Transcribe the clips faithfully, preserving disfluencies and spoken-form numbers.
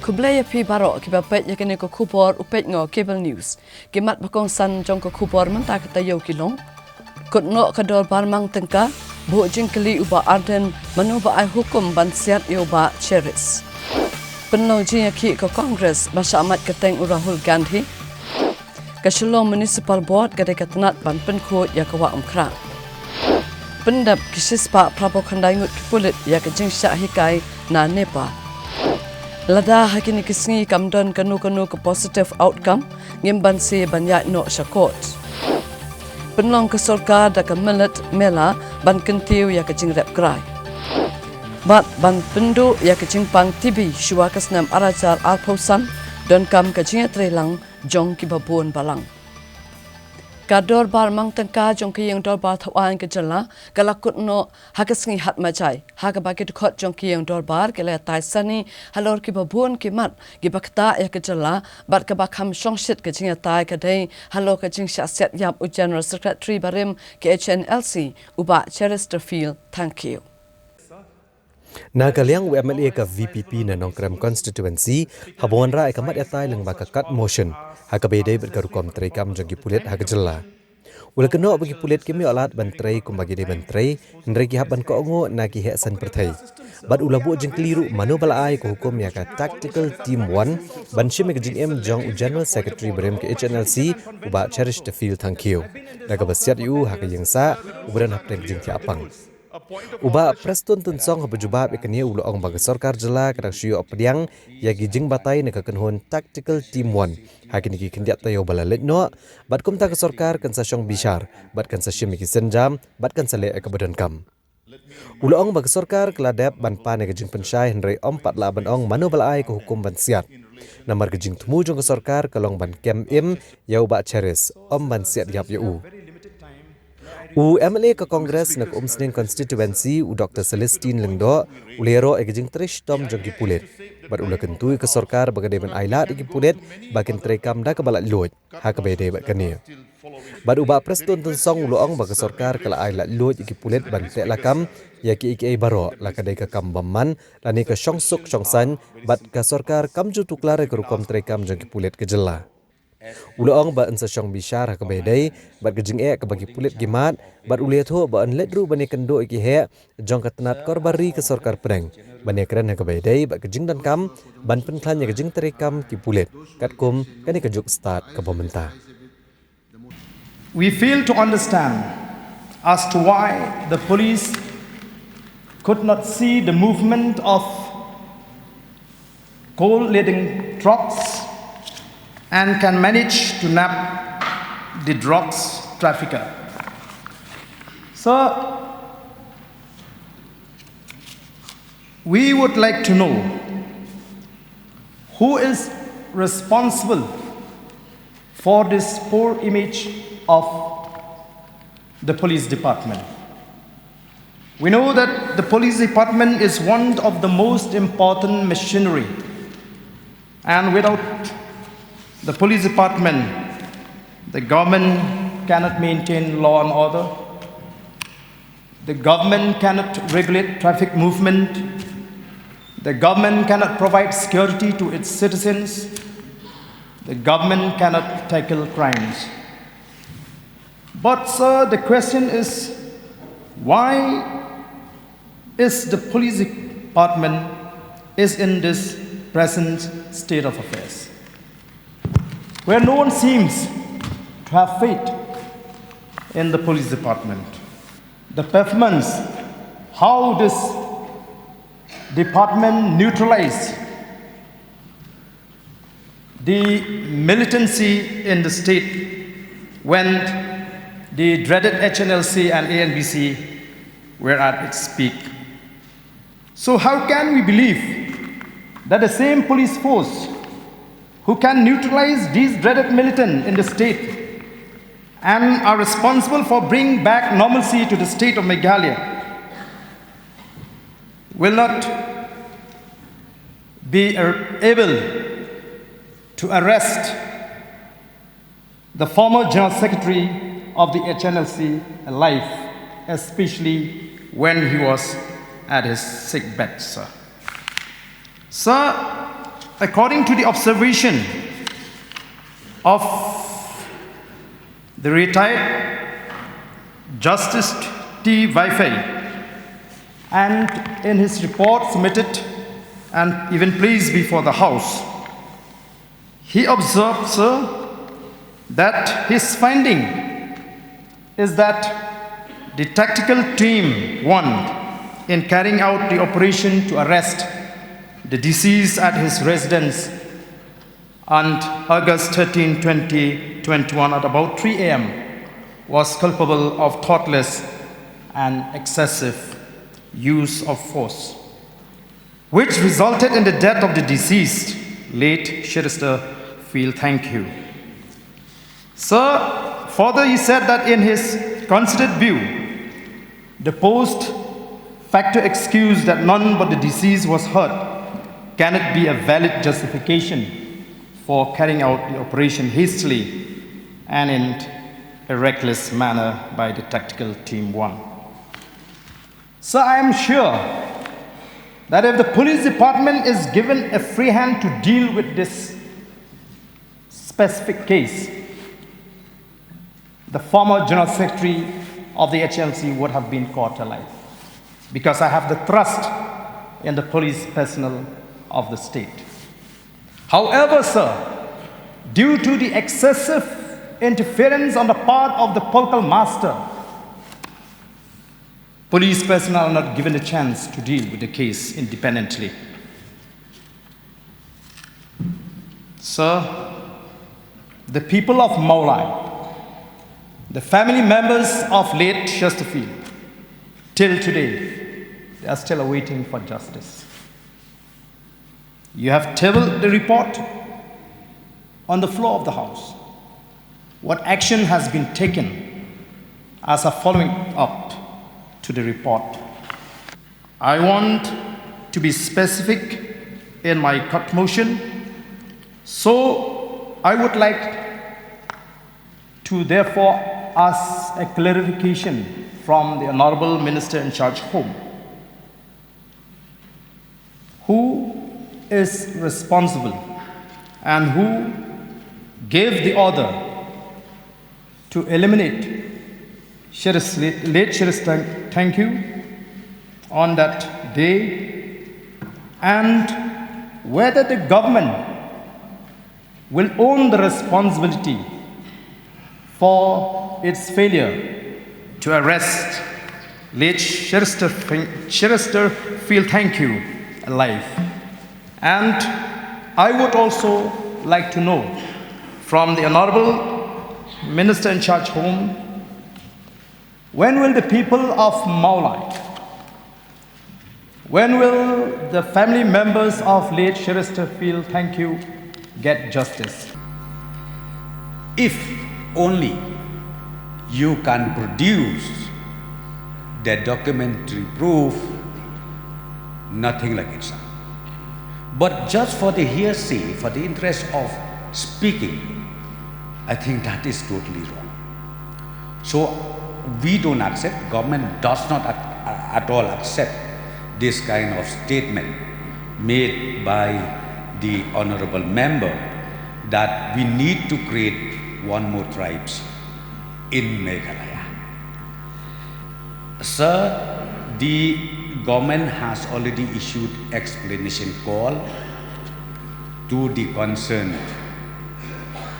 Khublei ïa phi baroh kiba peit ïa kane ka khubor u peit noh Cable News. Ki mat ba kongsan jong ka khubor mynta ka taïew ki long: Kut noh ka dorbar mang tyngka, buh jingkylli u Bah Ardent, mano ba ai hukum ban siat ïa u Bah Cherish. Pynlong jingïakhih ka Congress ba shah mad kyrteng u Rahul Gandhi. Ka Shillong Municipal Board ka dei ka tnat ban pynkhuid ïa ka Wah Umkhrah. Pyndep ki shispah phra phew khyndai ngut ki pulit ïa ka jingshah hikai na NEPA. Lada ha kine ki sngi kam don kano kano ka positive outcome, ngim banse ban ïaid noh sha court. Pynlong ka sorkar da ka Millet Mela ban kyntiew ïa ka jingrep krai. Bad ban pynduh ïa ka jingpang T B shuwa ka snem ar hajar arphew san, donkam ka jingïatreilang jong kiba bun balang. Ka dorbar mang tyngka jong ka ïing dorbar thaw aiñ ka jylla ka la kut noh ha ka sngi Hatmajai, ha kaba ki dkhot jong ka ïing dorbar ki la ïatai sani halor kiba bun ki mat kiba ktah ïa ka jylla, bad kaba kham shongshit ka jingïatai ka dei halor ka jingshah siat ïap u General Secretary barim ka H N L C, u Bah Cheristerfield Thangkhiew. Na ka liang u M L A ka V P P na Nongkrem Constituency, haba wanrah ïa ka mat ïatai lyngba ka kat motion ha kaba ïadei bad ka rukom treikam jong ki pulit ha ka jylla, u la kynnoh ba ki pulit kim ïoh lad ban trei kumba ki dei ban trei, hynrei ki hap ban kohnguh na ki heh saiñ pyrthei. Bad u la buh jingkylli ruh mano ba la ai ka hukum ïa ka Tactical Team One ban shim ïa ka jingim jong u General Secretary barim ka H N L C, u Bah Cheristerfield Thangkhiew, da kaba siat ïa u ha ka ïingsah uba don hapdeng ka jingthiah pang. U Bah Prestone Tynsong haba jubab ïa kane u la ong ba ka sorkar jylla ka dang shu ïoh pdiang ïa ki jingbatai na ka kynhun Tactical Team One ha kine ki khyndiat taïew ba la leit noh, bad kumta ka sorkar kan sa shong bishar bad kan sa shim ïa ki sienjam bad kan sa leh ïa kaba donkam. U la ong ba ka sorkar ka la dep ban pan ïa ka jingpynshai, hynrei ym pat lah ban ong mano ba la ai ka hukum ban siat. Namar ka jingthmu jong ka sorkar ka long ban kem im ïa u Bah Cherish, ym ban siat ïap ïa u. U M L A ka Congress na ka Umsning Constituency, u Doctor Celestine Lyngdoh, u la ïaroh ïa ka jingtrei shitom jong ki pulit, bad u la kyntu ïa ka sorkar ba ka dei ban ailad ïa ki pulit ba kin treikam da kaba laitluid ha kaba ïadei bad kane. Bad u Bah Prestone Tynsong u la ong ba ka sorkar ka la ai laitluid ïa ki pulit ban tehlakam ïa kiei kiei baroh, la ka dei ka kam bymman lane ka shongsuk shongsaiñ, bad ka sorkar kam ju tuklar ïa ka rukom treikam jong ki pulit ka jylla. U la ong ba yn sa shong bishar ha kaba ïadei bad ka jingeh kaba ki pulit ki mad, bad u la ïathuh ba yn leit ruh ban ïakynduh ïa ki heh jong ka tnat korbar ri ka sorkar pdeng ban ïakren ha kaba ïadei bad ka jingdonkam ban pynkhlaiñ ïa ka jingtreikam ki pulit katkum kane ka juk stad kaba mynta. We fail to understand as to why the police could not see the movement of coal-laden trucks and can manage to nab the drugs trafficker. So, we would like to know who is responsible for this poor image of the police department. We know that the police department is one of the most important machinery, and without the police department, the government cannot maintain law and order. The government cannot regulate traffic movement. The government cannot provide security to its citizens. The government cannot tackle crimes. But, sir, the question is, why is the police department is in this present state of affairs, where no one seems to have faith in the police department? The performance, how this department neutralized the militancy in the state when the dreaded H N L C and A N B C were at its peak. So how can we believe that the same police force who can neutralize these dreaded militants in the state and are responsible for bringing back normalcy to the state of Meghalaya will not be, uh, able to arrest the former General Secretary of the H N L C alive, especially when he was at his sick bed, sir. Sir, According to the observation of the retired Justice T. Vaifei, and in his report submitted and even placed before the House, he observed, sir, that his finding is that the tactical team one, in carrying out the operation to arrest the deceased at his residence on August thirteen, twenty twenty-one, at about three a m, was culpable of thoughtless and excessive use of force, which resulted in the death of the deceased, late Cheristerfield Thangkhiew. Sir, further he said that in his considered view, the post facto excuse that none but the deceased was hurt cannot be a valid justification for carrying out the operation hastily and in a reckless manner by the tactical team one. So I am sure that if the police department is given a free hand to deal with this specific case, the former General Secretary of the H L C would have been caught alive, because I have the trust in the police personnel of the state. However, sir, due to the excessive interference on the part of the Polkal Master, police personnel are not given a chance to deal with the case independently. Sir, the people of Mawlai, the family members of late Cheristerfield, till today, they are still awaiting for justice. You have tabled the report on the floor of the House. What action has been taken as a following up to the report? I want to be specific in my cut motion, so I would like to therefore ask a clarification from the Honorable Minister in charge, Home. Who is responsible and who gave the order to eliminate Cherister, late Cherister Thangkhiew on that day, and whether the government will own the responsibility for its failure to arrest late Cherister, Cheristerfield Thangkhiew alive. And I would also like to know from the Honorable Minister in charge, Home, when will the people of Mawlai, when will the family members of late Cheristerfield Thangkhiew get justice? If only you can produce the documentary proof, nothing like it, sir. But just for the hearsay, for the interest of speaking, I think that is totally wrong. So we don't accept, government does not at, at all accept this kind of statement made by the honorable member that we need to create one more tribes in Meghalaya. Sir, the government has already issued explanation call to the concerned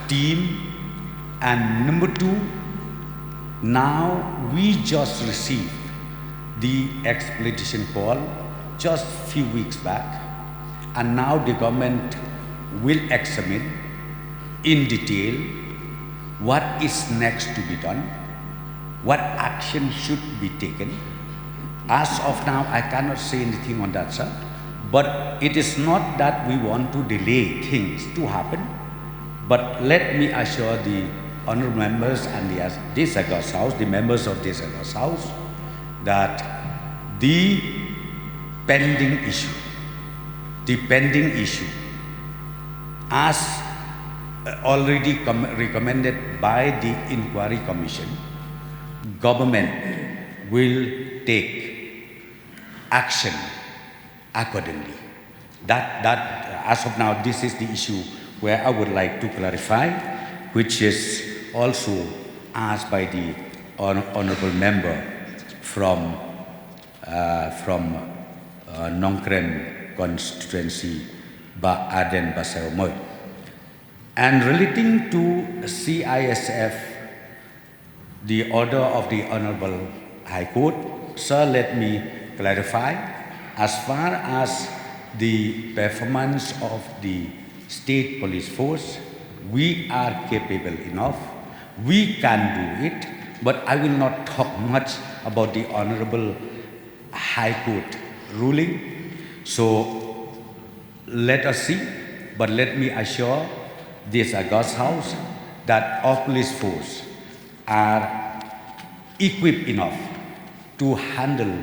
team, and number two, now we just received the explanation call just few weeks back, and now the government will examine in detail what is next to be done, what action should be taken. As of now, I cannot say anything on that, sir. But it is not that we want to delay things to happen. But let me assure the honorable members and the, this August House, the members of this August House, that the pending issue, the pending issue, as uh, already com- recommended by the Inquiry Commission, government will take action accordingly. That, that, as of now, this is the issue where I would like to clarify, which is also asked by the hon-, honorable member from, uh, from, uh, Nongkrem constituency, Bah Ardent Basaiawmoit. And relating to C I S F, the order of the Honorable High Court, sir, let me clarify. As far as the performance of the state police force, we are capable enough. We can do it, but I will not talk much about the Honorable High Court ruling. So let us see, but let me assure this august House that our police force are equipped enough to handle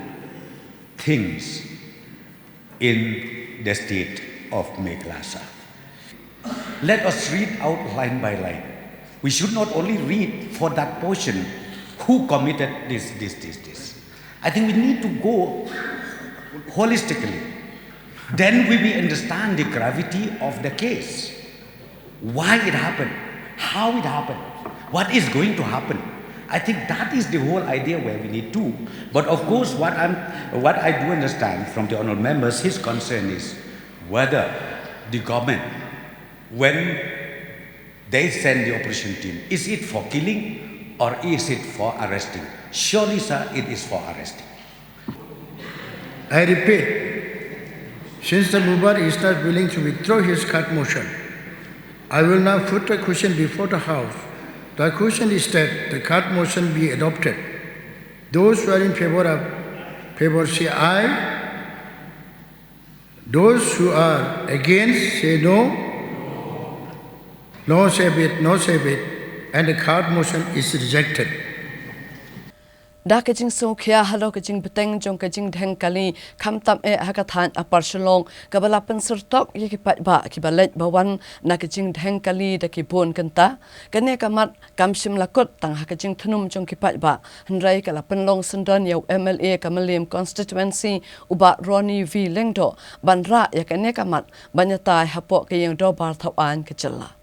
things in the state of Meghalaya. Let us read out line by line. We should not only read for that portion who committed this, this, this, this. I think we need to go holistically. Then we will understand the gravity of the case. Why it happened, how it happened, what is going to happen. I think that is the whole idea where we need to. But of course, what I'm, what I do understand from the honorable members, his concern is whether the government, when they send the operation team, is it for killing or is it for arresting? Surely, sir, it is for arresting. I repeat, since the mover is not willing to withdraw his carte motion, I will now put the question before the House. The question is that the carte motion be adopted. Those who are in favor of favor say aye. Those who are against say no. No say bit, no say bit, and the carte motion is rejected. Da ka jingsngewkhia halor ka jingbteng jong ka jingdheng kali khamtam eh ha ka thaiñ Upper Shillong kaba la pynsyrtok ïa ki paidbah kiba leit ba wan na ka jingdheng kali da ki bun kynta. Kane ka mat kam shym la kut tang ha ka jingthnum jong ki paidbah, hynrei ka la pynlong syndon ïa u M L A ka Mylliem constituency u Bah Ronnie V Lyngdoh ban rah ïa kane ka mat ban ïatai hapoh ka ïing dorbar thawaiñ ka jylla.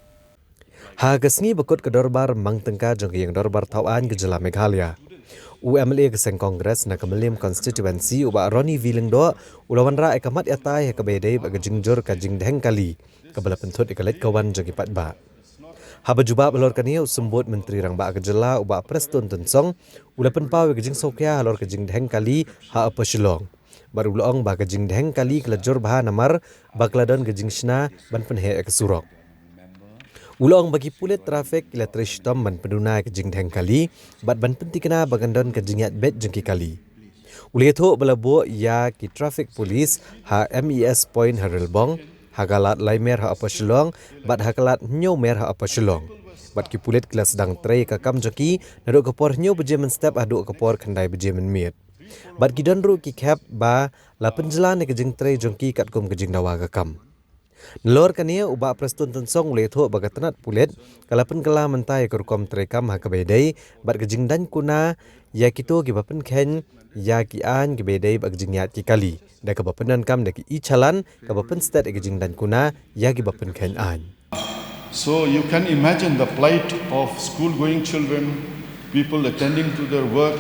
Ha ka sngi ba kut ka dorbar mang tyngka jong ka ïing dorbar thawaiñ ka jylla Meghalaya, u M L A ka seng Congress na ka Mylliem constituency u Bah Ronnie V Lyngdoh u la wanrah ïa ka mat ïatai ha kaba ïadei bad ka jingjur ka jingdheng kali kaba la pynthut ïa ka leit ka wan jong ki paidbah. Haba jubab halor kane, u Symbud Myntri Rangbah ka jylla u Bah Prestone Tynsong u la pynpaw ïa ka jingsngewkhia halor ka jingdheng kali ha Upper Shillong. Bad u la ong ba ka jingdheng kali ka la jur bha namar ba ka la don ka jingshna ban pynheh ïa ka surok. U la ong ba ki pulit traffic ki la trei shitom ban pynduna ïa ka jingdheng kali bad ban pynthikna ba kan don ka jingïaid beit jong ki kali. U la ïathuh ba la buh ïa ki traffic police ha M E S Point ha Relbong, ha ka lad Laimer ha Upper Shillong bad ha ka lad Hynñiewmer ha Upper Shillong. Bad ki pulit ki la sdang trei ïa ka kam jong ki naduh ka por hynñiew baje mynstep haduh ka por khyndai baje mynmiet. Bad ki don ruh ki khep ba la pynjlan ïa ka jingtrei jong ki katkum ka jingdawa ka kam. Nalor kane, u Bah Prestone Tynsong u la ïathuh ba ka tnat pulit ka la pynkylla mynta ïa ka rukom treikam ha kaba ïadei bad ka jingdaiñ kuna ïa kito kiba pynkheiñ ïa ki aiñ kiba ïadei bad ka jingïaid ki kali, da kaba pyndonkam da ki e-challan kaba pynsted ïa ka jingdaiñ kuna ïa kiba pynkheiñ aiñ. So you can imagine the plight of school-going children, people attending to their work,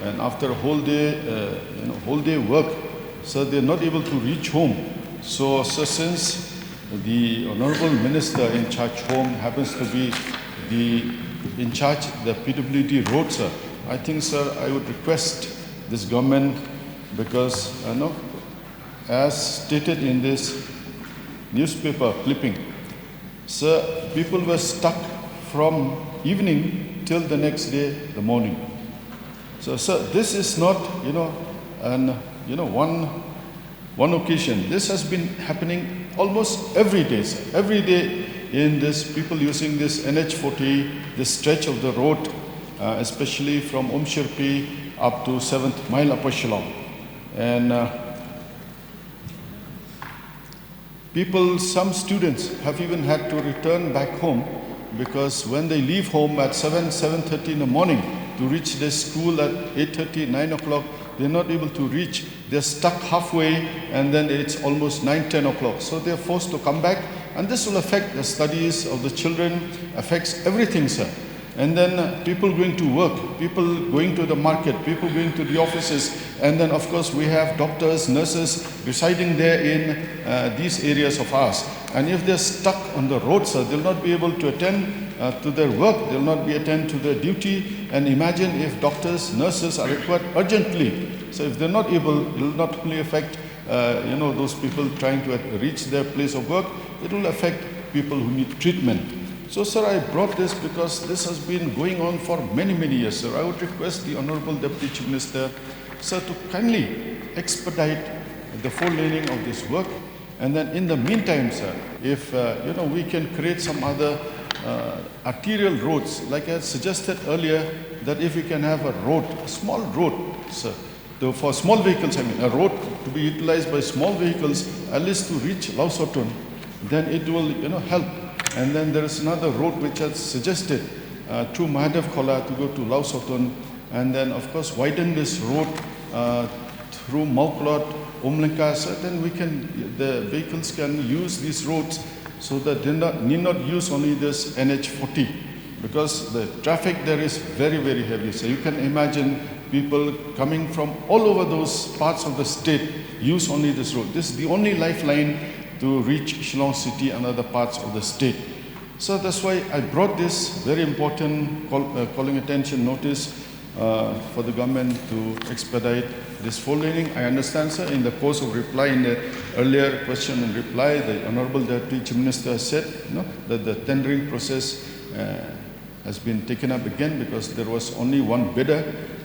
and after a whole day, uh, you know, whole day work, so they're not able to reach home. So, so since the Honorable Minister in charge home happens to be the in charge the P W D road, sir, I think, sir, I would request this government because, uh, no, as stated in this newspaper clipping, sir, people were stuck from evening till the next day, the morning. So, sir, this is not, you know, an, you know, one, one occasion. This has been happening almost every day, sir. Every day in this, people using this N H forty, this stretch of the road, uh, especially from Umshirpi up to seventh Mile Upper Shillong. And, uh, people, some students have even had to return back home because when they leave home at seven, seven thirty in the morning to reach their school at eight thirty, nine o'clock, They're not able to reach. They're stuck halfway, and then it's almost nine, ten o'clock. So they're forced to come back, and this will affect the studies of the children, affects everything, sir. And then uh, people going to work, people going to the market, people going to the offices, and then of course we have doctors, nurses residing there in uh, these areas of ours. And if they're stuck on the road, sir, they'll not be able to attend uh, to their work, they'll not be attend to their duty. And imagine if doctors, nurses are required urgently. So if they're not able, it will not only affect uh, you know, those people trying to at- reach their place of work, it will affect people who need treatment. So, sir, I brought this because this has been going on for many, many years, sir. I would request the Honorable Deputy Chief Minister, sir, to kindly expedite the four laning of this work. And then in the meantime, sir, if uh, you know, we can create some other uh, arterial roads, like I had suggested earlier, that if we can have a road, a small road, sir, to, for small vehicles, I mean, a road to be utilized by small vehicles, at least to reach Lausotun, then it will, you know, help. And then there is another road which I suggested uh, through Mahadev Khola to go to Lausotun, and then of course widen this road uh, through Mawklot, Umlengka, so then we can, the vehicles can use these roads so that they not, need not use only this N H forty, because the traffic there is very, very heavy. So you can imagine people coming from all over those parts of the state use only this road. This is the only lifeline to reach Shillong city and other parts of the state. So that's why I brought this very important call, uh, calling attention notice uh, for the government to expedite this four laning. I understand, sir, in the course of reply, in the earlier question and reply, the Honorable Deputy Chief Minister said, you know, that the tendering process uh, has been taken up again because there was only one bidder.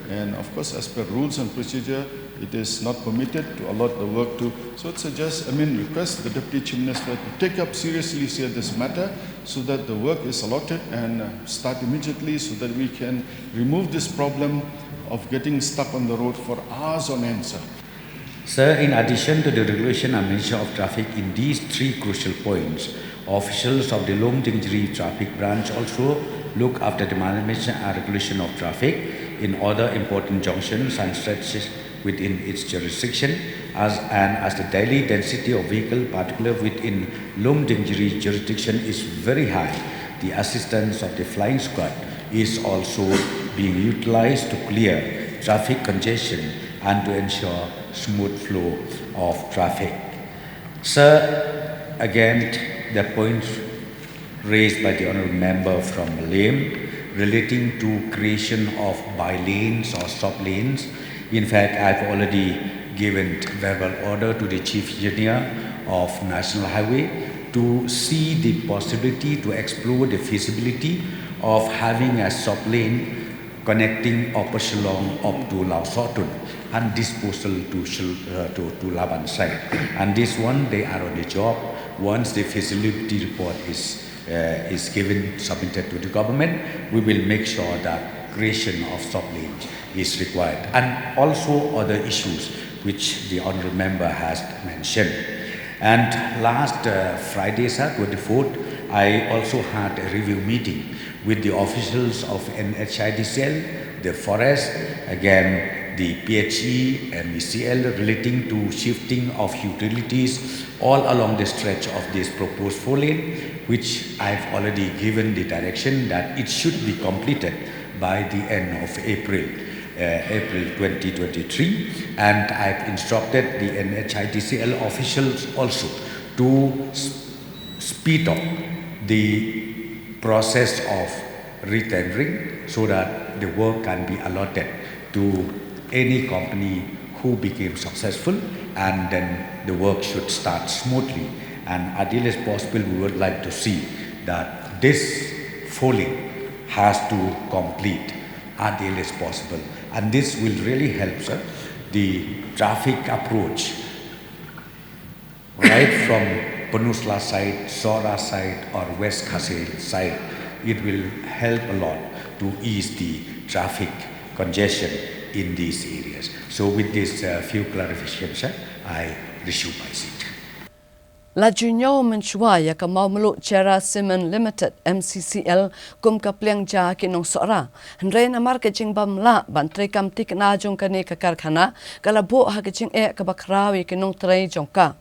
And of course, as per rules and procedure, it is not permitted to allot the work to. So it's a just, I mean, request the Deputy Chief Minister to take up seriously, sir, this matter so that the work is allotted and uh, start immediately so that we can remove this problem of getting stuck on the road for hours on end, sir. Sir, in addition to the regulation and measure of traffic in these three crucial points, officials of the Lumdiengjri Traffic Branch also look after the management and regulation of traffic in other important junctions and stretches within its jurisdiction, as, and as the daily density of vehicle, particularly within Lumdiengjri jurisdiction, is very high, the assistance of the flying squad is also being utilized to clear traffic congestion and to ensure smooth flow of traffic. Sir, again, the points raised by the honorable member from Mylliem relating to creation of by lanes or stop lanes. In fact, I've already given verbal order to the chief engineer of National Highway to see the possibility, to explore the feasibility of having a stop lane connecting Upper Shillong up to Lausotun and disposal to, Shil- uh, to, to Laban side. And this one, they are on the job. Once the feasibility report is, uh, is given, submitted to the government, we will make sure that creation of stop lanes is required. And also other issues which the honorable member has mentioned. And last uh, Friday, sir, twenty-fourth, I also had a review meeting with the officials of N H I D C L, the forest, again the P H E, M E C L, relating to shifting of utilities all along the stretch of this proposed four lane, which I've already given the direction that it should be completed by the end of April, uh, April twenty twenty-three, and I've instructed the N H I D C L officials also to s- speed up the process of retendering so that the work can be allotted to any company who became successful, and then the work should start smoothly. And ideal as possible, we would like to see that this four lane has to complete ideal as possible. And this will really help, sir, the traffic approach right from Peninsula side, Sohra side, or West Khasi side. It will help a lot to ease the traffic congestion in these areas. So, with this uh, few clarifications, sir, I resume my seat. La ju ñiew mynshuwa ïa ka Mawmluh Cherra Cement Limited, M C C L, kum ka pliang ja ki nongsohra. Hynrei namar ka jingbym lah ban treikam thikna jong kane ka karkhana, ka la buh ha ka jingeh kaba khraw ïa ki nongtrei jong ka.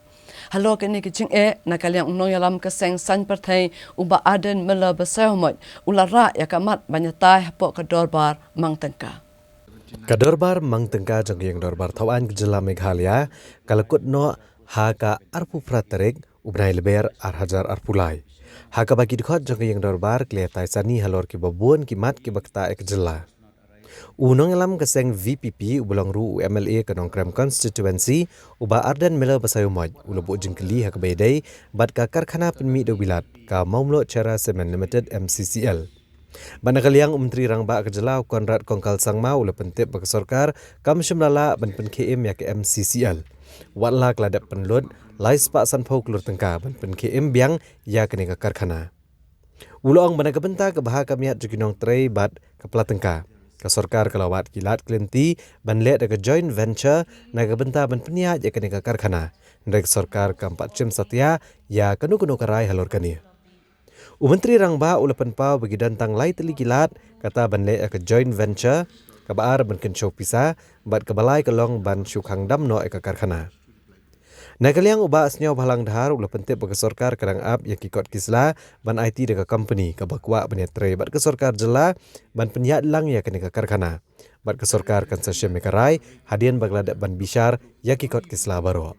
Halor kane ka jingeh, na ka liang u nongïalam ka seng saiñ pyrthei u Bah Ardent Miller Basaiawmoit, u la rah ïa ka mat ban ïatai hapoh ka dorbar mang tyngka. Ka dorbar mang tyngka jong ka ïing dorbar thawaiñ ka jylla Meghalaya, ka la kut noh ha ka arphew phra tarik u bnai Lber ar hajar arphew lai. Ha kaba ki dkhot jong ka ïing dorbar ki la ïatai sani halor kiba bun ki mat kiba ktah ïa ka jylla. U nongïalam ka seng V P P uba long ruh u M L A ka Nongkrem constituency, u Bah Ardent Miller Basaiawmoit, u la buh jingkylli ha kaba ïadei bad ka karkhana pynmih da u bilat ka Mawmluh Cherra Cement Limited, M C C L. Bad na ka liang u Myntri Rangbah ka jylla u Conrad Kongkal Sangma u la pyntip ba ka sorkar kam shym la lah ban pynkhie im ïa ka M C C L. Wat la ka la dep pynlut lai spah sanphew klur tyngka ban pynkhie im biang ïa kane ka karkhana. U la ong ba na ka bynta ka bha ka miat jong ki nongtrei bad ka pla tyngka, ka sorkar ka la wad ki lad ki lynti ban leh da ka joint venture na ka bynta ban pynïaid ïa kane ka karkhana. Hynrei ka sorkar kam pat shim satia ïa kano kano ka rai halor kane. U Myntri Rangbah u la pynpaw ba ki don tang lai tylli ki lad, kata ban leh ïa ka joint venture, kaba ar ban kynshew pisa, bad kaba lai ka long ban shu khang dam noh ïa ka karkhana. Na ka liang u Bah Sniawbhalang Dhar u la pyntip ba ka sorkar ka dang ap ïa ki kot ki sla ban aiti da ka company kaba kwah ban ïatrei bad ka sorkar jylla ban pynïaid lang ïa kane ka karkhana. Bad ka sorkar kan sa shim ïa ka rai hadien ba ka la dep ban bishar ïa ki kot ki sla baroh.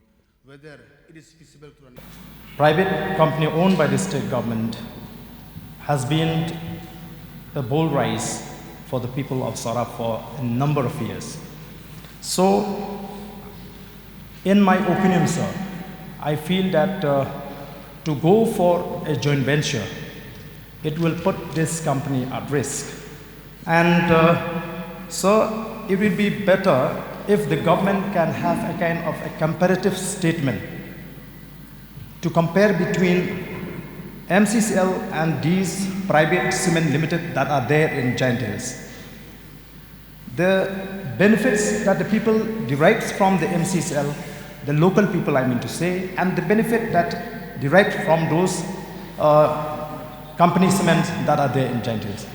Private company owned by the state government has been a bull rise for the people of Sohra for a number of years. So, in my opinion, sir, I feel that uh, to go for a joint venture, it will put this company at risk. And uh, so it will be better if the government can have a kind of a comparative statement to compare between M C C L and these private cement limited that are there in Jaintia Hills. The benefits that the people derives from the M C C L, the local people I mean to say, and the benefit that derived from those uh, company cements that are there in Jaintia Hills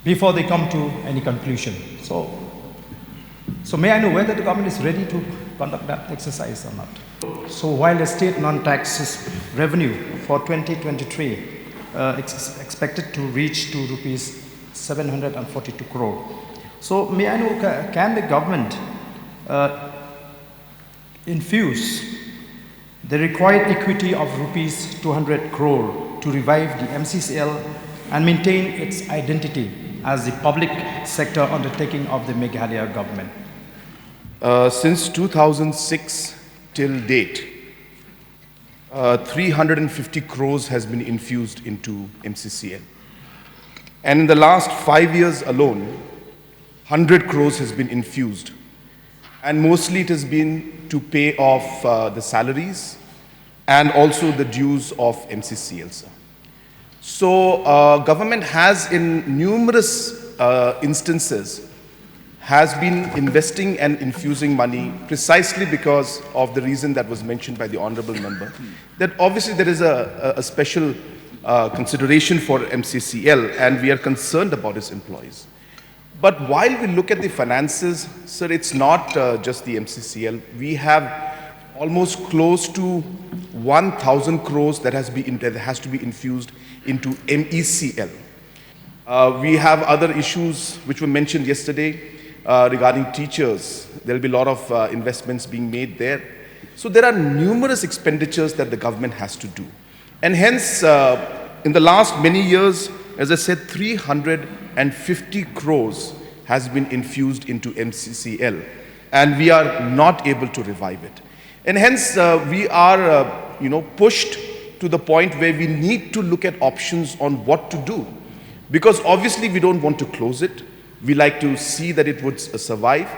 before they come to any conclusion. So, so may I know whether the government is ready to conduct that exercise or not? So while the state non-tax revenue for twenty twenty-three uh, is expected to reach to rupees seven hundred and forty-two crore. So may I know, can the government uh, infuse the required equity of rupees two hundred crore to revive the M C C L and maintain its identity as the public sector undertaking of the Meghalaya government? Uh, since two thousand six till date, uh, three hundred fifty crores has been infused into M C C L. And in the last five years alone, one hundred crores has been infused. And mostly it has been to pay off uh, the salaries and also the dues of M C C L, sir. So uh, government has in numerous uh, instances has been investing and infusing money precisely because of the reason that was mentioned by the honorable member, that obviously there is a, a special uh, consideration for M C C L and we are concerned about its employees. But while we look at the finances, sir, it's not uh, just the M C C L. We have almost close to one thousand crores that has, be in, that has to be infused into M E C L. Uh, we have other issues which were mentioned yesterday uh, regarding teachers. There will be a lot of uh, investments being made there. So there are numerous expenditures that the government has to do. And hence, uh, in the last many years, as I said, three hundred and fifty crores has been infused into M C C L, and we are not able to revive it. And hence, uh, we are, uh, you know, pushed to the point where we need to look at options on what to do, because obviously we don't want to close it. We like to see that it would uh, survive,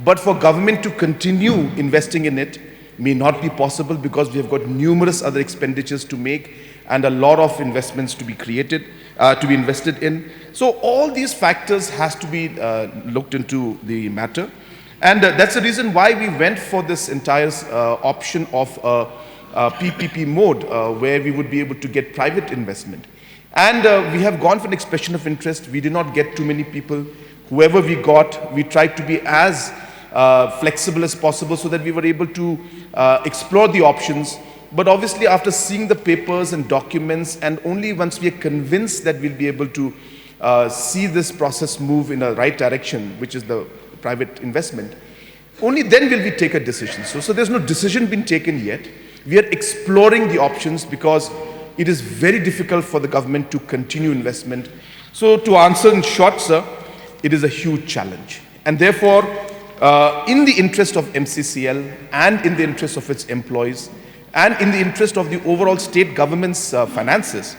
but for government to continue investing in it may not be possible because we have got numerous other expenditures to make and a lot of investments to be created, uh, to be invested in. So all these factors has to be uh, looked into the matter. And uh, that's the reason why we went for this entire uh, option of uh, uh, P P P mode, uh, where we would be able to get private investment. And uh, we have gone for an expression of interest. We did not get too many people. Whoever we got, we tried to be as uh, flexible as possible so that we were able to uh, explore the options. But obviously, after seeing the papers and documents, and only once we are convinced that we'll be able to uh, see this process move in the right direction, which is the private investment, only then will we take a decision. So, so there's no decision been taken yet. We are exploring the options because it is very difficult for the government to continue investment. So, to answer in short, sir, it is a huge challenge. And therefore, uh, in the interest of M C C L and in the interest of its employees and in the interest of the overall state government's uh, finances,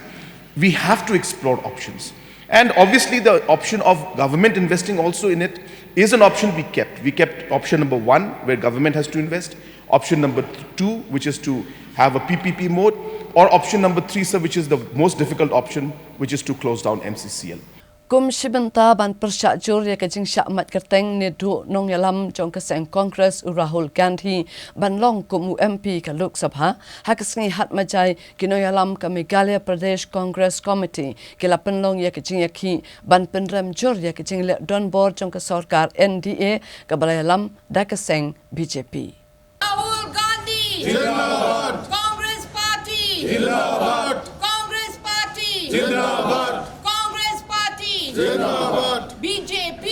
we have to explore options. And obviously, the option of government investing also in it is an option we kept. We kept option number one, where government has to invest. Option number two, which is to have a P P P mode, or option number three, sir, which is the most difficult option, which is to close down M C C L. Kum shi bynta ban pyrshah jur ïa ka jingshah mait kyrteng ne duh nongïalam jong ka seng Congress u Rahul Gandhi ban long kum u M P ka Lok Sabha, ha ka sngi Hatmajai ki nongïalam ka Meghalaya Pradesh Congress Committee ki la pynlong ïa ka jingïakhih ban pynrem jur ïa ka jingleh donbor jong ka sorkar N D A kaba la ïalam da ka seng B J P. Rahul Gandhi. Zindabad. Congress Party. Zindabad. Congress Party. Zindabad. Congress Party. Zindabad. B J P.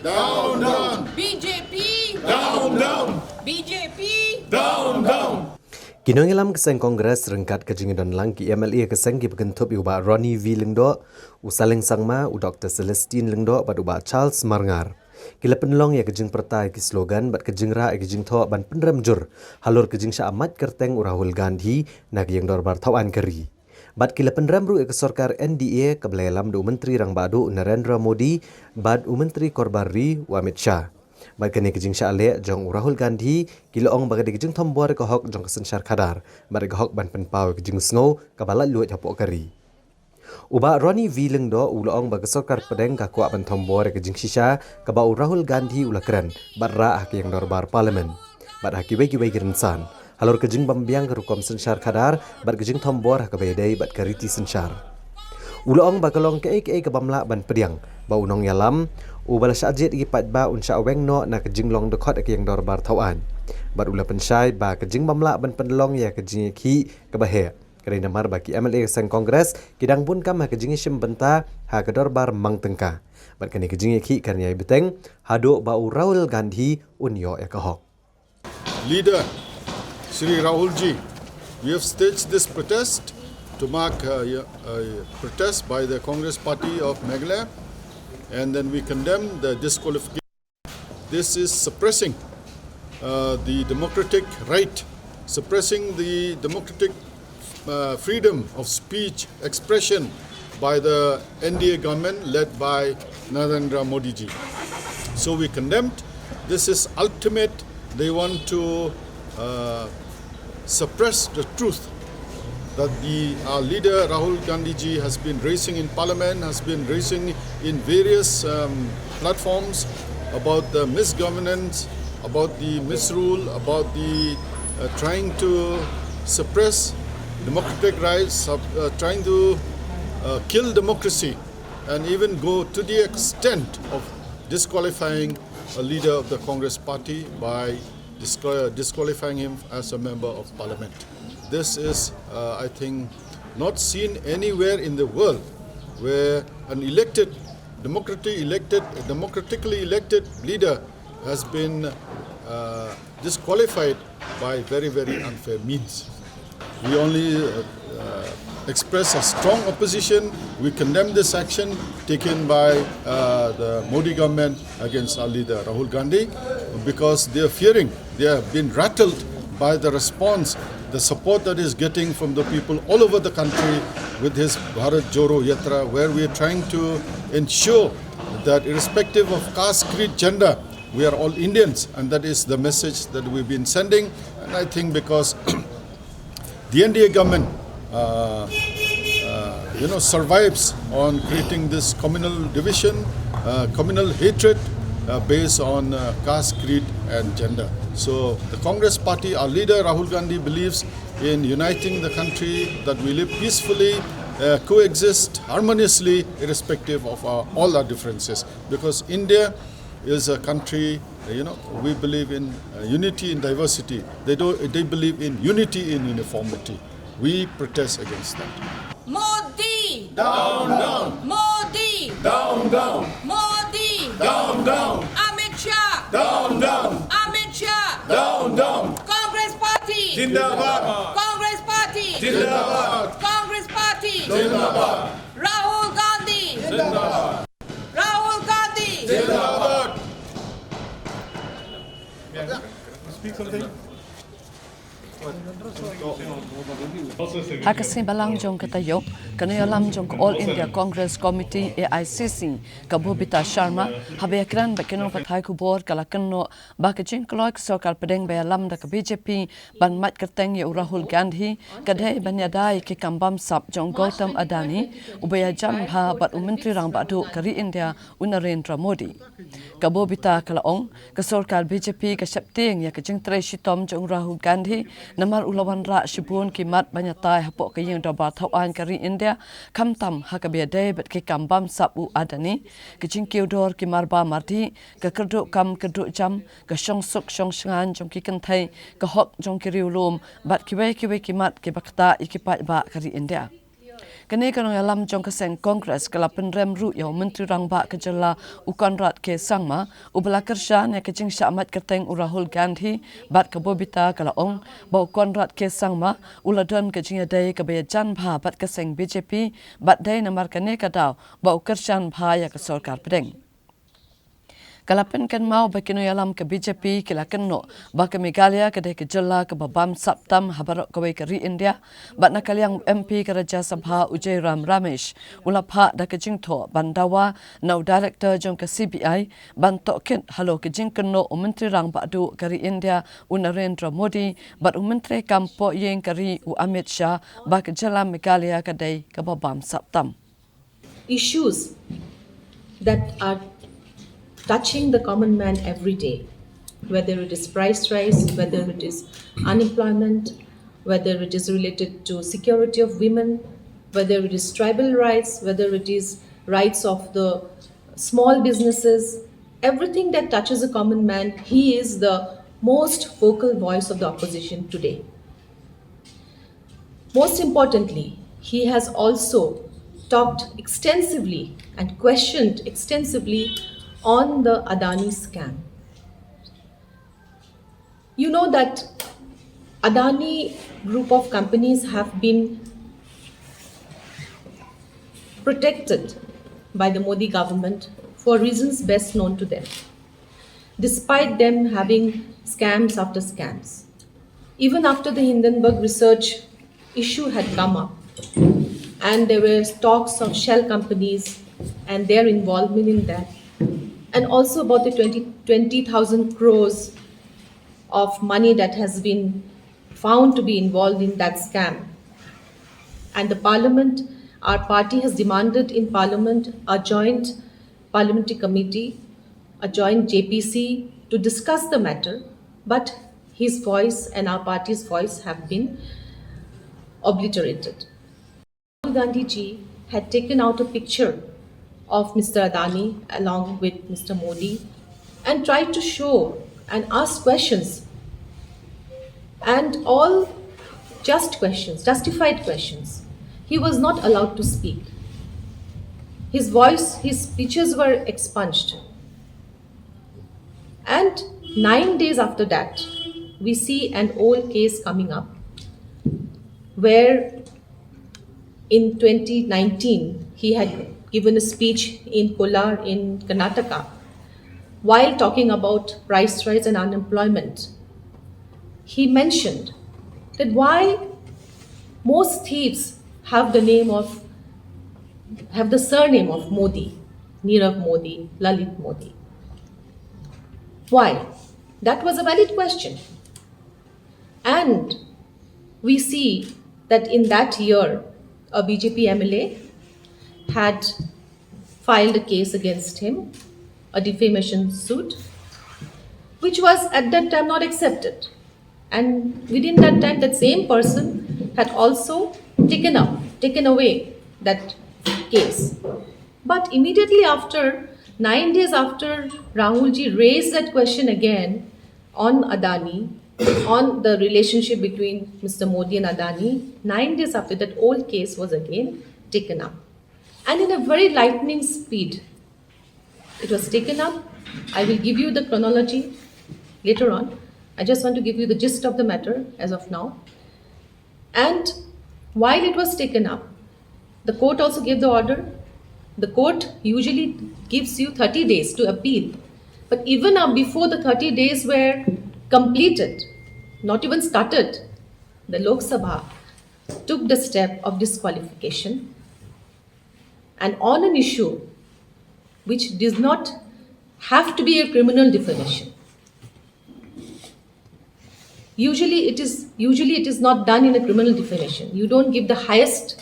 Down, down. B J P. Down, down. B J P. Down, down. Ki nongïalam ka seng Congress ryngkat ka jingdon lang ki M L A ka seng kiba kynthup ïa u Bah Ronnie V Lyngdoh, u Saleng Sangma, u Doktor Celestine Lyngdoh bad u Bah Charles Marngar. Ki la pynlong ïa ka jingpyrta ïa ki slogan bad ka jingrah ïa ki jingthoh ban pynrem jur halor ka jingshah mait kyrteng u Rahul Gandhi na ka ïing dorbar thawaiñ ka ri. Bad ki la pynrem ruh ïa ka sorkar N D A kaba la ïalam da u Myntri Rangbah Duh u Narendra Modi bad u Myntri Korbar Ri u Amit Shah. Bad kane ka jingshah leh jong u Rahul Gandhi ki la ong ba ka dei ka jingthombor ïa ka hok jong ka synshar khadar bad ïa ka hok ban pynpaw ïa ka jingsngew kaba laitluid hapoh ka ri. U Bah Ronnie V Lyngdoh u la ong ba ka sorkar pdeng ka kwah ban thombor ïa ka jingshisha kaba u Rahul Gandhi u la kren bad rah ha ka ïing dorbar Parliament bad ha kiwei kiwei ki rynsan halor ka jingbym biang ka rukom synshar khadar bad ka jingthombor ha kaba ïadei bad ka riti synshar. U la ong ba ka long kaei kaei ka bym lah ban pdiang ba u nongïalam uba la shah jied ïa ki paidbah un shah weng noh na ka jinglong dkhot ha ka ïing dorbar thawaiñ. Bad u la pynshai ba ka jingbym lah ban pynlong ïa ka jingïakhih kaba heh ka dei namar ba ki M L A ka seng Congress ki dang bun kam ha ka jingïashim bynta ha ka dorbar mang tyngka. Bad kane ka jingïakhih kan ïai bteng haduh ba u Rahul Gandhi un ïoh ïa ka hok. Leader Shri Rahul ji, we have staged this protest to mark a, a protest by the Congress Party of Meghalaya, and then we condemn the disqualification. This is suppressing uh, the democratic right, suppressing the democratic uh, freedom of speech, expression by the N D A government led by Narendra Modi ji. So we condemned. This is ultimate. They want to uh, suppress the truth that the our leader Rahul Gandhi ji has been raising in Parliament, has been raising in various um, platforms about the misgovernance, about the misrule, about the uh, trying to suppress democratic rights, uh, trying to uh, kill democracy, and even go to the extent of disqualifying a leader of the Congress party by disqual- disqualifying him as a member of parliament. This is, uh, I think, not seen anywhere in the world where an elected, democratically elected, democratically elected leader has been uh, disqualified by very, very unfair means. We only uh, uh, express a strong opposition. We condemn this action taken by uh, the Modi government against our leader Rahul Gandhi, because they are fearing, they have been rattled by the response, the support that is getting from the people all over the country with his Bharat Jodo Yatra, where we are trying to ensure that irrespective of caste, creed, gender, we are all Indians, and that is the message that we've been sending. And I think because the N D A government, uh, uh, you know, survives on creating this communal division, uh, communal hatred, uh, based on uh, caste, creed, and gender. So the Congress Party, our leader Rahul Gandhi believes in uniting the country, that we live peacefully, uh, coexist harmoniously, irrespective of our, all our differences. Because India is a country, uh, you know, we believe in uh, unity in diversity. They do. They believe in unity in uniformity. We protest against that. Modi! Down, down! Modi! Down, down! Modi! Down, down! Amit Shah! Down, down! Amit Shah! Down, down! Congress Party! Zindabad! Congress Party! Zindabad! Congress Party! Zindabad! Rahul Gandhi! Zindabad! Rahul Gandhi! Zindabad! Ha ka sngi Balang jong ka taïew, ka nongïalam jong ka All India Congress Committee, A I C C, ka Bobita Sharma, haba ïakren bad ki nongpathai khubor, ka la kynnoh ba ka jingkloi ka sorkar pdeng ba ïalam da ka B J P ban mad kyrteng ïa u Rahul Gandhi ka dei ban ïada ïa ki kam bamsap jong u Gautam Adani, uba ïajan bha bad u Myntri Rangbah Duh ka ri India, u Narendra Modi. Ka Bobita ka la ong, ka sorkar B J P ka sheptieng ïa ka jingtrei shitom jong u Rahul Gandhi, namar u la wanrah shibun ki mat ban ïatai hapoh ka ïing dorbar thawaiñ ka ri India, khamtam ha kaba ïadei bad ki kam bamsap u Adani, ka jingkiew dor ki marba mardih, ka kyrduh kam kyrduh jam, ka shongsuk shongshngaiñ jong ki kynthei, ka hok jong ki riewlum, bad kiwei kiwei ki mat kiba ktah ïa ki paidbah ka ri India. Kane ka nongïalam jong ka seng Congress ka la pynrem ruh ïa u Myntri Rangbah ka jylla, u Conrad K Sangma, uba la kyrshan ïa ka jingshah mad kyrteng u Rahul Gandhi, bad ka Bobita ka la ong ba u Conrad K Sangma u la don ka jingïadei kaba ïajan bha bad ka seng B J P, bad dei namar kane ka daw ba u kyrshan bha ïa ka sorkar pdeng. Ka la pynkynmaw ba ki nongïalam ka B J P ki la kynnoh ba ka Meghalaya ka dei ka jylla kaba bamsap tam ha baroh kawei ka ri India, bad na ka liang u M P ka Rajya Sabha u Jairam Ramesh u la phah da ka jingthoh ban dawa na u Director jong ka C B I ban tohkit halor ka jingkynnoh u Myntri Rangbah Duh ka ri India, u Narendra Modi, bad u Myntri kam poh ïing ka ri u Amit Shah, ba ka jylla Meghalaya ka dei kaba bamsap tam. Issues that are touching the common man every day, whether it is price rise, whether it is unemployment, whether it is related to security of women, whether it is tribal rights, whether it is rights of the small businesses, everything that touches a common man, he is the most vocal voice of the opposition today. Most importantly, he has also talked extensively and questioned extensively on the Adani scam. You know that Adani group of companies have been protected by the Modi government for reasons best known to them, despite them having scams after scams. Even after the Hindenburg research issue had come up, and there were talks of shell companies and their involvement in that, and also about the twenty, twenty thousand crores of money that has been found to be involved in that scam. And the parliament, our party has demanded in parliament a joint parliamentary committee, a joint J P C to discuss the matter, but his voice and our party's voice have been obliterated. Rahul Gandhi ji had taken out a picture of Mister Adani along with Mister Modi and tried to show and ask questions, and all just questions, justified questions. He was not allowed to speak. His voice, his speeches were expunged. And nine days after that, we see an old case coming up where in twenty nineteen he had given a speech in Kolar in Karnataka while talking about price rise and unemployment. He mentioned that why most thieves have the name of, have the surname of Modi, Nirav Modi, Lalit Modi. Why? That was a valid question. And we see that in that year, a B J P M L A had filed a case against him a defamation suit, which was at that time not accepted. And within that time, that same person had also taken up, taken away that case. But immediately after, nine days after Rahulji raised that question again on Adani, on the relationship between Mister Modi and Adani, nine days after, that old case was again taken up. And in a very lightning speed, it was taken up. I will give you the chronology later on. I just want to give you the gist of the matter as of now. And while it was taken up, the court also gave the order. The court usually gives you thirty days to appeal. But even now, before the thirty days were completed, not even started, the Lok Sabha took the step of disqualification, and on an issue which does not have to be a criminal defamation. Usually it is, usually it is not done in a criminal defamation. You don't give the highest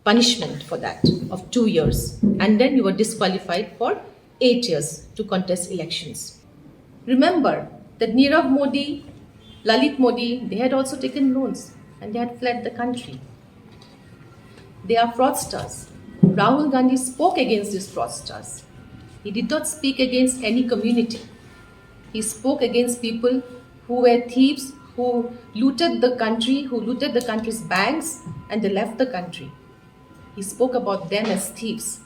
punishment for that of two years, and then you are disqualified for eight years to contest elections. Remember that Nirav Modi, Lalit Modi, they had also taken loans and they had fled the country. They are fraudsters. Rahul Gandhi spoke against these fraudsters. He did not speak against any community. He spoke against people who were thieves, who looted the country, who looted the country's banks, and they left the country. He spoke about them as thieves.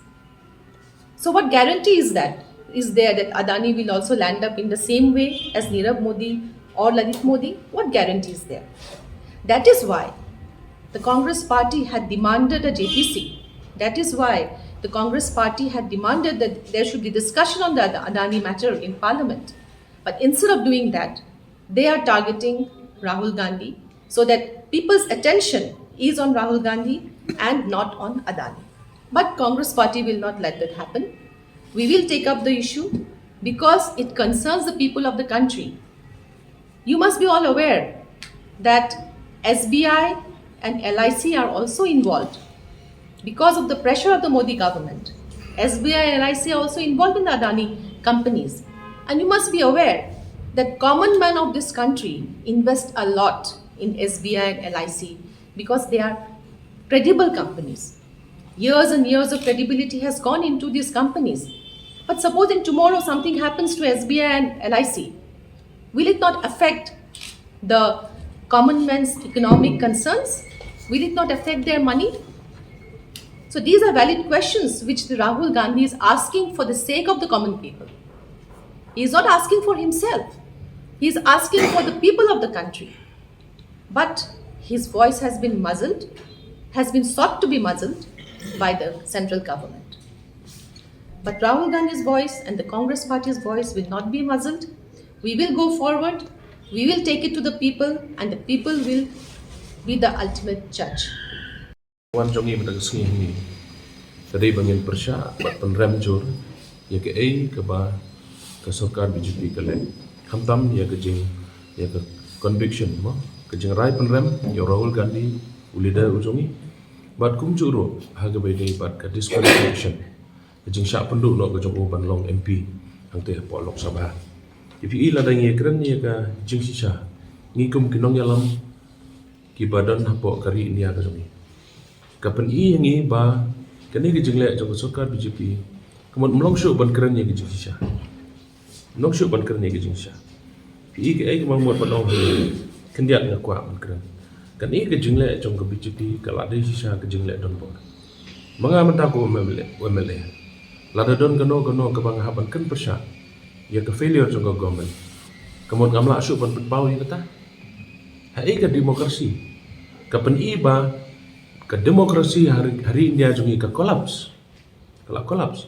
So what guarantee is that, is there that Adani will also land up in the same way as Nirav Modi or Lalit Modi? What guarantee is there? That is why the Congress party had demanded a J P C. That is why the Congress party had demanded that there should be discussion on the Adani matter in parliament. But instead of doing that, they are targeting Rahul Gandhi so that people's attention is on Rahul Gandhi and not on Adani. But Congress party will not let that happen. We will take up the issue because it concerns the people of the country. You must be all aware that S B I and L I C are also involved because of the pressure of the Modi government. S B I and L I C are also involved in the Adani companies. And you must be aware that common man of this country invest a lot in S B I and L I C because they are credible companies. Years and years of credibility has gone into these companies. But supposing tomorrow something happens to S B I and L I C, will it not affect the common man's economic concerns? Will it not affect their money? So these are valid questions which the Rahul Gandhi is asking for the sake of the common people. He is not asking for himself. He is asking for the people of the country. But his voice has been muzzled, has been sought to be muzzled by the central government. But Rahul Gandhi's voice and the Congress party's voice will not be muzzled. We will go forward. We will take it to the people, and the people will be the ultimate judge. Wan jong ngi mynta ka sngi hangne ka dei ba ngin pyrshah bad pynrem jur ïa kaei kaba ka sorkar B J P ka leh. Khamtam ïa ka jing, ïa ka conviction mo, ka jingrai pynrem ïa u Rahul Gandhi, u leader u jong ngi. Bad kumjuh ruh ha kaba ïadei bad ka disqualification, ka jingshah pynduh noh ka jong u ban long M P hangtei hapoh Lok Sabha. Ïa phi i, lada ngi kren ïa ka jingshisha, ngi kum ki nongïalam kiba don hapoh ka ri India ka jong ngi, ka pyni ïa ngi ba kane ka jingleh jong ka sorkar B J P ka mut ym long shuh ban kren ïa ka jingshisha. Ym long shuh ban kren ïa ka jingshisha. Phi i kaei kaba mut ban ong, khyndiat nga kwah ban kren. Kane ka jingleh jong ka B J P ka la dei shisha ka jingleh donbor. Ma nga mynta ko M L A, M L A, lada don kano kano kaba nga hap ban kren pyrshah ïa ka failure jong ka government, ka mut ngam lah shuh ban pynpaw ïa kata. Ha i ka democracy, ka pyni ba ka democracy ha ri, ha ri India jong ngi ka collapse. Ka la collapse.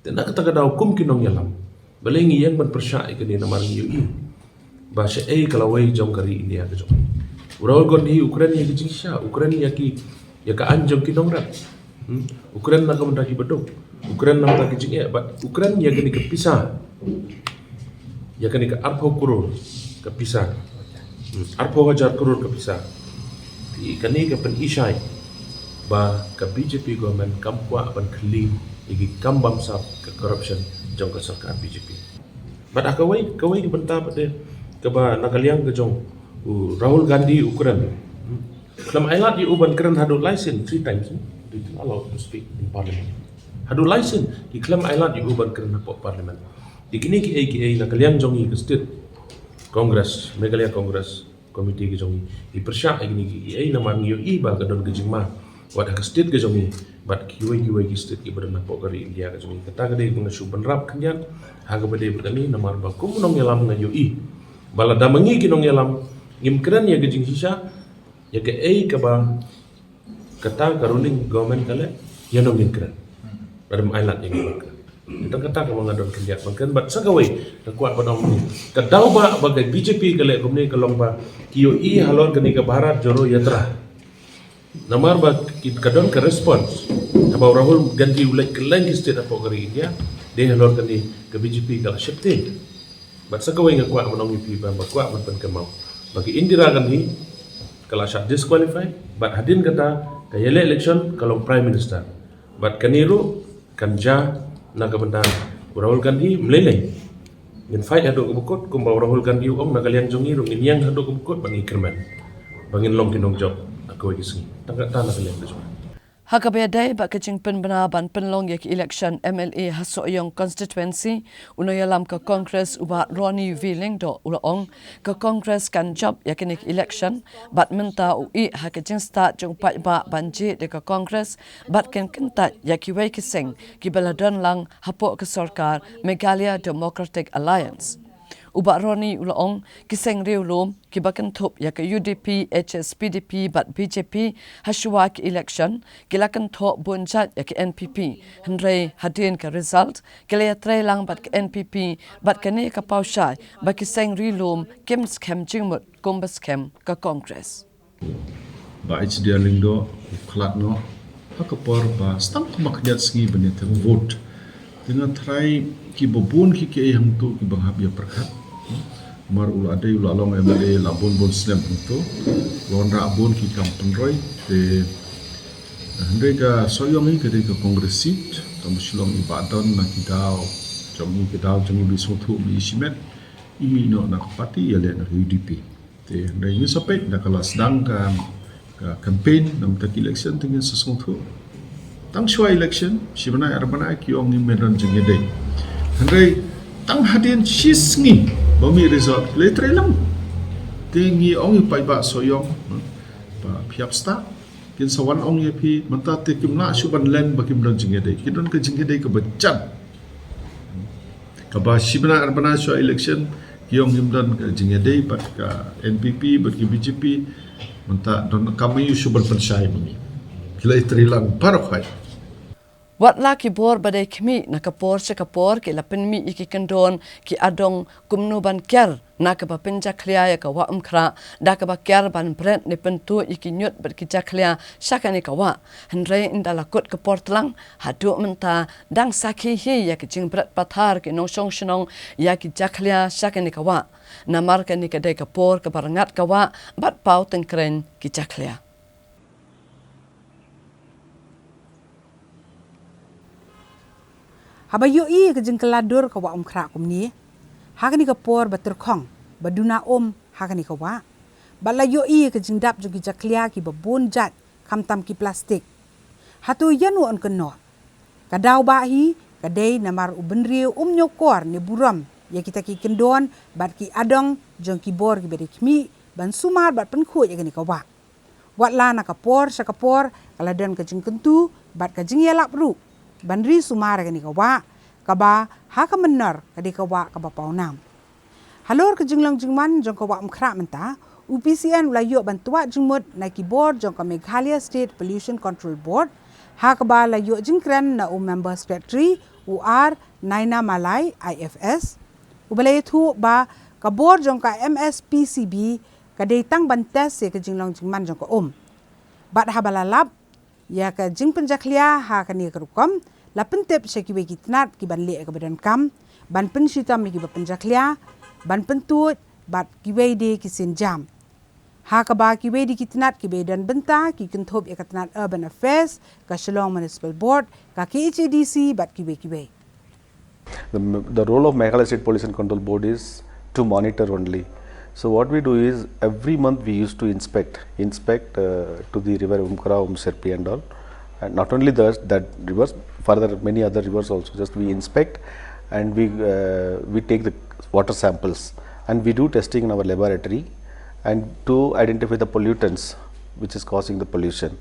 Te na kata ka daw kum ki nongïalam, balei ngi ïeng ban pyrshah ïa kane? Namar ngi ïohi ba shaei ka lawei jong ka ri India ka jong ngi. U Rahul Gandhi u kren ïa ka jingshisha, u kren ïa ki, ïa ka aiñ jong ki nongrep. Hmm? U kren na ka bynta ki baduk. U kren na ka bynta ki jingeh, bad u kren ïa kane ka pisa, ïa kane ka arphew klur ka pisa. Hmm. Arphew hajar klur ka pisa. Te kane ka pyni shai ba ka B J P government kam kwah ban khylli Ïa ki kam bamsap ka corruption jong ka sorkar B J P. Bad ha kawei, kawei ka bynta pat de kaba na ka liang ka jong u Rahul Gandhi u kren. Hmm. Khlem ailad ïa u ban kren haduh lai sien, three times, hmm? They didn't allow to speak in parliament. Haduh lai sien, ki khlem ailad ïa u ban kren hapoh parliament. Ïa kine kiei kiei na ka liang jong ngi ka state Congress, Meghalaya Congress Committee ka jong ngi. Ngi pyrshah ïa kine kiei kiei namar ngi ïohi ba ka don ka jingma. Wat ha ka state ka jong ngi, bad kiwei kiwei ki state kiba don hapoh ka ri India ka jong ngi. Kata ka dei kaba nga shu bynrap khyndiat ha kaba dei bad kane namar ba kum u nongïalam nga ïohi ba lada ma ngi ki nongïalam ngim kren ïa ka jingshisha, ïa kaei kaba kata ka ruling government ka leh, ïa nongin kren. Lada ym ailad ïa ngi ban kren. Tang kata kaba nga don khyndiat ban kren, bad sa kawei nga kwah ban ong ka daw ba, ba ka B J P ka leh kumne ka long ba ki ïohi halor kane ka Bharat Jodo Yatra. Namar ba ki, ka don ka response haba u Rahul Gandhi u leit kylleng ki state hapoh ka ri India, dei halor kane ka B J P ka la sheptieng. Bad sa kawei nga kwah ban ong ïa phi ba, ba kwah ban pynkynmaw ba ka Indira Gandhi ka la shah disqualify, bad hadien kata ka ïaleh election ka long Prime Minister. Bad kane ruh kan jia na ka bynta u Rahul Gandhi, ym lei lei. Ngin fight haduh kaba kut, kumba u Rahul Gandhi u ong, na ka liang jong ngi ruh ngin ïeng haduh kaba kut bad ngi kyrmen ba ngin long ki nongjop ha kawei ka sngi. Tang kata na ka liang ka jong ngi. Ha kaba ïadei bad ka jingpynbna ban pynlong ïa ka election M L A ha Sohiong constituency, u nongïalam ka Congress u Bah Ronnie V Lyngdoh u la ong ka Congress kan jop ïa kane ka election, bad mynta u ïeh ha ka jingstad jong u paidbah ban jied ïa ka Congress bad kan kyntait ïa kiwei ki seng kiba la don lang hapoh ka sorkar Meghalaya Democratic Alliance. U Bah Ronnie u la ong ki seng riewlum kiba kynthup ïa ka U D P, H S P D P bad B J P ha shuwa ka election ki la kynthoh bun jait ïa ka N P P, hynrei hadien ka result ki la ïatreilang bad ka N P P, bad kane ka paw shai ba ki seng riewlum kim skhem jingmut kumba skhem ka Congress. Bah H D R Lyngdoh u khlad noh ha ka por ba stang kumba khyndiat sngi ban ïa thep vote. Te nga tharai kiba bun ki kiei hangto kiba nga hap ïa pyrkhat. Namar u la dei, u la long M L A la bun bun snem hangto. La wanrah bun ki kam pynroi. Te hynrei ka Sohiong hi ka dei ka Congress seat. Tangba shu long i ba don na ki daw jong i, ki daw jong i ba i sngewthuh ba i shimet, i mih noh na ka party, ïaleh na ka U D P. Te hynrei ngi sa peit da ka la sdang ka, ka campaign na mynta ka election te ngin sa sngewthuh. Tang shuwa election shi bnai ar bnai ki ong ngim don jingïadei. Hynrei tang hadien shi sngi ba mih result ki la ïatreilang. Te ngi ong ïa u paidbah Sohiong ba phi hap stad. Kin sa wan ong ïa phi mynta te kim lah shuh ban len ba kim don jingïadei. Ki don ka jingïadei kaba jan. Kaba shi bnai ar bnai shuwa election ki ong ngim don ka jingïadei bad ka N P P bad ka B J P. Mynta don kam aiu shuh ban pynshai mynne. Ki la ïatreilang baroh khoit. Wat la ki bor ba dei khmih na ka por sha ka por ki la pynmih ïa ki kyndon ki adong kumno ban kiar na kaba pynjakhlia ïa ka Wah Umkhrah da kaba kiar ban bret ne pyntuid ïa ki ñiut bad ki jakhlia sha kane ka wah. Hynrei ynda la kut ka por tlang haduh mynta dang sakhi hi ïa ka jingbret pathar ki nongshong shnong ïa ki jakhlia sha kane ka wah. Namar kane ka dei ka por kaba rngat ka wah bad paw tyngkreiñ ki jakhlia. Haba ïohi ïa ka jingkylla dur ka Wah Umkhrah kumne ha kane ka por ba tyrkhong ba duna um ha kane ka wah, bad la ïohi ïa ka jingdap jong ki jakhlia kiba bun jait khamtam ki plastik, hato ïano yn kynnoh? Ka daw bah hi ka dei namar u bynriew um ñiewkor ne burom ïa kita ki kyndon bad ki adong jong ki bor kiba dei khmih ban sumar bad pynkhuid ïa kane ka wah. Wat la na ka por sha ka por ka la don ka jingkyntu bad ka jingïalap ruh ban ri sumar ïa kane ka wah, kaba ha ka mynnor ka dei ka wah kaba pawnam. Halor ka jinglong jingman jong ka Wah Umkhrah mynta, u P C N u la ïoh ban twad jingmut na ki bor jong ka Meghalaya State Pollution Control Board, ha kaba la ïoh jingkren na u Member Secretary u R Naina Malai I F S, uba la ïathuh ba ka bor jong ka M S P C B ka dei tang ban test ïa ka jinglong jingman jong ka um. Bad haba la lap ïa ka jingpynjakhlia ha kane ka rukom, la pyntip sha kiwei ki tnat kiban leh ïa kaba donkam ban pynshitom ïa kiba pynjakhlia, ban pyntuid bad kiwei de ki sienjam. Ha kaba kiwei de ki tnat kiba don bynta ki kynthup ïa ka tnat Urban Affairs, ka Shillong Municipal Board, ka K H A D C bad kiwei kiwei. The, the role of Meghalaya State Pollution Control Board is to monitor only. So what we do is every month we used to inspect, inspect uh, to the river Umkra, Umserpi and all. And not only that, that rivers, further many other rivers also. Just we inspect and we uh, we take the water samples and we do testing in our laboratory and to identify the pollutants which is causing the pollution.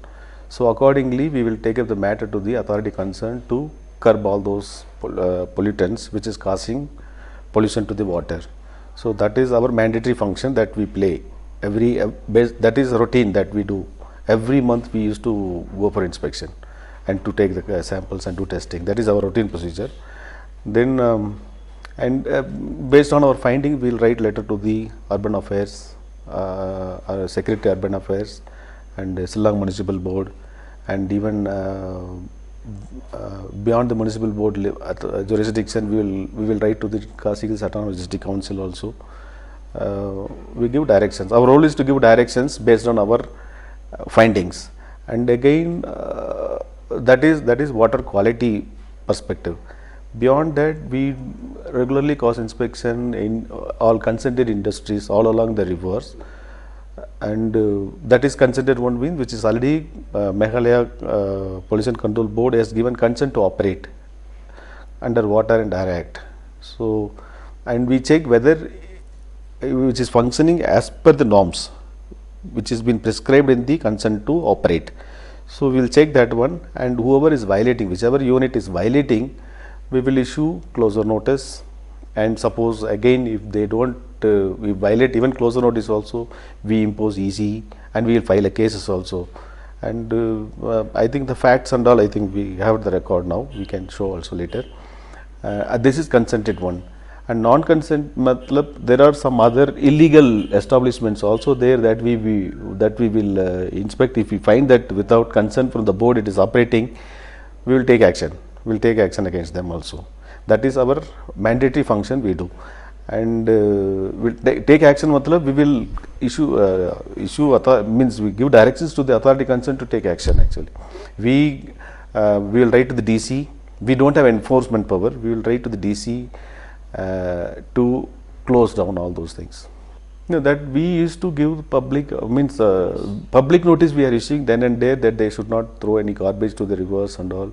So accordingly, we will take up the matter to the authority concerned to curb all those pol- uh, pollutants which is causing pollution to the water. So that is our mandatory function that we play. Every uh, bas- that is a routine that we do. Every month we used to go for inspection and to take the uh, samples and do testing. That is our routine procedure. Then um, and uh, based on our finding, we'll write letter to the Urban Affairs, uh, uh, Secretary Urban Affairs, and uh, Shillong Municipal Board, and even uh, uh, beyond the municipal board li- at, uh, jurisdiction, we will we will write to the Khasi Hills Autonomous District Council also. Uh, we give directions. Our role is to give directions based on our uh, findings, and again, uh, that is that is water quality perspective. Beyond that, we regularly cause inspection in uh, all consented industries all along the rivers, and uh, that is consented one means which is already uh, Meghalaya uh, Pollution Control Board has given consent to operate under Water and Air Act. So, and we check whether uh, which is functioning as per the norms which has been prescribed in the consent to operate. So we will check that one, and whoever is violating, whichever unit is violating, we will issue closure notice. And suppose again, if they don't uh, we violate even closure notice also, we impose E C and we will file a cases also. And uh, uh, I think the facts and all, I think we have the record now. We can show also later. Uh, this is consented one. And non-consent, matlab, there are some other illegal establishments also there that we, we that we will uh, inspect. If we find that without consent from the board it is operating, we will take action. We will take action against them also. That is our mandatory function we do. And uh, we'll ta- take action, matlab, we will issue uh, issue author- means we give directions to the authority concerned to take action. Actually, we uh, we will write to the D C. We don't have enforcement power. We will write to the D C uh, to close down all those things. No, that we used to give public uh, means uh, public notice we are issuing then and there that they should not throw any garbage to the rivers and all,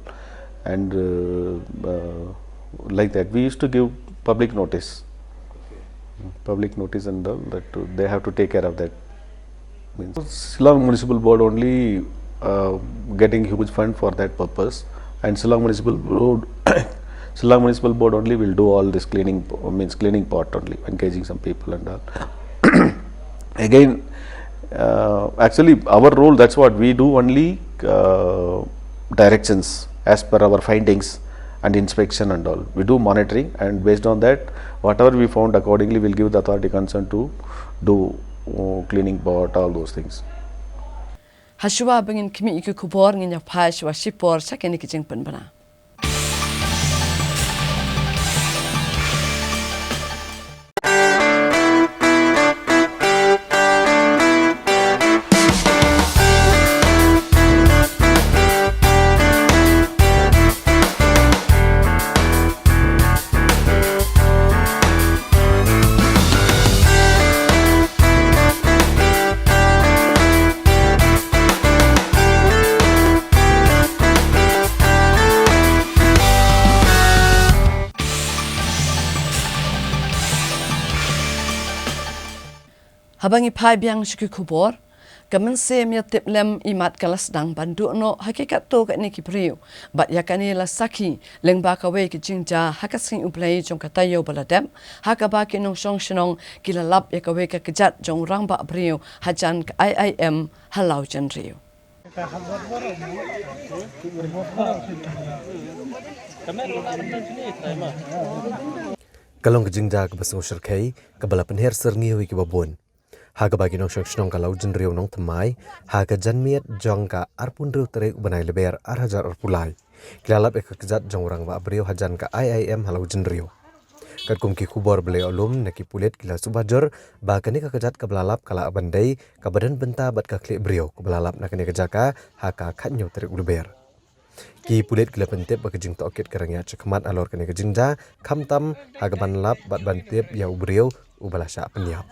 and uh, uh, like that. We used to give public notice, public notice and all that uh, they have to take care of that. Means Shillong Municipal Board only uh, getting huge fund for that purpose, and Shillong Municipal Board, Shillong Municipal Board only will do all this cleaning, means cleaning part only, engaging some people and all. Again, uh, actually, our role, that's what we do, only uh, directions as per our findings and inspection and all. We do monitoring, and based on that, whatever we found, accordingly we'll give the authority concerned to do uh, cleaning part, all those things. Hashwa bangin khmih ki khubor ngin ïa phai shwa shipor sha kine ki jingpynbna. Haba ngi phai biang sha ki khubor, ka mynsiem ïa tip lem imat ka la sdang ban duh noh ha ki katto katne ki briew. Bad ïa kane la sakhi lyngba kawei ka jingjia ha ka sngi U Blei jong ka taïew ba la dep, ha kaba ki nongshong shnong ki la lap ïa kawei ka kjat jong rangbah briew hajan ka I I M ha Lawjynriew. Ka long ka jingjia kaba sngewshyrkhei, kaba la pynher syrngiew ïa kiba bun. Ha kaba ki nongshong shnong ka Lawjynriew Nongthymmai, ha ka janmiet jong ka arphew hynriew tarik u bnai Lber arhajar arphew lai, ki la lap ïa ka kjat jong u rangbah briew hajan ka I I M ha Lawjynriew. Katkum ki khubor ba la ïoh lum na ki pulit ki la suba jur ba kane ka kjat kaba la lap ka la ban dei kaba don bynta bad ka khlieh briew kaba la lap na kane ka jaka ha ka khathynñiew tarik u Lber. Ki pulit ki la pyntip ba ka jingtohkit ka rangïaid shakhmat halor kane ka jingjia khamtam ha kaban lap bad ban tip ïa u briew uba la shah pynïap.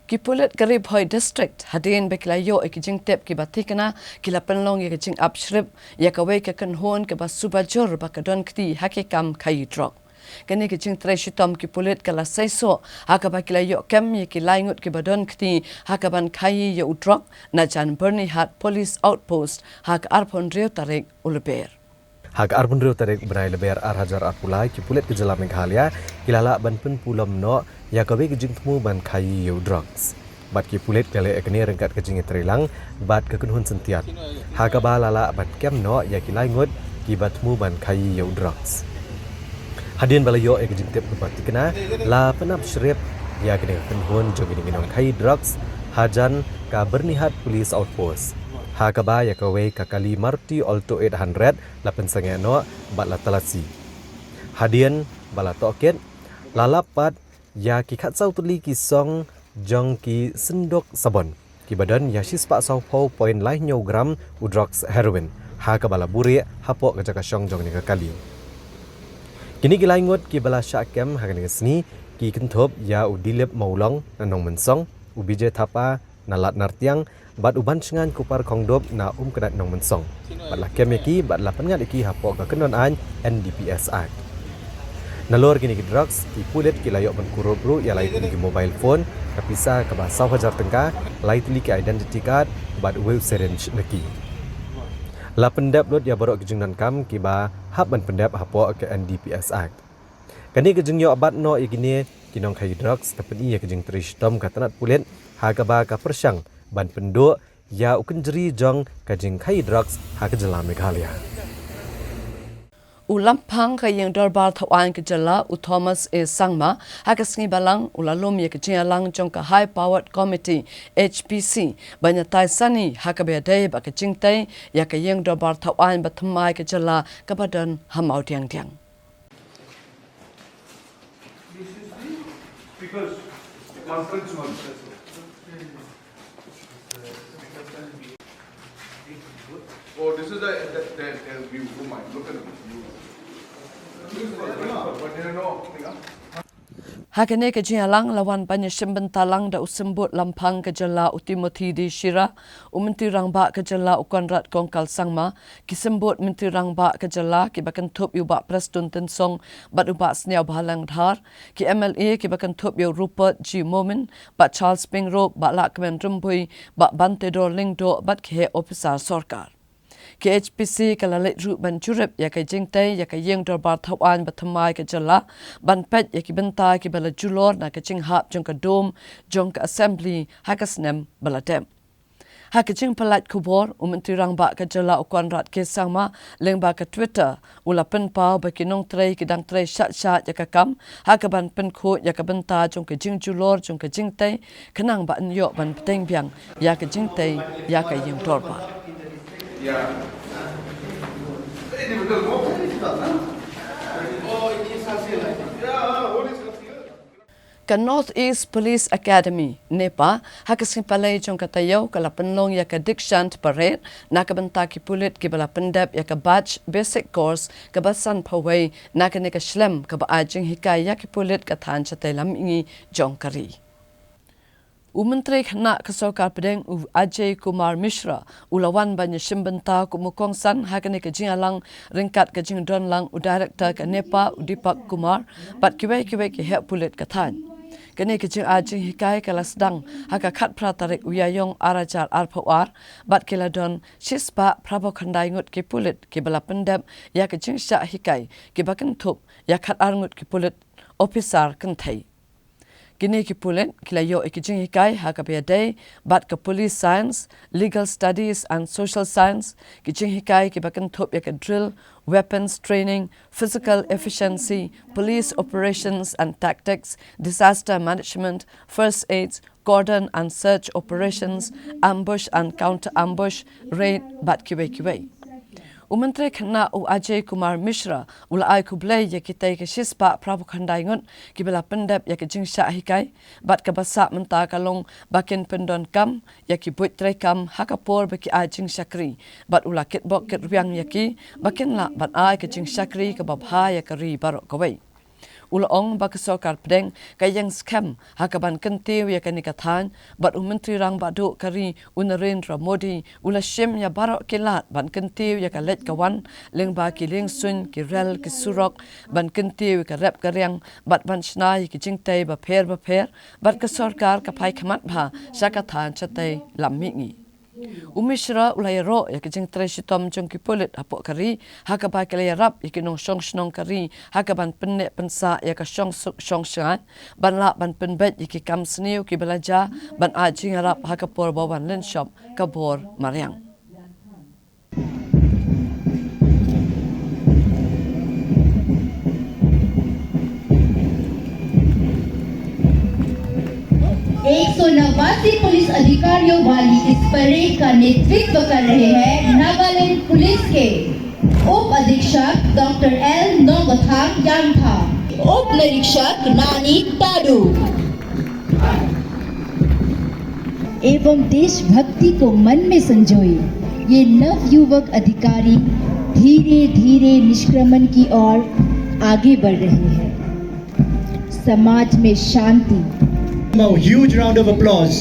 Ki pulit ka Ri Bhoi District hadien ba ki la ïoh ïa ki jingtip kiba thikna ki la pynlong ïa ka jingap shrip ïa kawei ka kynhun kaba suba jur ba ka don kti ha ki kam khaïi drok. Kane ka jingtrei shitom ki pulit ka la seisoh ha kaba ki la ïoh kem ïa ki lai ngut kiba don kti ha kaban khaïi ïa u drok na jan Byrnihat Police Outpost ha ka arphew hynriew tarik u Lber. Ha ka arphew hynriew tarik u bnai Lber ar hajar arphew lai, ki pulit ka jylla Meghalaya ki la lah ban pynpulom noh ïa kawei ka jingthmu ban khaïi ïa u drugs. Bad ki pulit ki la leh ïa kane ryngkat ka jingïatreilang bad ka kynhun syntiat ha kaba la lah ban kem noh ïa ki lai ngut kiba thmu ban khaïi ïa u drugs. Hadien ba la ïoh ïa ka jingtip kaba thikna, la pynap shrip ïa kane ka kynhun jong kine ki nongkhaïi drugs hajan ka Byrnihat Police Outpost ha kaba ïa kawei ka kali Maruti Alto eight hundred la pynsangeh noh bad la talasi. Hadien ba la tohkit, la lap pat ïa ki khatsaw tylli ki song jong ki synduk sabon kiba don ïa shispah sawphew point laiphew gram u drugs heroin ha kaba la buhrieh hapoh ka jaka shong jong kane ka kali. Kine ki lai ngut kiba la shah kem ha kane ka sngi ki kynthup ïa u Dilip Mawlong na Nongmynsong, u Bijay Thapa na Lad Nartiang bad u Banshngain Kupar Khongdup na Umknat Nongmynsong. Bad la kem ïa ki bad la pynngat ïa ki hapoh ka kyndon aiñ N D P S Act. Nalor kine ki drugs, ki pulit ki la ïoh ban kurup ruh ïa lai tylli ki mobile phone, ka pisa kaba saw hajar tyngka, lai tylli ki identity card bad wei u syringe na ki. La pyndep lut ïa baroh ki jingdonkam kiba hap ban pyndep hapoh ka N D P S Act. Kane ka jingïoh bat noh ïa kine ki nongkhaïi drugs ka pyni ïa ka jingtrei shitom ka tnat pulit ha kaba ka pyrshang ban pynduh ïa u kynjri jong ka jingkhaïi drugs ha ka jylla Meghalaya. U Lamphang ka Ïing Dorbar Thawaiñ ka jylla u Thomas A Sangma ha ka sngi balang u la lum ïa ka jingïalang jong ka High Powered Committee, H P C, ban ïatai sani ha kaba ïadei bad ka jingtei ïa ka Ïing Dorbar Thawaiñ ba thymmai ka jylla kaba don ha Mawdiangdiang. This is the speaker's conference hall. Oh, this is the, the, the, the view. Oh my, look at this view. But there are no, yeah. Ha kane ka jingïalang la wan ban ïashim bynta lang da u Symbud Lamphang ka jylla u Timothy D Shira, u Myntri Rangbah ka jylla u Conrad Kongkal Sangma, ki Symbud Myntri Rangbah ka jylla kiba kynthup ïa u Bah Prestone Tynsong bad u Bah Sniawbhalang Dhar, ki M L A kiba kynthup ïa u Rupert G Momin, Bah Charles Pyngrope, Bah Lahkmen Rymbui, Bah Bantedor Lyngdoh bad ki heh ophisar sorkar. Ka H P C ka la leit ruh ban jurip ïa ka jingtei ïa ka Ïing Dorbar Thawaiñ ba thymmai ka jylla ban peit ïa ki bynta kiba la julor na ka jinghap jong ka dome jong ka Assembly ha ka snem ba la dep. Ha ka jingpyllait khubor, u Myntri Rangbah ka jylla u Conrad K Sangma lyngba ka Twitter u la pynpaw ba ki nongtrei ki dang trei shah shah ïa ka kam ha kaban pynkhuid ïa ka bynta jong ka jingjulor jong ka jingtei, khnang ba yn ïoh ban bteng biang ïa ka jingtei ïa ka Ïing Dorbar. Ka North East Police Academy, NEPA, ha ka sngi Palei jong ka taïew ka la pynlong ïa ka Dikshant Parade na ka bynta ki pulit kiba la pyndep ïa ka batch basic course kaba sanphew wei na kane ka shlem kaba ai jinghikai ïa ki pulit ka thaiñ shatei lam mihngi jong ka ri. U Myntri Khynnah ka Sorkar Pdeng u Ajay Kumar Mishra u la wan ban ïashim bynta kum u kongsan ha kane ka jingïalang ryngkat ka jingdon lang u Director ka NEPA u Deepak Kumar bad kiwei kiwei ki heh pulit ka thaiñ. Kane ka jingai jinghikai ka la sdang ha ka khatphra tarik u Ïaïong ar hajar arphew ar bad ki la don shispah phraphew khyndai ngut ki pulit kiba la pyndep ïa ka jingshah hikai kiba kynthup ïa khatar ngut ki pulit ophisar kynthei. Kine ki pulit ki la ïoh ïa ki jinghikai ha kaba ïadei bad ka Police Science, Legal Studies and Social Science, ki jinghikai kiba kynthup ïa ka drill, weapons training, physical efficiency, police operations and tactics, disaster management, first aid, cordon and search operations, ambush and counter ambush, raid bad kiwei kiwei. U Myntri Khynnah u Ajay Kumar Mishra u la ai khublei ïa kitei ki shispah phra phew khyndai ngut kiba la pyndep ïa ka jingshah hikai, bad kaba sah mynta ka long ba kin pyndonkam ïa ki buit treikam ha ka por ba ki ai jingshakri, bad u la kitbok kitrwiang ïa ki ba kin lah ban ai ka jingshakri kaba bha ïa ka ri baroh kawei. U la ong ba ka sorkar pdeng ka ïeng skhem ha kaban kyntiew ïa kane ka thaiñ, bad u Myntri Rangbah Duh ka ri u Narendra Modi u la shim ïa baroh ki lad ban kyntiew ïa ka leit ka wan lyngba ki liengsuiñ, ki rel, ki surok, ban kyntiew ïa ka rep ka riang bad ban shna ïa ki jingtei bapher bapher, bad ka sorkar ka phai khmat bha sha ka thaiñ shatei lam mihngi. U Mishra u la ïaroh ïa ka jingtrei shitom jong ki pulit hapoh ka ri ha kaba ki la ïarap ïa ki nongshong shnong ka ri ha kaban pynneh pynsah ïa ka shongsuk shongshngaiñ ban lah ban pynbeit ïa ki kam sniew kiba la jia, ban ai jingïarap ha ka por ba wan lynshop ka bor mariang. एक सौ नवासी पुलिस अधिकारियों वाली इस परेड का नेतृत्व कर रहे हैं नागालैंड पुलिस के उप अधीक्षक डॉक्टर एल नोंगथांग यांगथा, उप निरीक्षक नानी ताडू। एवं देशभक्ति को मन में संजोए ये नवयुवक अधिकारी धीरे धीरे निष्क्रमण की ओर आगे बढ़ रहे हैं। समाज में शांति। A huge round of applause.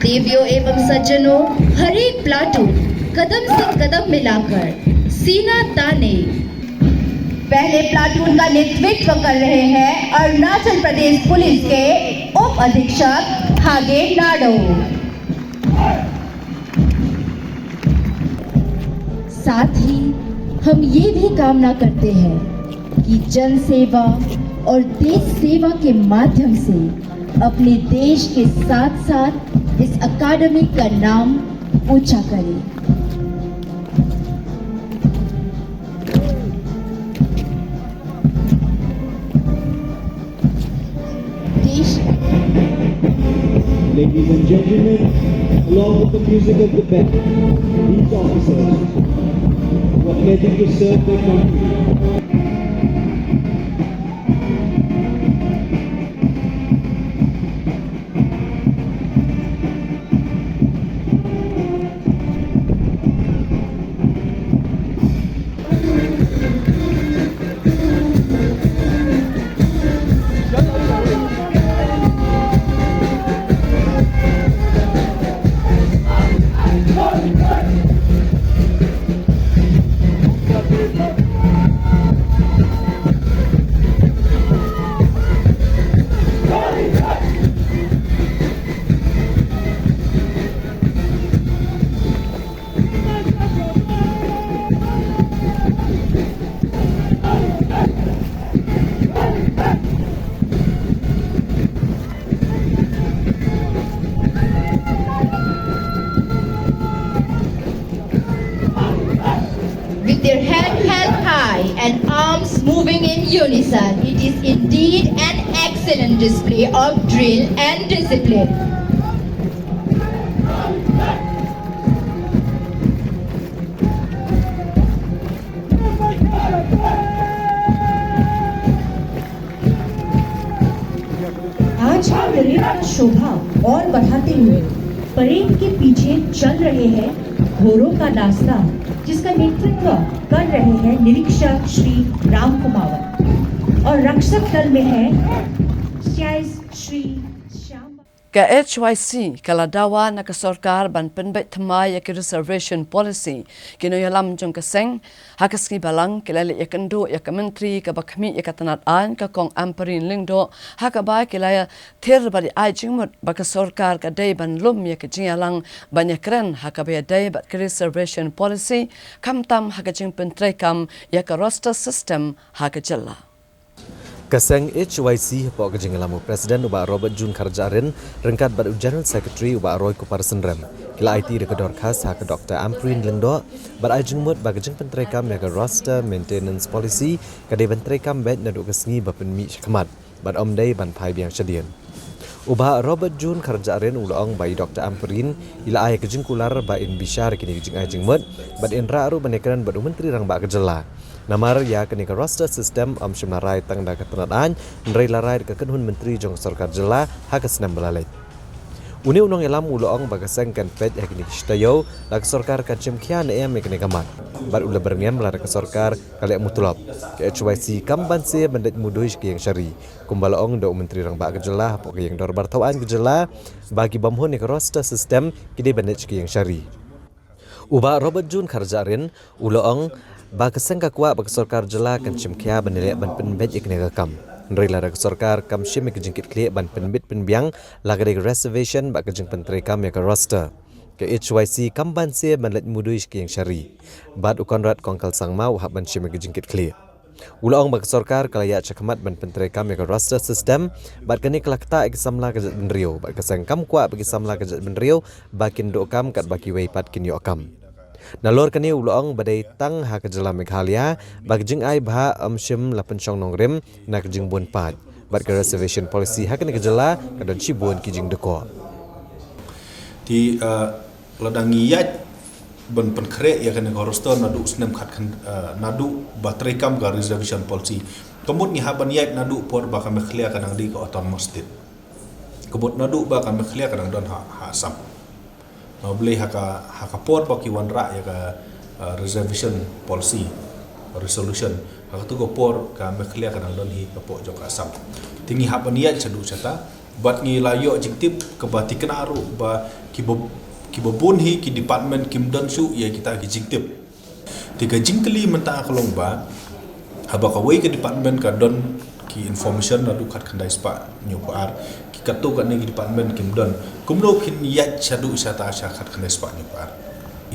देवियों एवं सज्जनों, हर एक प्लाटून कदम से कदम मिलाकर सीना ताने पहले प्लाटून का नेतृत्व कर रहे हैं अरुणाचल प्रदेश पुलिस के उप अधीक्षक हागे नाडो। साथ ही हम ये भी कामना करते हैं कि जन सेवा और देश सेवा के माध्यम से अपने देश के साथ साथ इस अकादमी का नाम ऊंचा करें। Ladies and gentlemen, along with the music of the band, these officers were heading to serve their country. With their head held high and arms moving in unison, it is indeed an excellent display of drill and discipline. आज हम परेड का शोभा और बढ़ाते हुए परेड के पीछे चल रहे हैं घोड़ों का दास्ता, जिसका नेतृत्व कर रहे हैं निरीक्षक श्री राम कुमावत और रक्षक दल में है CIS Shri Shyam. Ka HYC ka la dawa na ka sorkar ban pynbeit thymmai ïa ki reservation policy. Ki nongïalam jong ka seng ha ka sngi Balang ki la leit ïakynduh ïa ka myntri kaba khmih ïa ka tnat aiñ, ka Kong Ampareen Lyngdoh, ha kaba ki la thir bad ai jingmut ba ka sorkar ka dei ban lum ïa ka jingïalang ban ïakren ha kaba ïadei bad ka reservation policy, khamtam ha ka jingpyntreikam ïa ka roster system ha ka jylla. Ka seng HYC hapoh ka jingïalam u President u Bah Robert June Kharjahrin ryngkat bad u General Secretary u Bah Roykuper Synrem ki la aiti da ka dorkhas ha ka Doktor Ampareen Lyngdoh bad ai jingmut ba ka jingpyntreikam ïa ka roster maintenance policy ka dei ban treikam beit naduh ka sngi ba pynmih shakhmat bad ym dei ban phai biang shadien. U Bah Robert June Kharjahrin u la ong ba i Doktor Ampareen i la ai ka jingkular ba in bishar ïa kine ki jingai jingmut bad in rah ruh ban ïakren bad u Myntri Rangbah ka jylla. Namar ïa kane ka roster system ym shym la rai tang da ka tnad aiñ, hynrei la rai da ka kynhun myntri jong ka sorkar jylla ha ka snem ba la leit. Une u nongïalam u la ong ba ka seng kan peit ha kine ki shi taïew la ka sorkar kan shim khia ne em ïa kane ka mat. Bad u la byrngem lada ka sorkar ka leh mutlop, ka H Y C kam banse ban leit mudui sha ka ïing shari, kumba la ong da u Myntri Rangbah ka jylla hapoh ka ïing dorbar thaw aiñ ka jylla ba ki bym hun ïa ka roster system ki dei ban leit sha ka ïing shari. U Bah Robert June Kharjahrin u la ong ba ka seng ka kwah ba ka sorkar jylla kan shim khia ban ïaleh ban pynbeit ïa kane ka kam. Hynrei lada ka sorkar kam shim ïa ka jingkitkhlieh ban pynbit pynbiang la ka dei ka reservation bad ka jingpyntreikam ïa ka roster, ka H Y C kam banse ban leit mudui sha ka ïing shari. Bad u Conrad Kongkal Sangma u hap ban shim ïa ka jingkitkhlieh. U la ong ba ka sorkar ka la ïaid shakhmat ban pyntreikam ïa ka roster system bad kane ka la ktah ïa ki samla ka jaitbynriew bad ka seng kam kwah ba ki samla ka jaitbynriew ba kin duh kam katba kiwei pat kin ïoh kam. Nalor kane u la ong ba dei tang ha ka jylla Meghalaya ba ka jingai bha ym shym la pynshong nongrim na ka jingbun paid bad ka reservation policy ha kane ka jylla ka don shibun ki jingdukor. Te lada ngi ïaid ban pynkhreh ïa kane ka roster naduh snem khat khan naduh ba treikam ka reservation policy, ka mut ngi hap ban ïaid naduh por ba ka Meghalaya ka dang dei ka autonomous state. Ka mut naduh ba ka Meghalaya ka dang don ha Assam. Balei ha ka ha ka por ba ki wanrah ïa ka reservation policy resolution, ha katu ka por ka Meghalaya ka dang don hi hapoh jong ka Assam. Te ngi hap ban ïaid shaduh shata bad ngi la ïoh jingtip kaba thikna ruh ba kiba bun hi ki department kim don shuh ïa kita ki jingtip. Te ka jingkylli mynta ka long ba haba kawei ka department ka don ki information naduh khatkhyndai spah hynñiewphew ar, ki katto katne ki department kim don, kumno phin ïaid shaduh shata sha khatkhyndai spah hynñiewphew ar?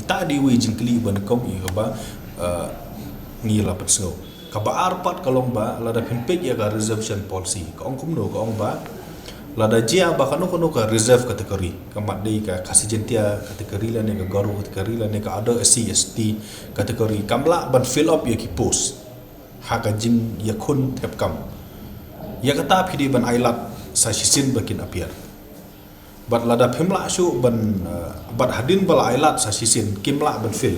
Ita dei wei jingkylli ba nyngkong ïa kaba ngi la pynsngew. Kaba ar pat ka long ba lada phin peit ïa ka reservation policy ka ong kumno, ka ong ba lada jia ba kano kano ka reserve category, ka mat dei ka Khasi Jaintia category lane ka Garo category lane ka other S C S T category, kam lah ban fill up ïa ki post ha ka jingïakhun thep kam. Ïa kata phi dei ban ailad sa shisien ba kin appear. Bad lada phim lah shuh ban bad hadien ba la ailad sa shisien kim lah ban fill,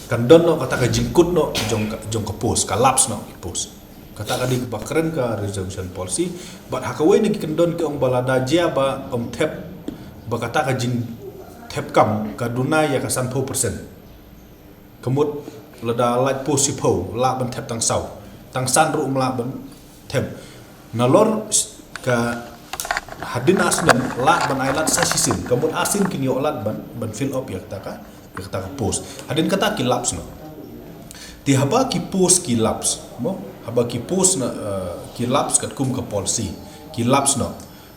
kan don noh kata ka jingkut noh jong ka post, ka lapse noh ki post. Kata ka dei kaba kren ka reservation policy. Bad ha kawei na ki kyndon ki ong ba lada jia ba ym thep, ba kata ka jingthep kam ka duna ïa ka sanphew percent. Ka mut lada lait post shiphew lah ban thep tang saw, tang san ruh ym lah ban thep. Nalor ka hadien ar snem lah ban ailad sa shisien, ka mut ar sien kin ïoh lad ban ban fill up ïa kata ka ïa kata ka post. Hadien kata ki lapse noh. Te haba ki post ki lapse mo, haba ki post na ki lapse katkum ka policy, ki lapse noh.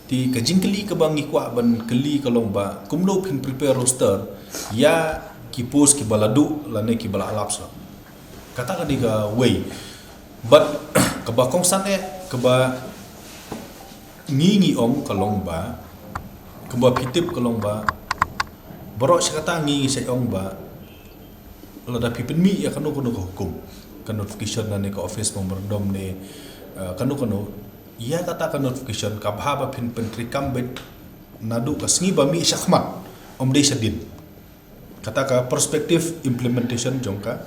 Te ka jingkylli kaba ngi kwah ban kylli ka long ba kumno phin prepare roster ïa ki post kiba la duh lane kiba la lapse noh. Kata ka dei kawei. Bad kaba kongsan eh kaba ngi ngi ong ka long ba, kaba phi tip ka long ba, baroh shi katta ngi ngi sa ong ba lada phi pynmih ïa kano kano ka hukum, ka notification lane ka office memorandum ne kano kano, ïa kata ka notification ka bha ba phin pyntreikam beit naduh ka sngi ba mih shakhmat, ym dei shadien. Kata ka prospective implementation jong ka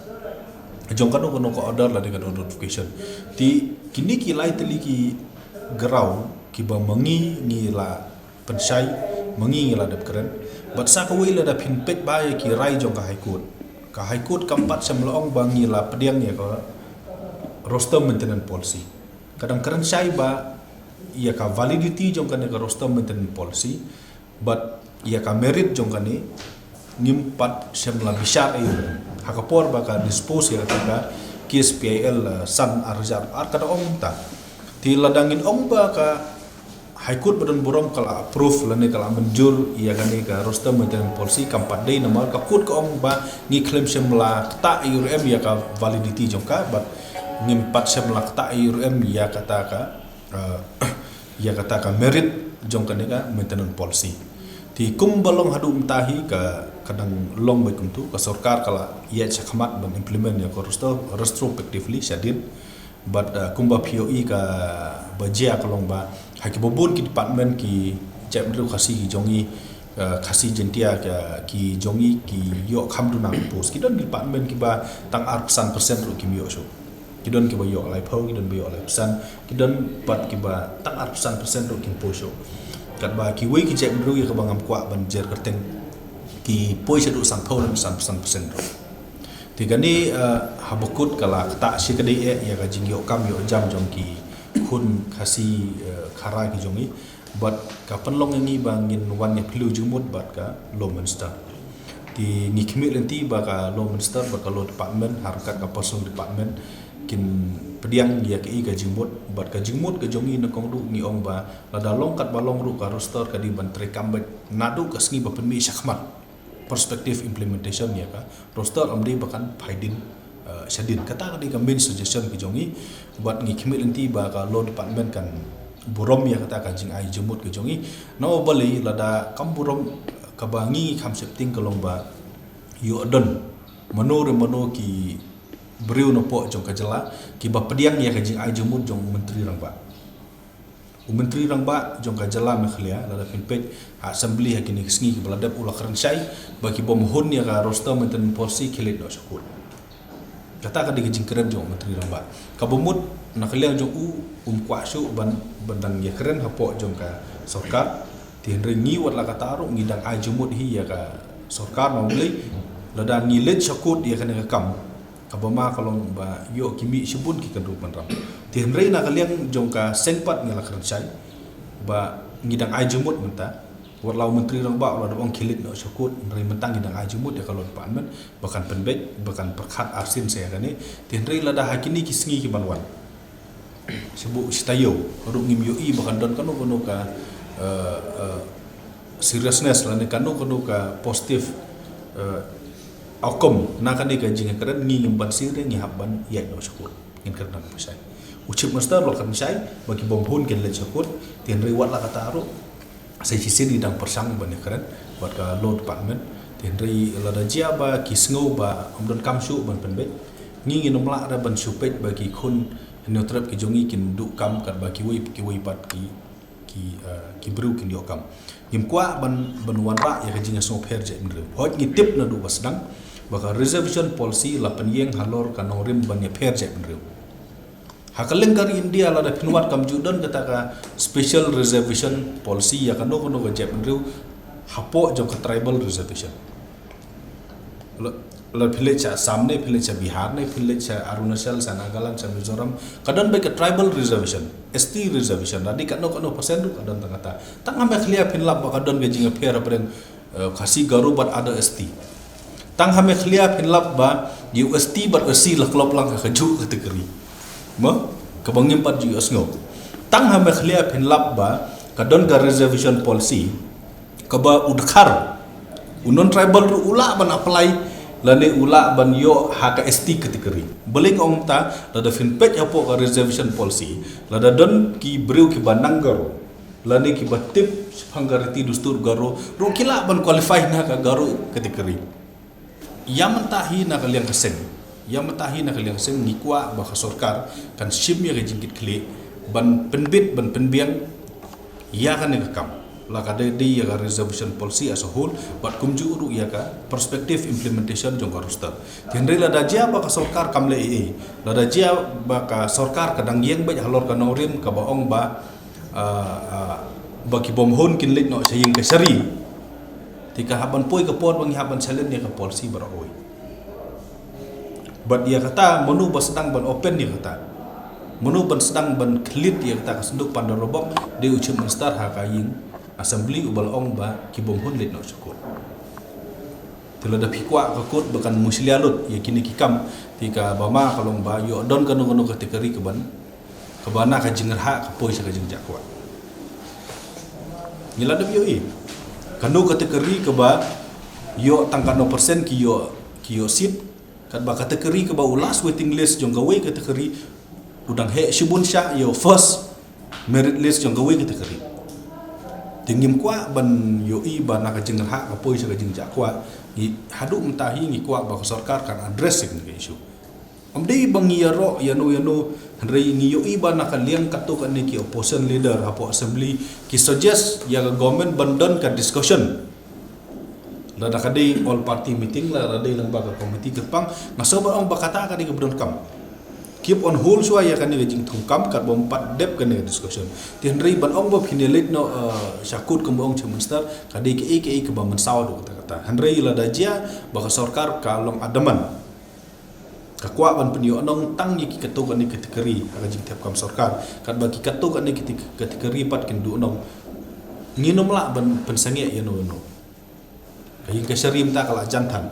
jong kano kano ka order lane ka notification. Te kine ki lai tylli ki ground kiba ma ngi ngi la pynshai, ma ngi ngi la dep kren. Bad sa kawei lada phin peit ba ïa ki rai jong ka High Court, ka High Court kam pat shym la ong ba ngi la pdiang ïa ka roster maintenance policy. Ka dang kren shai ba ïa ka validity jong kane ka roster maintenance policy bad ïa ka merit jong kane ngim pat shym la bishar ei. Ha ka por ba ka dispose ïa kata ka case P I L san ar hajar ar ka da ong ta. Te lada ngin ong ba ka High Court ba don burom ka la approve lane ka la mynjur ïa kane ka roster maintenance policy, kam pat dei namar ka court ka ong ba ngi khlem shym la ktah ïa u em ïa ka validity jong ka bad ngim pat shym la ktah ïa u em ïa kata ka ïa kata ka merit jong kane ka maintenance policy. Te kumba long haduh mynta hi ka ka dang long beit kumtu, ka sorkar ka la ïaid shakhmat ban implement ïa ka roster retrospectively shadien. Bad kumba phi ïohi kaba jia ka long ba Ha kiba bun ki department ki jaitbynriew Khasi ki jong ngi, eh, Khasi Jaintia ki, ki jong ngi ki ïoh kham duna ki post. Ki don ki department kiba tang arphew san percent ruh kim ïoh shuh. Ki don kiba ïoh laiphew, ki don ba ïoh laiphew san, ki don pat kiba tang arphew san percent ruh kim poi shuh. Katba kiwei ki jaitbynriew ïa kaba ngam kwah ban jer kyrteng ki poi shaduh sanphew lane sanphew san percent ruh. Te kane, eh, haba kut ka la ktah shi ka dei eh ïa ka jingïoh kam ïoh jam jong ki khun Khasi, eh, Khara ki jong ngi. Bad ka pynlong ïa ngi ba ngin wan ïa phylliew jingmut bad ka Law Minister. Te ngi khmih lynti ba ka Law Minister bad ka Law Department ha ryngkat ka Personal Department kin pdiang ïa kaei ka jingmut, bad ka jingmut ka jong ngi nyngkong ruh ngi ong ba lada long katba long ruh ka roster ka dei ban treikam beit naduh ka sngi ba pynmih shakhmat. Prospective implementation ïa ka roster, ym dei ba kan phai dien, eh, shadien. Kata ka dei ka main suggestion ka jong ngi. Bad ngi khmih lynti ba ka Law Department kan burom ïa kata ka jingai jingmut ka jong ngi. Namar balei? Lada kam burom, kaba ngi kham sheptieng ka long ba ïoh don mano re mano ki briew napoh jong ka jylla kiba pdiang ïa ka jingai jingmut jong u Myntri Rangbah. U Myntri Rangbah jong ka jylla Meghalaya, lada phin peit ha Assembly ha kine ki sngi kiba la dep, u la kren shai ba ki bym hun ïa ka Roster Maintenance Policy ki leit noh sha court. Kata ka dei ka jingkren jong u Myntri Rangbah. Kaba mut na ka liang jong u, um kwah shuh ban, ban dang ïakren hapoh jong ka sorkar. Te hynrei ngi wat la katta ruh ngi dang ai jingmut hi ïa ka sorkar, namar balei? Lada ngi leit sha court ïa kane ka kam, kaba ma ka long ba ïoh ki mih shibun ki kynrup kynram. Te hynrei na ka liang jong ka seng pat ngi la kren shai ba ngi dang ai jingmut mynta. Wat la u Myntri Rangbah u la dep ong ki leit noh sha court, hynrei mynta ngi dang ai jingmut ïa ka Law Department ba kan pynbeit, ba kan pyrkhat arsien sa ïa kane. Te hynrei lada ha kine ki sngi ki ban wan, shu buh shi taïew ruh ngim ïohi ba kan don kano kano ka, eh, eh, seriousness lane kano kano ka positive, eh, outcome na kane ka jingkren, ngi ngim ban sir, ngi hap ban ïaid noh sha court. Ngin kren dang pyrshah. U Chief Minister u la kren shai ba ki bym hun kin leit sha court. Te hynrei wat la katta ruh, sa shisien ngi dang pyrshang ban ïakren bad ka Law Department. Te hynrei lada jia ba ki sngew ba ym don kam shuh ban pynbeit, ngi ngin ym lah re ban shu peit ba ki khun Hynñiewtrep ki jong ngi kin duh kam katba kiwei kiwei pat ki, ki, eh, ki briew kin ïoh kam. Ngim kwah ban, ban wanrah ïa ka jingïasngewpher jaitbynriew. Hooid, ngi tip naduh ba sdang ba ka Reservation Policy la pynïeng halor ka nongrim ban ïapher jaitbynriew. Ha ka lyngkar India lada phin wad kam ju don kata ka Special Reservation Policy ïa kano kano ka jaitbynriew hapoh jong ka Tribal Reservation. La, la phi leit sha Assam ne, phi leit sha Bihar ne, phi leit sha Arunachal, sha Nagaland, sha Mizoram, ka don beit ka Tribal Reservation, S T Reservation, lane kano kano percent ruh ka don tang kata. Tang ha Meghalaya phin lap ba ka don ka jingïapher hapdeng, eh, Khasi, Garo bad other S T. Tang ha Meghalaya phin lap ba ïa u S T bad S C la klop lang ha kajuh ka category. Mo? Kaba ngim pat ju ïohsngew. Tang ha Meghalaya phin lap ba ka don ka Reservation Policy, kaba u dkhar, u non-tribal ruh u lah ban apply lane u lah ban ïoh ha ka S T category. Balei nga ong kumta? Lada phin peit hapoh ka Reservation Policy, lada don ki briew kiba nang Garo lane kiba tip shaphang ka riti dustur Garo ruh ki lah ban qualify na ka Garo category. Ïa mynta hi na ka liang ka seng, ïa mynta hi na ka liang ka seng ngi kwah ba ka sorkar kan shim ïa ka jingkitkhlieh ban pynbit, ban pynbiang ïa kane ka kam. La ka dei, dei ïa ka Reservation Policy as a whole bad kumjuh ruh ïa ka prospective implementation jong ka roster. Te hynrei lada jia ba ka sorkar kam leh ei ei, lada jia ba ka sorkar ka dang ïeng beit halor ka nongrim kaba ong ba, ah, ah, ba ki bym hun kin leit noh sha ïing kashari, te ka hap ban poi ka por ba ngi hap ban challenge ïa ka policy baroh kawei. Bad ïa kata, mano ba sdang ban open ïa kata, mano ban sdang ban khlid ïa kata ka synduk pandor bok, dei u Chief Minister ha ka ïing Assembly uba la ong ba ki bym hun leit noh sha court. Te lada phi kwah ka court ba kan mushlia lut ïa kine ki kam, te kaba ma ka long ba ïoh don kano kano ka category kaban, kaba na ka jingrhah ka poi sha ka jingjahkwah. Ngi la dep ïohi kano ka category kaba ïoh tang kano percent ki ïoh, ki ïoh seat. Katba ka category kaba u last waiting list jong kawei ka category u dang heh shibun shah ïa u first merit list jong kawei ka category. Te ngim kwah ban ïohi ba na ka jingrhah ka poi sha ka jingjahkwah. Ngi, haduh mynta hi ngi kwah ba ka sorkar kan address ïa kane ka issue. Ym dei ba ngi ïaroh ïano ïano, hynrei ngi ïohi ba na ka liang katto katne ki opposition leader hapoh assembly ki suggest ïa ka government ban don ka discussion. Lada ka dei all party meeting, lada dei lyngba ka committee kyrpang, nga sngew ba ong ba kata ka dei kaba donkam. Keep on hold shuwa ïa kane ka jingthungkam katba ym pat dep kane ka discussion. Te hynrei ban ong ba phin ïa leit noh, eh, sha kut kumba ong Chief Minister, ka dei kaei kaei kaba mynsaw haduh katta katta. Hynrei lada jia ba ka sorkar ka long adamant, ka kwah ban pynïoh nong tang ïa ki katto katne category ha ka jingthep kam sorkar, katba ki katto katne kate-, category pat kin duh nong, ngin ym lah ban pynsangeh ïano ïano. Ka ïing kashari mynta ka la jan than.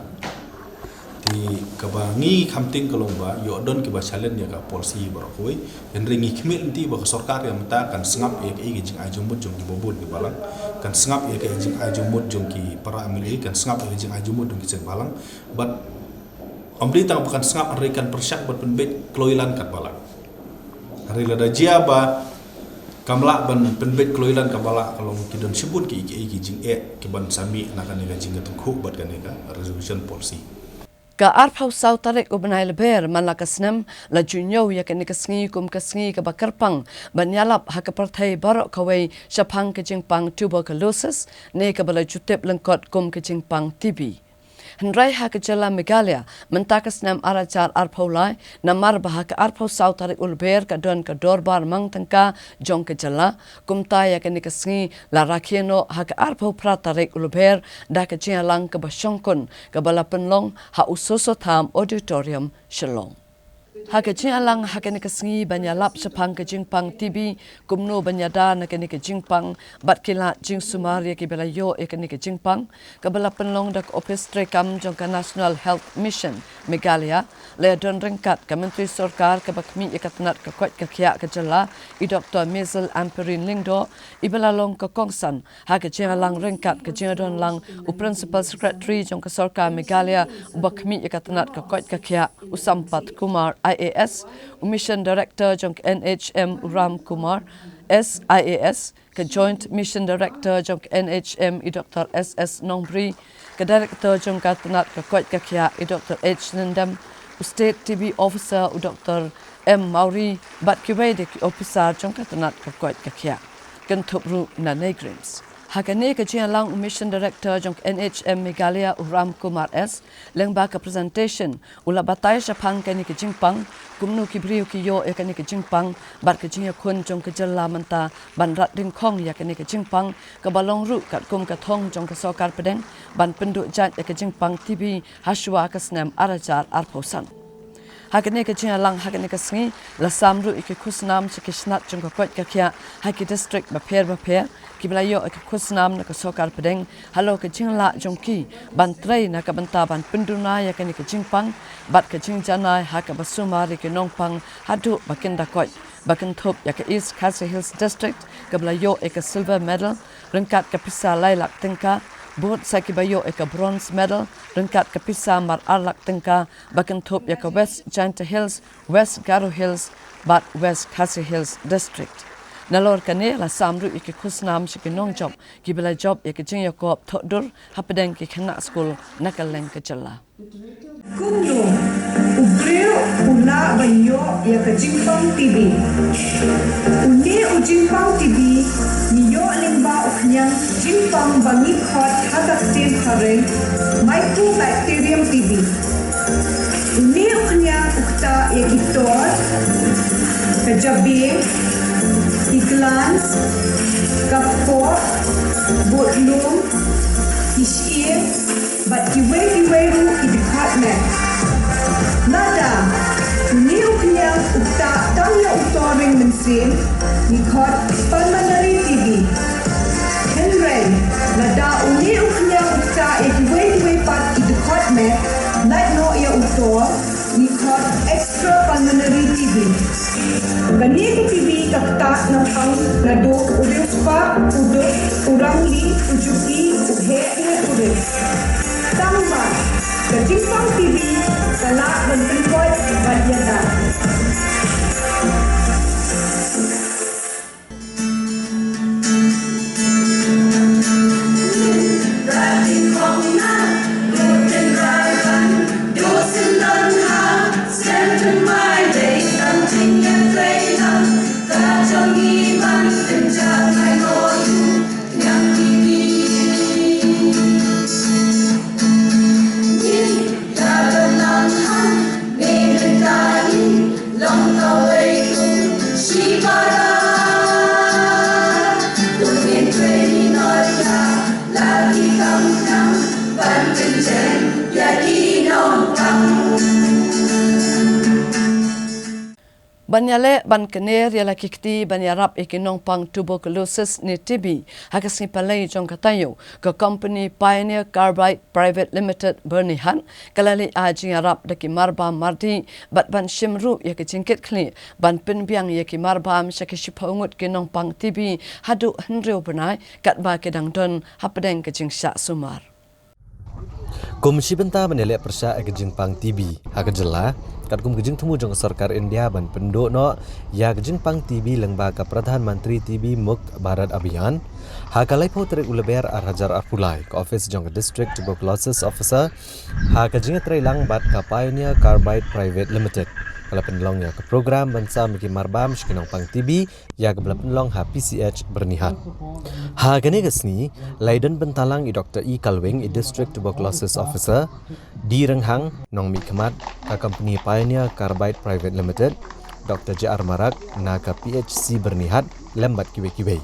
Te kaba ngi kham tieng ka long ba ïoh don kiba challenge ïa ka policy baroh kawei. Hynrei ngi khmih lynti ba ka sorkar ïa mynta kan sngap ïa kaei ka jingai jingmut jong kiba bun ki balang, kan sngap ïa kaei ka jingai jingmut jong ki para M L A, kan sngap ïa ka jingai jingmut jong ki seng balang. Bad ym dei tang ba kan sngap, hynrei kan pyrshang ban pynbeit kloi lan katba lah. Hynrei lada jia ba kam lah ban pynbeit kloi lan katba lah, ka long ki don shibun ki, ki, ki jingeh kiban sa mih na kane ka jingïatyngkhuh bad kane ka reservation policy. Ka arphew saw tarik u bnai Lber man la ka snem la ju ñiew ïa kane ka sngi kum ka sngi kaba kyrpang ban ïalap ha ka pyrthei baroh kawei shaphang ka jingpang tuberculosis, ne kaba la ju tip lyngkot kum ka jingpang T B. Hynrei ha ka jylla Meghalaya mynta ka snem ar hajar arphew lai, namar ba ha ka arphew saw tarik u Lber ka don ka dorbar mang tyngka jong ka jylla, kumta ïa kane ka sngi la rakhe noh ha ka arphew phra tarik u Lber da ka jingïalang kaba shongkun kaba la pynlong ha u Soso Tham Auditorium, Shillong. Ha ka jingïalang ha kane ka sngi ban ïalap shaphang ka jingpang T B, kumno ban ïada na kane ka jingpang bad ki lad jingsumar ïa kiba la ïoh ïa kane ka jingpang, kaba la pynlong da ka ophis treikam jong ka National Health Mission Meghalaya, la ïadon ryngkat ka Myntri Sorkar kaba khmih ïa ka tnat ka koit ka khiah ka jylla, i Doktor Maisel Ampareen Lyngdoh, iba la long ka kongsan ha ka jingïalang ryngkat ka jingïadon lang u Principal Secretary jong ka Sorkar Meghalaya uba khmih ïa ka tnat ka koit ka khiah, u Sampath Kumar I A S, u Mission Director jong ka N H M, u Ram Kumar S I A S, ka Joint Mission Director jong ka N H M, i Doktor S S Nongbri, ka Director jong ka tnat ka koit ka khiah, i Doktor H Lyngdoh, u State T B Officer, u Doktor M Mawrie, bad kiwei de ki ophisar jong ka tnat ka koit ka khiah. Kynthup ruh na NEIGRIHMS. Ha kane ka jingïalang u Mission Director jong ka N H M Meghalaya, u Ram Kumar S, lyngba ka presentation u la batai shaphang kane ka jingpang, kumno ki briew ki ïoh ïa kane ka jingpang, bad ka jingïakhun jong ka jylla mynta ban rat dyngkhong ïa kane ka jingpang, kaba long ruh katkum ka thong jong ka Sorkar Pdeng ban pynduh jait ïa ka jingpang T B hashwa ka snem ar hajar arphew san. Ha kane ka jingïalang ha kane ka sngi la sam ruh ïa ki khusnam sha ki shnat jong ka koit ka khiah ha ki district bapher bapher, kiba la ïoh ïa ki khusnam na ka Sorkar Pdeng halor ka jinglah jong ki ban trei na ka bynta ban pynduna ïa kane ka jingpang bad ka jingjanai ha kaba sumar ïa ki nongpang haduh ba kin da koit, ba kynthup ïa ka East Khasi Hills District, kaba la ïoh ïa ka Silver Medal ryngkat ka pisa lai lak tyngka, bud sa kiba ïoh ïa ka Bronze Medal ryngkat ka pisa mar ar lak tyngka, ba kynthup ïa ka West Jaintia Hills, West Garo Hills bad West Khasi Hills District. Nalor kane la sam ruh ïa ki khusnam sha ki nongjop kiba la jop ïa ka jingïakop thohdur hapdeng ki khynnah skul na kylleng ka jylla. Kumno u briew u lah ban ïoh ïa ka jingpang T B? Une u jingpang T B ngi ïoh lyngba u khñiang jingpang ba ngi khot ha ka ktien phareng Mycobacterium T B. Une u khñiang u ktah ïa ki tor, ka jabieng, ki glands, ka kpoh, bud lum, ki shyieng, bad kiwei kiwei ruh ki dkhot met. Lada une u khñiang u ktah tang ïa u tor ring mynsiem, ngi khot pulmonary T B. Hynrei lada une u khñiang u ktah ïa kiwei kiwei pat ki dkhot met, lait noh ïa u tor, ngi khot extrapulmonary T B. Kane ka T B ka ktah nongpang naduh u riewspah, u duk, u rangli, u juki, u heh ne u rit. Tangba ka jingpang T B ka lah ban pynkoit bad ïada. Ban ïaleh ban kner ïa la ki kti ban ïarap ïa ki nongpang tuberculosis ne T B ha ka sngi Palei jong ka taïew, ka kompeni Pioneer Carbide Private Limited Byrnihat ka la leit ai jingïarap da ki marbam mardih bad ban shim ruh ïa ka jingkitkhlieh ban pynbiang ïa ki marbam sha ki shiphew ngut ki nongpang T B haduh hynriew bnai katba ki dang don hapdeng ka jingshah sumar. Kum shi bynta ban ïaleh pyrshah ïa ka jingpang T B ha ka jylla, katkum ka jingthmu jong ka sorkar India ban pynduh noh ïa ka jingpang T B lyngba ka Pradhan Mantri T B Mukt Bharat Abhiyan, ha ka laiphew tarik u Lber ar hajar arphew lai, ka office jong ka District Tuberculosis Officer ha ka jingïatreilang bad ka Pioneer Carbide Private Limited ka la pynlong ïa ka program ban sam ïa ki marbam sha ki nongpang T B ïa kaba la pynlong ha P C H Byrnihat. Ha kane ka sngi la ïadon bynta lang i Doktor E Kalwing, i District Tuberculosis Officer, D Rynghang, nongmihkhmat ka kompeni Pioneer Carbide Private Limited, Doktor J R Marak na ka P H C Byrnihat, lem bad kiwei kiwei.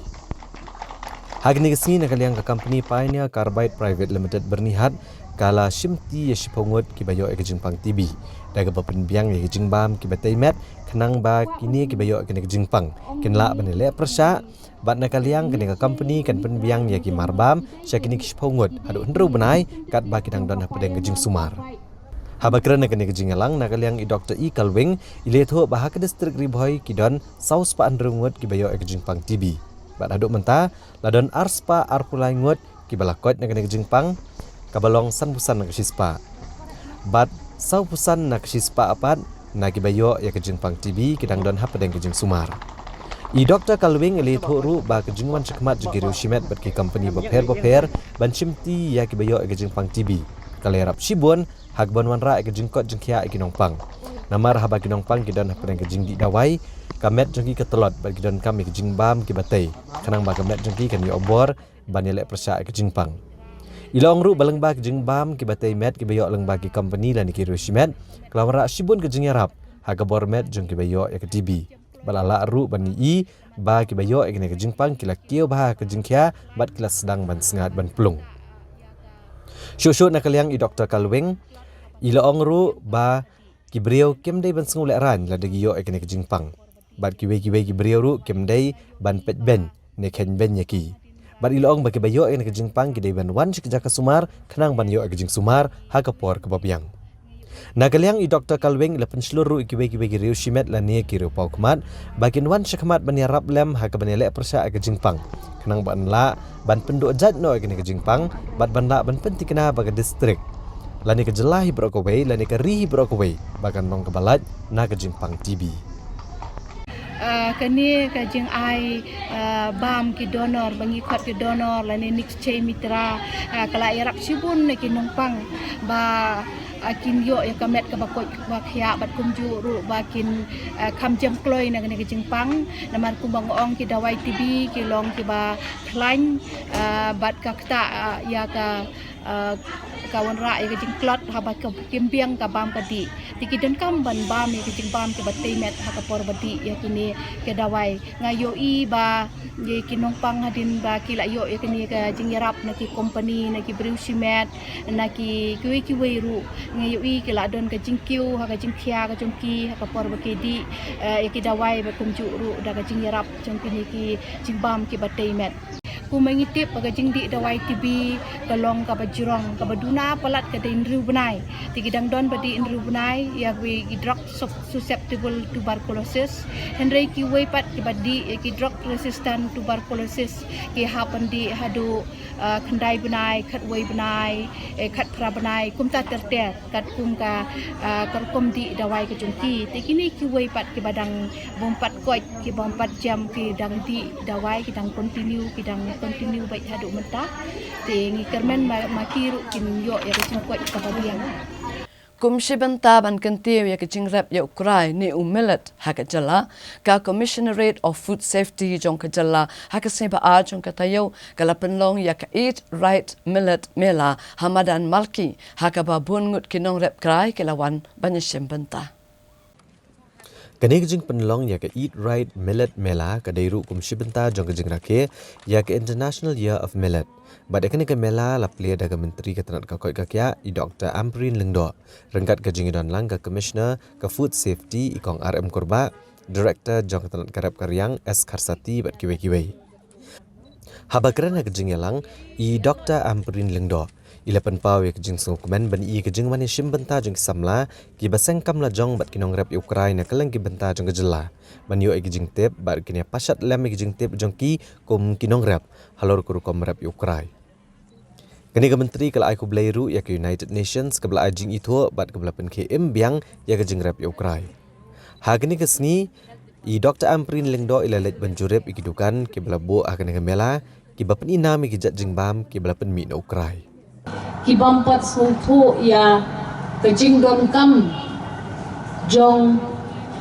Ha kane ka sngi na ka liang ka kompeni Pioneer Carbide Private Limited Byrnihat ka la shimti ïa shiphew ngut kiba ïoh ïa ka jingpang T B da kaba pynbiang ïa ka jingbam kiba tei met, khnang ba kine kiba ïoh ïa kane ka jingpang kin lah ban ïaleh pyrshah, bad na ka liang kane ka kompeni kan pynbiang ïa ki marbam sha kine ki shiphew ngut haduh hynriew bnai katba ki dang don hapdeng ka jingsumar. Haba kren ha kane ka jingïalang na ka liang i Doktor E Kalwing, i la ïathuh ba ha ka distrik Ri Bhoi ki don saw spah hynriew ngut kiba ïoh ïa ka jingpang T B, bad haduh mynta la don ar spah arphew lai ngut kiba la koit na kane ka jingpang, kaba long sanphew san na ka shispah, bad sawphew san na ka shispah pat na kiba ïoh ïa ka jingpang T B ki dang don hapdeng ka jingsumar. I Doktor Kalwing i la ïathuh ruh ba ka jingwan shakhmat jong ki riewshimet bad ki kompeni bapher bapher ban shimti ïa kiba ïoh ïa ka jingpang T B ka la ïarap shibun ha kaban wanrah ïa ka jingkoit jingkhiah ïa ki nongpang. Namar haba ki nongpang ki don hapdeng ka jingdih dawai, ka met jong ki ka tlot bad ki donkam ïa ka jingbam kiba tei, khnang ba ka met jong ki kan ïoh bor ban ïaleh pyrshah ïa ka jingpang. I la ong ruh ba lyngba ka jingbam kiba tei met kiba ïoh lyngba ki kompeni lane ki riewshimet ka la wanrah shibun ka jingïarap ha ka bor met jong kiba ïoh ïa ka T B. Bad la lah ruh ban ïohi ba kiba ïoh ïa kane ka jingpang ki la kiew bha ha ka jingkhia bad ki la sdang ban sngaid ban plung. Shuh shuh na ka liang i Doktor Kalwing, i la ong ruh ba ki briew kim dei ban sngew lehraiñ lada ki ïoh ïa kane ka jingpang, bad kiwei kiwei ki briew ruh kim dei ban peit beiñ ne kheiñ beiñ ïa ki. Bad i la ong ba kiba ïoh ïa kane ka jingpang ki dei ban wan sha ka jaka sumar khnang ban ïoh ïa ka jingsumar ha ka por kaba biang. Na ka liang i Doktor Kalwing i la pynshlur ruh ïa kiwei kiwei ki riewshimet lane ki riewpawkhmat ba kin wan shakhmat ban ïarap lem ha kaban ïaleh pyrshah ïa ka jingpang, khnang ban lah ban pynduh jait noh ïa kane ka jingpang bad ban lah ban pynthikna ba ka distrik lane ka jylla hi baroh kawei lane ka ri hi baroh kawei ba kan long kaba lait na ka jingpang T B. Ah, kane ka jingai, ah, bam ki donor, ba ngi khot ki donor lane Nikshay Mitra, ah, ka la ïarap shibun na ki nongpang ba, ah, kin ïoh ïa ka met kaba koit kaba khiah bad kumjuh ruh ba kin, ah, kham jem kloi na kane ka jingpang. Namar kumba nga ong ki dawai T B ki long kiba khlaiñ, ah, bad ka ktah, ah, ïa ka, ah, ka wanrah ïa ka jingtlot haba ka kim biang ka bam ka dih. Te ki donkam ban bam ïa ka jingbam kiba tei met ha ka por ba dih ïa kine ki dawai. Nga ïohi ba ïa ki nongpang hadien ba ki la ïoh ïa kine ka jingïarap na ki kompeni, na ki briew shimet, na ki kiwei kiwei ruh, nga ïohi ki la don ka jingkiew ha ka jingkhia ka jong ki ha ka por ba ki dih, eh, ïa ki dawai bad kumjuh ruh da ka jingïarap jong kine ki jingbam kiba tei met. Kumba ngi tip ba ka jingdih dawai T B ka long kaba jrong, kaba duna palat ka dei hynriew bnai. Te ki dang don ba dih hynriew bnai ïa kiwei ki drug sub-, susceptible tuberculosis. Hynrei kiwei pat kiba dih ïa ki drug resistant tuberculosis ki hap ban dih haduh, ah, khyndai bnai, khatwei bnai, eh, khatphra bnai, kumta ter ter. Katkum ka, ah, ka rukom dih dawai ka jong ki. Te kine kiwei pat kiba dang bym pat koit, ki bym pat jem, ki dang dih dawai, ki dang continue, ki dang continue beit haduh mynta. Te ngi kyrmen ma, ma ki ruh kin ïoh ïa ka jingkoit kaba biang. Kum shi bynta ban kyntiew ïa ka jingrep ïa u krai ne u millet ha ka jylla, ka Commissionerate of Food Safety jong ka jylla ha ka sngi ba ar jong ka taïew ka la pynlong ïa ka Eat Right Millet Mela ha madan Malki, ha kaba bun ngut ki nongrep krai ki la wan ban ïashim bynta. Kane ka jingpynlong ïa ka Eat Right Millet Mela ka dei ruh kum shi bynta jong ka jingrakhe ïa ka International Year of Millet. Bad ïa kane ka mela la plie da ka Myntri ka tnat ka koit ka khiah, i Doktor Ampareen Lyngdoh, ryngkat ka jingïadon lang ka Commissioner ka Food Safety, i Kong R M Kurbah, Director jong ka tnat ka rep ka riang S Kharsati bad kiwei kiwei. Haba kren ha ka jingïalang, i Doktor Ampareen Lyngdoh i la pynpaw ïa ka jingsngewkmen ban ïa ka jingwan ïashim bynta jong ki samla kiba seng kam lajong bad ki nongrep ïa u krai na kylleng ki bynta jong ka jylla, ban ïoh ïa ka jingtip bad kin ïa pashat lem ïa ka jingtip jong ki kum ki nongrep halor ka rukom rep ïa u krai. Kane ka myntri ka la ai khublei ruh ïa ka United Nations kaba la ai jingithuh bad kaba la pynkhie im biang ïa ka jingrep ïa u krai. Ha kane ka sngi, i Doktor Ampareen Lyngdoh i la leit ban jurip ïa ki dukan kiba la buh ha kane ka mela, kiba pyni nam ïa ki jait jingbam kiba la pynmih na u krai. Ki bym pat sngewthuh ïa ka jingdonkam jong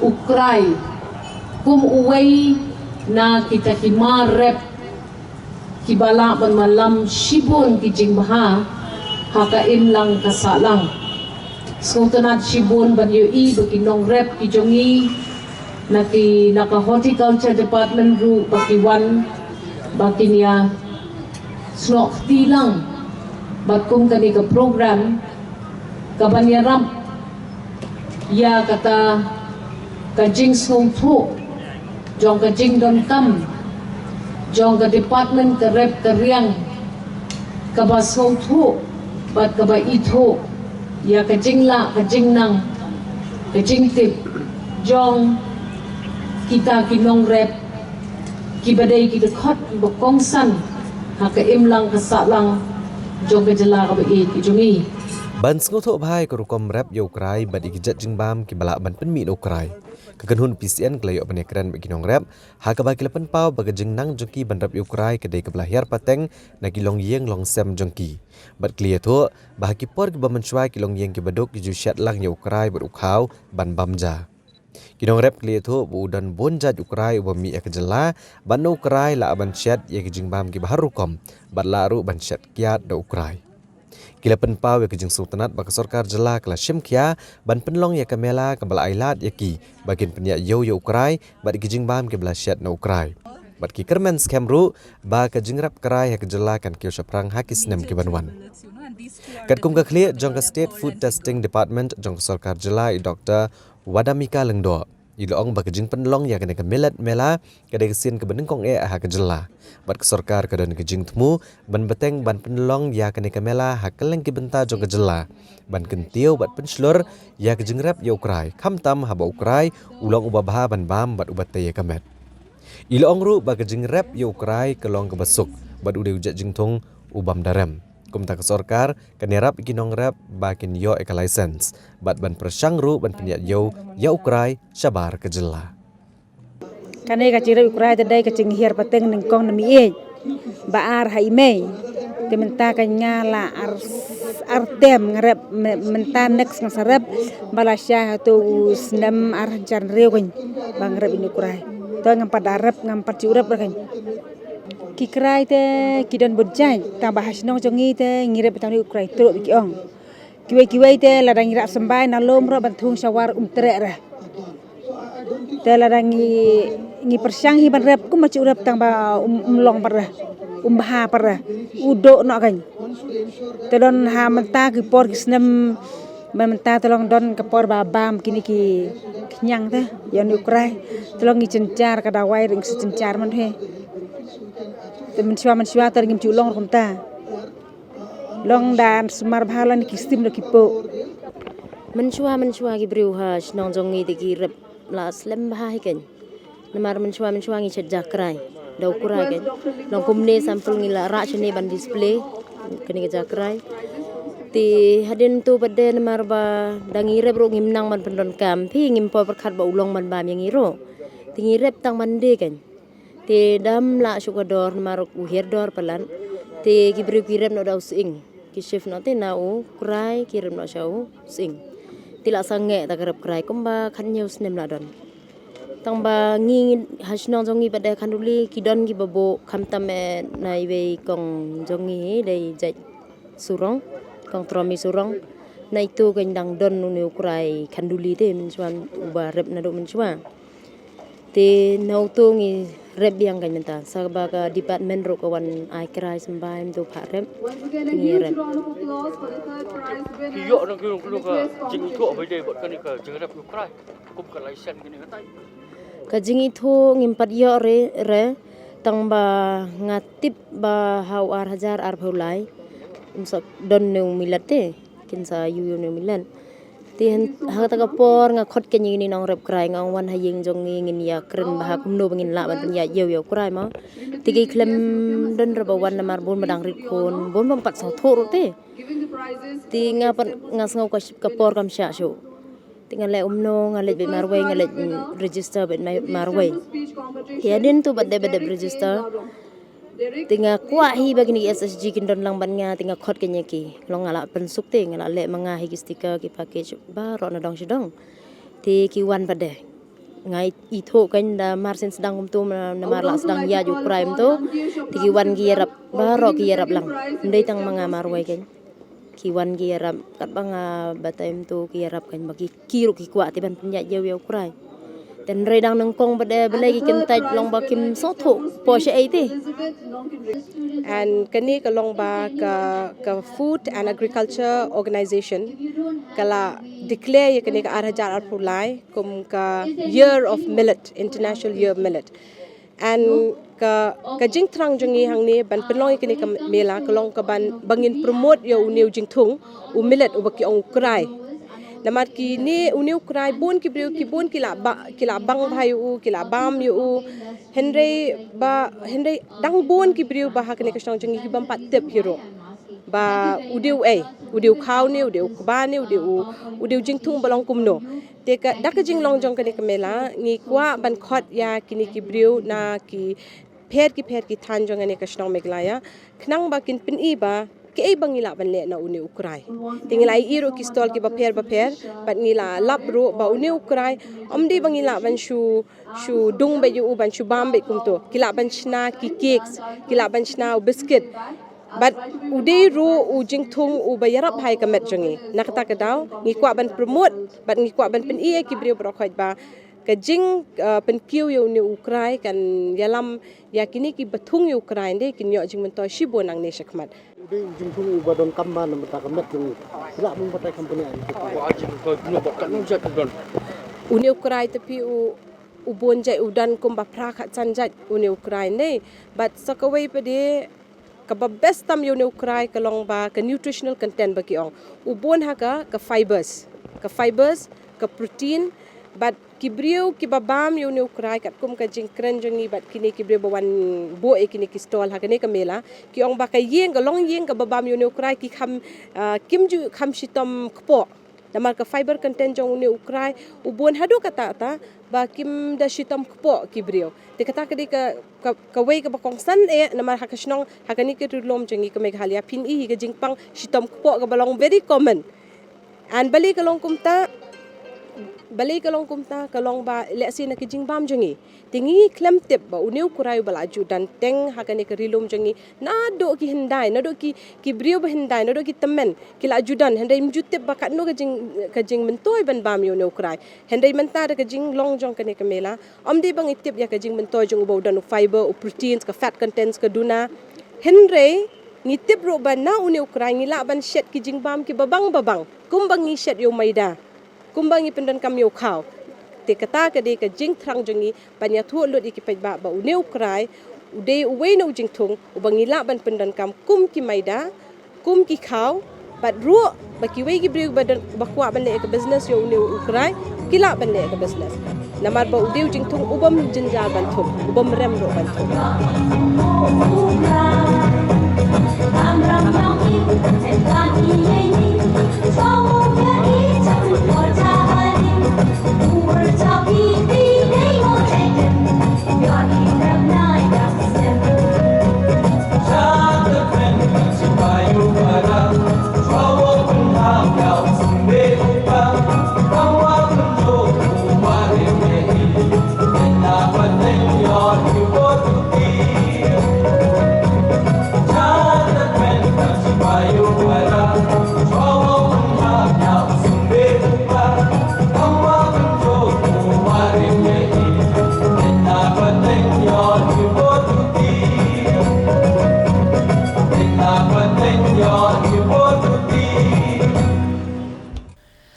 u krai kum uwei na kita ki mar rep kiba lah ban ïalam shibun ki jingbha ha ka imlang ka sahlang. Sngewtynnat shibun ban ïohi ba ki nongrep ki jong ngi na ki, na ka Horticulture Department ruh ba ki wan ba kin ïa snoh kti lang bad kum kane ka program kaban ïarap ïa kata ka jingsngewthuh jong ka jingdonkam jong ka department ka rep ka riang, kaba sngewthuh bad kaba ithuh ïa ka jinglah ka jingnang, ka jingtip jong kita ki nongrep kiba dei ki dkhot kiba kongsan ha ka imlang ka sahlang jong ka jylla kaba ïeit ka jong ngi. Ban sngewthuh bha ïa ka rukom rep ïa u krai bad ïa ki jait jingbam kiba lah ban pynmih na u krai, ka kynhun P C N ka la ïoh ban ïakren bad ki nongrep, ha kaba ki la pynpaw ba ka jingnang jong ki ban rep ïa u krai ka dei kaba la hiar pateng na ki longïing longsem jong ki. Bad ki la ïathuh ba ha ki por kiba mynshuwa ki longïing kiba duk ki ju shet lang ïa u krai bad u khaw ban bam ja. Ki nongrep ki la ïathuh ba u don bun jait u krai uba mih ïa ka jylla, bad na u krai lah ban shet ïa ki jingbam kiba har rukom, bad lah ruh ban shet kiad da u krai. Ki la pynpaw ïa ka jingsngewtynnat ba ka sorkar jylla ka la shim khia ban pynlong ïa ka mela kaba la ai lad ïa ki ba kin pynïaid ïew ïa u krai bad ïa ki jingbam kiba la shet na u krai. Bad ki kyrmen skhem ruh ba ka jingrep krai ha ka jylla kan kiew shaphrang ha ki snem kiban wan. Katkum ka khlieh jong ka State Food Testing Department jong ka sorkar jylla, i Doktor Wadamika Lyngdoh i la ong ba ka jingpynlong ïa kane ka Millet Mela ka dei ka sien kaba nyngkong eh ha ka jylla. Bad ka sorkar ka don ka jingthmu ban bteng ban pynlong ïa kane ka mela ha kylleng ki bynta jong ka jylla, ban kyntiew bad pynshlur ïa ka jingrep ïa u krai, khamtam haba u krai u long uba bha ban bam bad uba tei ïa ka met. I la ong ruh ba ka jingrep ïa u krai ka long kaba suk bad u dei u jait jingthung u bym da rem. Kumta ka sorkar kan ïarap ïa ki nongrep ba kin ïoh ïa ka license bad ban pyrshang ruh ban pynïaid ïew ïa u krai shabar ka jylla. Kane ka jingrep ïa u krai te dei ka jinghiar pateng nyngkong na miej ba ar ha i Mei. Te mynta ka nga la ar, ar tem nga rep, me-, mynta next nga sa rep ba la shai ha tu u snem ar hajar hynriew kan ba nga rep ïa u krai. To ngam pat da rep, ngam pat ju rep re kan. Ki krai te ki don bun jait, tang ba ha shnong jong ngi te ngi rep tang u krai truk ki ong. Kiwei kiwei te lada ngi rah symbai na lum ruh ban thung shawar um treh re. Te lada ngi, ngi pyrshang hi ban rep kumba ju rep tang ba um, um long pat re, um bha pat re, u duk noh kan. Te don ha mynta ki por ki snem mynta te long don ka por ba bam kine ki khñiang te ïa u krai. Te long ngi jynjar ka dawai ruh ngi shu jynjar man he. Te mynshuwa mynshuwa te ngim ju long ruh kumta. Long da sumar bha lane ki stim da ki poh. Mynshuwa mynshuwa ki briew ha shnong jong ngi te ki rep la slem bha hi kan. Namar mynshuwa mynshuwa ngi shet jakrai da u krai kan. Long kumne sample ngi la rah shane ban display kane ka jakrai. Te hadien to pat de namar ba da ngi rep ruh ngim nang ban pyndonkam phi, ngim por pyrkhat ba u long ban bam ïa ngi ruh. Te ngi rep tang ban de kan. Te dam lah shuh ka dor namar u hiar dor palat. Te ki briew ki rep noh da u sying. Ki shift noh te na u krai ki rep noh sha u sying. Te la sangeh ta ka rep krai kumba khathynñiew snem la don. Tang ba ngi ha shnong jong ngi pat de khanduli ki don kiba buh khamtam eh na iwei kong jong ngi dei jait surong, kong Tromi Surong. Na itu kan dang don une u krai khanduli te mynshuwa uba rep naduh mynshuwa. Te na uto ngi rep biang kan mynta sa ba ka department ruh ka wan ai krai symbai mynta phah rep. Ngi rep. Ki ïoh na ki long ka jingithuh ba dei bad kane ka jingrep ïa u krai kum ka license kane ka tai. Ka jingithuh ngim pat ïoh re, re, tang ba nga tip ba ha u ar hajar arphew lai. Ym sa don ne u millet te, kin sa ïoh ïoh ne u millet. Te ha kata ka por nga khot kane ïa kine ki nongrep krai, nga ong wan ha ïing jong ngi, ngin ïa kren bha kumno ba ngin lah ban pynïaid ïew ïa u krai mo. Te ki khlem don re ba wan namar bun ba dang rit khun, bun ba ym pat sngewthuh ruh te. Te nga pat nga sngew ka, ka por kam shah shuh. Te nga leh kumno, nga leit beit marwei, nga leit, mm, register beit ma-, marwei. Te hadien tu ba dep, ba dep register. Te nga kwah hi ba kine ki S H G kin don lang bad nga, te nga khot kane ïa ki. Long nga la pynsuk te, nga la leh ma nga hi ki sticker, ki package baroh na dong sha dong. Te ki wan pat de. Nga i-, ithuh kane da mar sien sdang kumto, na-, namar la sdang ïaid u krai kumto. Te ki wan ki ïarap, baroh ki ïarap lang. Ym dei tang ma nga marwei kane. Ki wan ki ïarap, katba nga batai kumto ki ïarap kane ba ki, ki ruh ki kwah te ban pynïaid ïew ïa u krai. Te hynrei dang nyngkong pat de balei ki kyntait long ba kim sngewthuh poi shaei te. And kane ka long ba ka, ka Food and Agriculture Organization ka la declare ïa kane ka ar hajar arphew lai kum ka Year of Millet, International Year of Millet. And ka, ka jingthrang jong ngi hangne ban pynlong ïa kane ka mela ka long ka ban, ba ngin promote ïa une u jingthung, u millet uba ki ong u krai. Namar kine, une u krai bun ki briew, ki bun ki la ba, ki la bang bha ïa u, ki la bam ïa u. Hynrei ba, hynrei dang bun ki briew ba ha kane ka shnong jong ngi ki bym pat tip hi ruh ba u dei u ei, u dei u khaw ne, u dei u kba ne, u dei u, u dei u jingthung ba long kumno. Te ka, da ka jinglong jong kane ka mela, ngi kwah ban khot ïa kine ki briew na ki pher ki pher ki thaiñ jong kane ka shnong Meghalaya, khnang ba kin pyni ba kaei ba ngi lah ban leh na une u krai. Te ngi la ïoh ruh ki stall kiba pher ba pher, bad ngi la lap ruh ba une u krai ym dei ba ngi lah ban shu, shu dung beit ïa u, ban shu bam beit kumto. Ki lah ban shna ki cakes, ki lah ban shna u biscuit. Bad u dei ruh u jingthung uba ïarap bha ïa ka met jong ngi. Na kata ka daw, ngi kwah ban promote, bad ngi kwah ban pyni ïa ki briew baroh khoit ba ka jing, uh, pynkiew ïa une u krai kan ïalam ïa kine kiba thung ïa u krai, hynrei kin ïoh jingmyntoi shibun nangne shakhmat. U dei u jingthung uba donkam bha na bynta ka met jong ngi. Ki lah ban batai company ai. Une u krai te phi u, u bun jait, u don kumba phra khatsan jait une u krai, hynrei. Bad sa kawei pat de, kaba best tam ïa une u krai ka long ba ka nutritional content ba ki ong. U bun ha ka, ka fibers. Ka fibers, ka protein, bad ki briew kiba bam ïa une u krai katkum ka jingkren jong ngi bad kine ki briew ba wan buh ïa kine ki stall ha kane ka mela. Ki ong ba ka ïing, ka longïing kaba bam ïa une u krai ki kham, ah, kim ju kham shitom kpoh. Namar ka fiber content jong une u krai u bun haduh katta katta ba kim da shitom kpoh ki briew. Te kata ka dei ka, ka, kawei kaba kongsan eh, namar ha ka shnong, ha kane ka ri lum jong ngi ka Meghalaya phin i hi ka jingpang shitom kpoh kaba long very common. And balei ka long kumta, balei ka long kumta, ka long ba lehse na ka jingbam jong ngi. Te ngi khlem tip ba une u krai uba la ju don teng ha kane ka ri lum jong ngi, naduh ki hyndai, naduh ki, ki briew ba hyndai, naduh ki tymmen ki la ju don, hynrei ym ju tip ba katno ka jing, ka jingmyntoi ban bam ïa une u krai. Hynrei mynta da ka jinglong jong kane ka mela, ym dei ba ngi tip ïa ka jingmyntoi jong uba u don u fiber, u proteins, ka fat contents, ka duna. Hynrei ngi tip ruh ba na une u krai ngi lah ban shet ki jingbam kiba bang ba bang, kumba ngi shet ïa u maida, kumba ngi pyndonkam ïa u khaw. Te kata ka dei ka jingthrang jong ngi ban ïathuh lut ïa ki paidbah ba une u krai u dei uwei na u jingthung uba ngi lah ban pyndonkam kum ki maida, kum ki khaw, bad ruh ba kiwei ki briew ba don, ba kwah ban leh ka business ïa une u krai, ki lah ban leh ka business. Namar ba u dei u jingthung ubym jynjar ban thung, ubym rem ruh ban thung.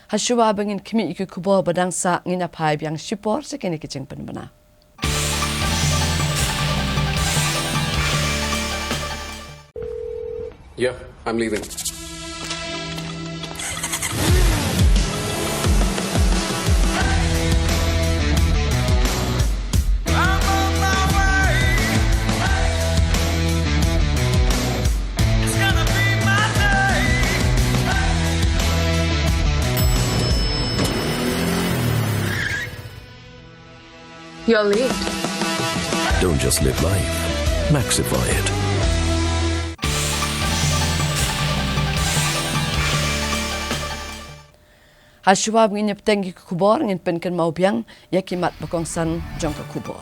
Ha shuwa ba ngin khmih ïa ki khubor ba dang sah, ngin ïa phai biang shipor sha kine ki jingpynbna. Yeah, I'm leaving. You're late. Don't just live life, Maxify it. Ha shuwa ba ngin ïa bteng ïa ki khubor, ngin pynkynmaw biang ïa ki mat ba kongsan jong ka khubor.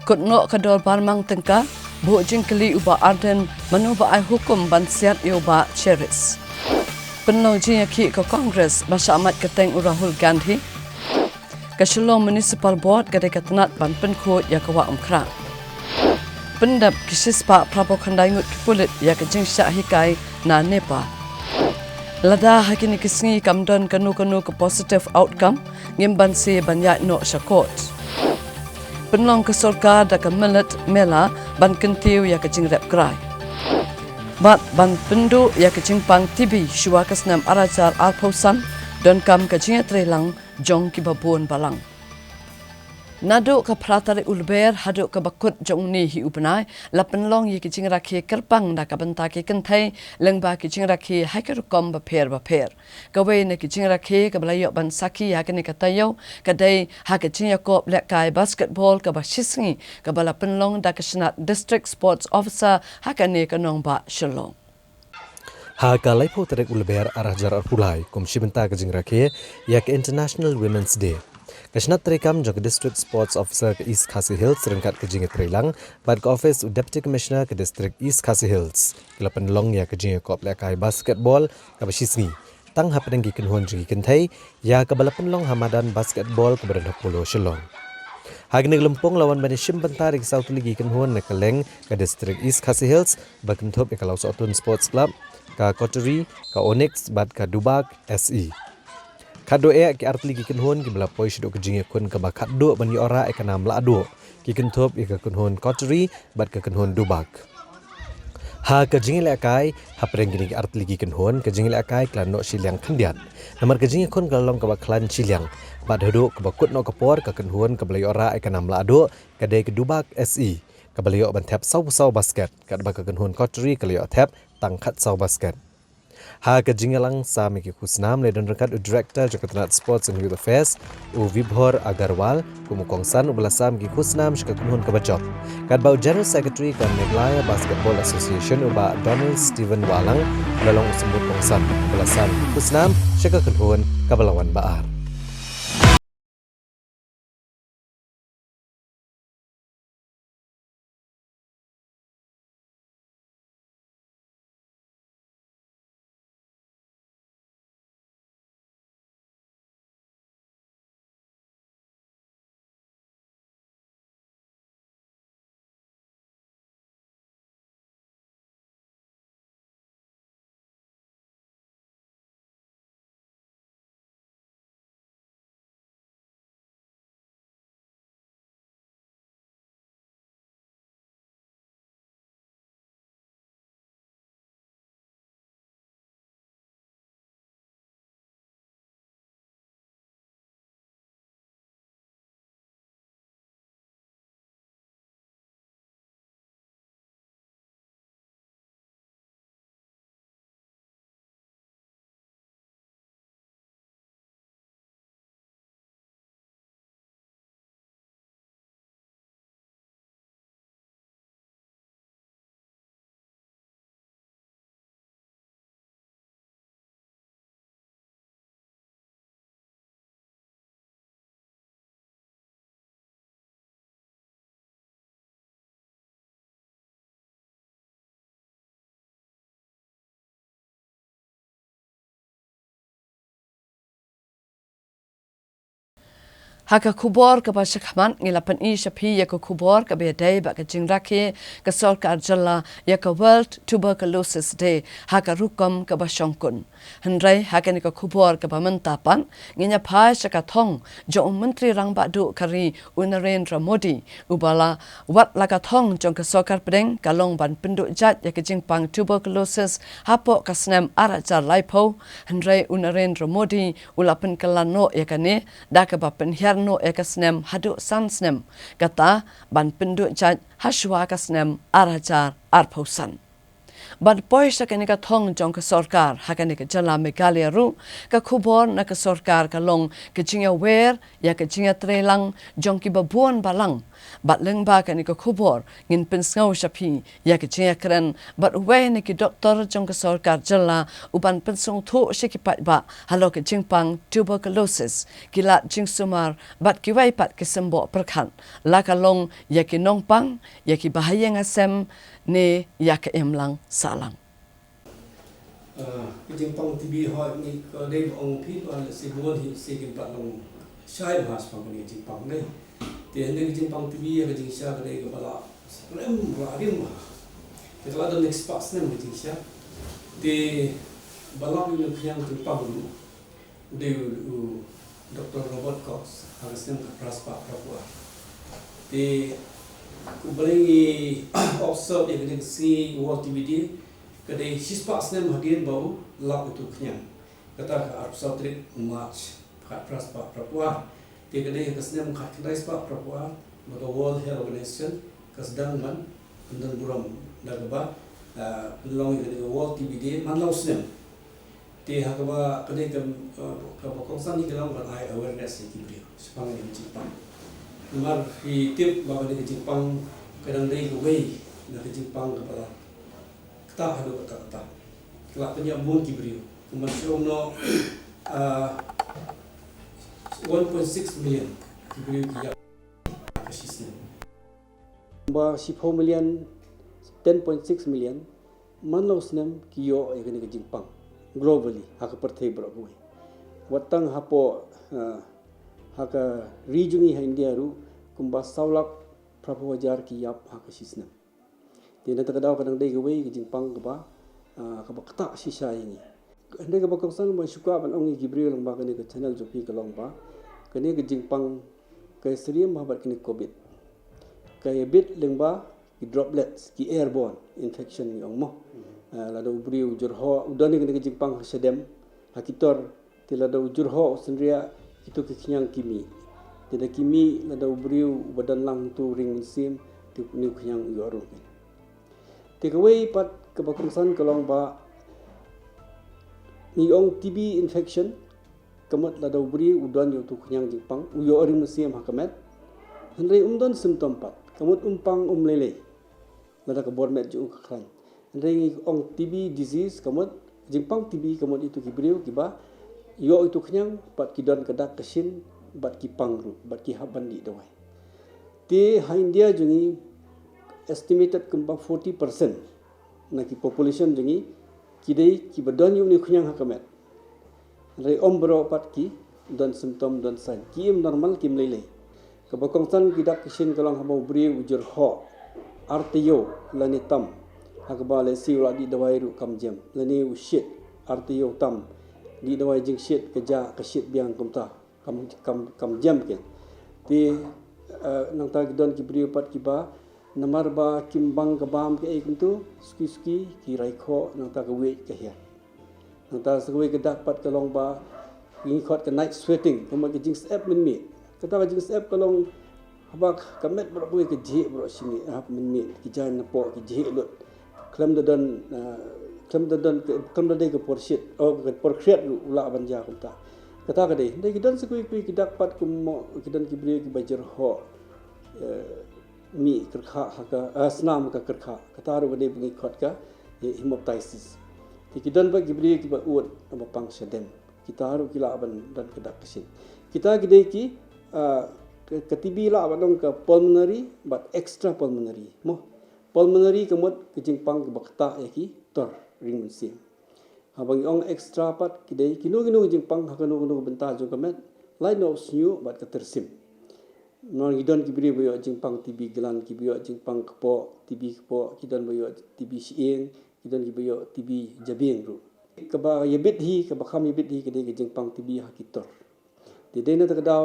Kut noh ka dorbar mang tyngka, buh jingkylli u Bah Ardent, mano ba ai hukum ban siat ïa u Bah Cheris. Pynlong jingïakhih ka Congress ba shah mait kyrteng u Rahul Gandhi. Ka Shillong Municipal Board ka dei ka tnat ban pynkhuid ïa ka Wah Umkhrah. Pyndep ki shispah phra phew khyndai ngut ki pulit ïa ka jingshah hikai na NEPA. Lada ha kine ki sngi kam don kano kano ka positive outcome, ngim banse ban ïaid noh sha court. Pynlong ka sorkar da ka Millet Mela ban kyntiew ïa ka jingrep krai. Bad ban pynduh ïa ka jingpang T B shuwa ka snem ar hajar arphew san, donkam ka jingïatreilang jong kiba bun balang. Naduh ka phra tarik u Lber haduh kaba kut jong une hi u bnai, la pynlong ïa ki jingrakhe kyrpang na ka bynta ki kynthei lyngba ki jingrakhe ha ki rukom bapher bapher. Kawei na ki jingrakhe kaba la ïoh ban sakhi ha kane ka taïew ka dei ha ka jingïakop lehkai basketball kaba shisngi kaba la pynlong da ka shnat District Sports Officer ha kane ka nongbah Shillong. Ha ka laiphew tarik u Lber ar hajar arphew lai, kum shi bynta ka jingrakhe ïa ka International Women's Day, ka shnat treikam jong ka District Sports Officer ka East Khasi Hills ryngkat ka jingïatreilang bad ka office u Deputy Commissioner ka District East Khasi Hills ki la pynlong ïa ka jingïakop lehkai basketball kaba shisngi tang hapdeng ki kynhun jong ki kynthei, ïa kaba la pynlong ha madan basketball kaba don ha Polo Shillong. Ha kane ka lympung la wan ban ïashim bynta da ki saw tylli ki kynhun na kylleng ka District East Khasi Hills ba kynthup ïa ka Lawsohtun Sports Club, ka Coterie, ka Onyx bad ka Dubak S E. Khatduh eh ki artylli ki kynhun kiba la poi shaduh ka jingïakhun kaba khatduh ban ïoh rah ïa ka nam lahduh, ki kynthup ïa ka kynhun Coterie bad ka kynhun Dubak. Ha ka jingïalehkai hapdeng kine ki artylli ki kynhun, ka jingïalehkai ka la noh shiliang khyndiat. Namar ka jingïakhun ka la long kaba khlaiñ shiliang bad haduh kaba kut noh ka por, ka kynhun kaba la ïoh rah ïa ka nam lahduh ka dei ka Dubak S E, kaba la ïoh ban thep sawphew saw basket, katba ka kynhun Coterie ka la ïoh thep tang khatsaw basket. Ha ka jingïalang sam ïa ki khusnam la don ryngkat u Director jong ka tnat Sports and Youth Affairs, u Vibhor Agarwal, kum u kongsan uba la sam ïa ki khusnam sha ka kynhun kaba jop. Katba u General Secretary ka Meghalaya Basketball Association, u Bah Donald Stephen Wahlang, u la long u symbud kongsan uba la sam ïa ki khusnam sha ka kynhun kaba la wan ba ar. Ha ka khubor kaba shakhmat ngi la pyni sha phi ïa ka khubor kaba ïadei bad ka jingrakhe ka sorkar jylla ïa ka World Tuberculosis Day ha ka rukom kaba shongkun. Hynrei ha kane ka khubor kaba mynta pat ngin ïa phai sha ka thong jong u Myntri Rangbah Duh ka ri u Narendra Modi, uba la wad la ka thong jong ka sorkar pdeng ka long ban pynduh jait ïa ka jingpang tuberculosis hapoh ka snem ar hajar laiphew. Hynrei u Narendra Modi u la pynkylla noh ïa kane da kaba pynhiar noh ïa ka snem haduh san snem, kata ban pynduh jait hashwa ka snem ar hajar arphew san. Ban poi sha kane ka thong jong ka sorkar ha kane ka jylla Meghalaya ruh, ka khubor na ka sorkar ka long ka jingïawer ïa ka jingïatreilang jong kiba bun balang. Bad lyngba kane ka khubor ngin pynsngew sha phi ïa ka jingïakren bad uwei na ki doktor jong ka sorkar jylla, uban pynsngewthuh sha ki paidbah halor ka jingpang tuberculosis, ki lad jingsumar bad kiwei pat ki symboh pyrkhat, la ka long ïa ki nongpang, ïa ki bahaïing hasem ne ïa ka imlang sahlang. Ah, ka jingpang T B hoi ni ka dei ba ong phi ba lehse bun hi lehse kin pat long shai bha shaphang kane ka jingpang dei. Te hynrei ka jingpang T B ïa ka jingshisha ka dei kaba la rem ba la rem bha. Te ka la don next spah snem ka jingshisha. Te ba la ïa u khñiang jingpang ruh u dei u Doktor Robert Kox ha ka snem khatphra spah phraphew ar. Te kumba la ngi observe ïa kane ka sngi World T B Day, ka dei shispah snem hadien ba u lap ïa utu u khñiang. Kata ka arphew saw tarik March khatphra spah phraphew ar. Te ka dei ha ka snem khatkhyndai spah phraphew ar ba ka World Health Organization ka sdang ban pyndon burom da kaba, ah, pynlong ïa kane ka World T B Day man la u snem. Te ha kaba ka dei ka, ah, kaba kongsan hi ka long ban ai awareness ïa ki briew shaphang kane ka jingpang. Namar phi tip ba kane ka jingpang ka dang dei kawei na ka jingpang kaba la ktah haduh katta katta. Ka la pynïap bun ki briew. Kumba shu ong noh, ah, one point six million ki briew ki ïap ha ka shisnem. Kumba shiphew million, ten point six million man la u snem ki ïoh ïa kane ka jingpang globally ha ka pyrthei baroh kawei. Wat tang hapoh, ah, ha ka ri jong ngi ha India ruh kumba saw lak phraphew hajar ki ïap ha ka shisnem. Te na kata ka daw ka dang dei kawei ka jingpang kaba, ah, kaba ktah shisha ïa ngi. Hynrei kaba kongsan ba shu kwah ban ong ïa ki briew lyngba kane ka channel jong phi ka long ba kane ka jingpang ka ïasyriem bha bad kane ka Covid. Ka ïabit lyngba ki droplets, ki airborne infection ngi ong mo. Ah, lada u briew u jyrhoh, u don ïa kane ka jingpang ha shadem, ha ki tor, te lada u jyrhoh u synriah kito ki khñiang ki mih. Te da ki mih, lada u briew uba don lang uto u ring mynsiem, te une u khñiang u ïoh ruh. Te kawei pat kaba kongsan ka long ba ngi ong T B infection, ka mut lada u briew u don ïa uto u khñiang jingpang, u ïoh ring mynsiem ha ka met. Hynrei um don symptom pat, ka mut um pang um lei lei. Lada ka bor met jong u ka khlaiñ. Hynrei ngi ong T B disease ka mut, jingpang T B ka mut ïa kito ki briew kiba ïoh ïa uto u khñiang bad ki don ka dak ka shin bad ki pang ruh bad ki hap ban dih dawai. Te ha India jong ngi estimated kumba forty percent na ki population jong ngi ki dei kiba don ïa une u khñiang ha ka met. Hynrei ym baroh pat ki don symptom, don sign. Ki im normal, ki im lei lei. Kaba kongsan ki dak ki shin ka long haba u briew u jyrhoh ar taïew lane tam, ha kaba lehse u la dih dawai ruh kam jem, lane u shit ar taïew tam, dih dawai jingshit, ka jah, ka shit biang, kumta kam, kam, kam jem kein. Te, eh, nangta ki don ki briew pat kiba namar ba kim bang ka bam kaei kumto, suki suki ki rai khoh, nangta ka wiej ka hiar. Nangta sa kawei ka dak pat ka long ba ngi khot ka night sweating, ka mut ka jingsyep mynmiet. Kata ka jingsyep ka long haba ka met baroh kawei ka jhieh baroh shimiet, hap mynmiet, ki jaiñ napoh ki jhieh lut. Khlem da don, ah, khlem da don, khlem da dei ka por shit, oh, ka por khriat ruh u lah ban jia kumta. Kata ka dei, dei ki don sa kawei kawei ki dak pat, kum mo ki don ki briew kiba jyrhoh, eh, mih kyrkha ha ka, ah, snam ha ka kyrkha. Kata ruh ka dei ba ngi khot ka, eh, hemoptysis. Te ki don pat ki briew kiba ud, ba pang shadem. Kita ruh ki lah ban don ka dak ka shin. Kita ki dei ki, ah, ka, ka T B lah ban long ka pulmonary bad extra pulmonary. Mo, pulmonary ka mut ka jingpang kaba ktah ïa ki tor ring mynsiem. Haba ngi ong extra pat ki dei kino kino ka jingpang ha kano kano ka bynta jong ka met, lait noh u shñiuh bad ka tyrsim. Namar ngi don ki briew ba ïoh jingpang T B gland, ki ba ïoh jingpang kpoh, T B kpoh, ki don ba ïoh T B shyieng, ki don ki ba ïoh T B jabieng ruh. Kaba ïabit hi, kaba kham ïabit hi ka dei ka jingpang T B ha ki tor. Te dei na kata ka daw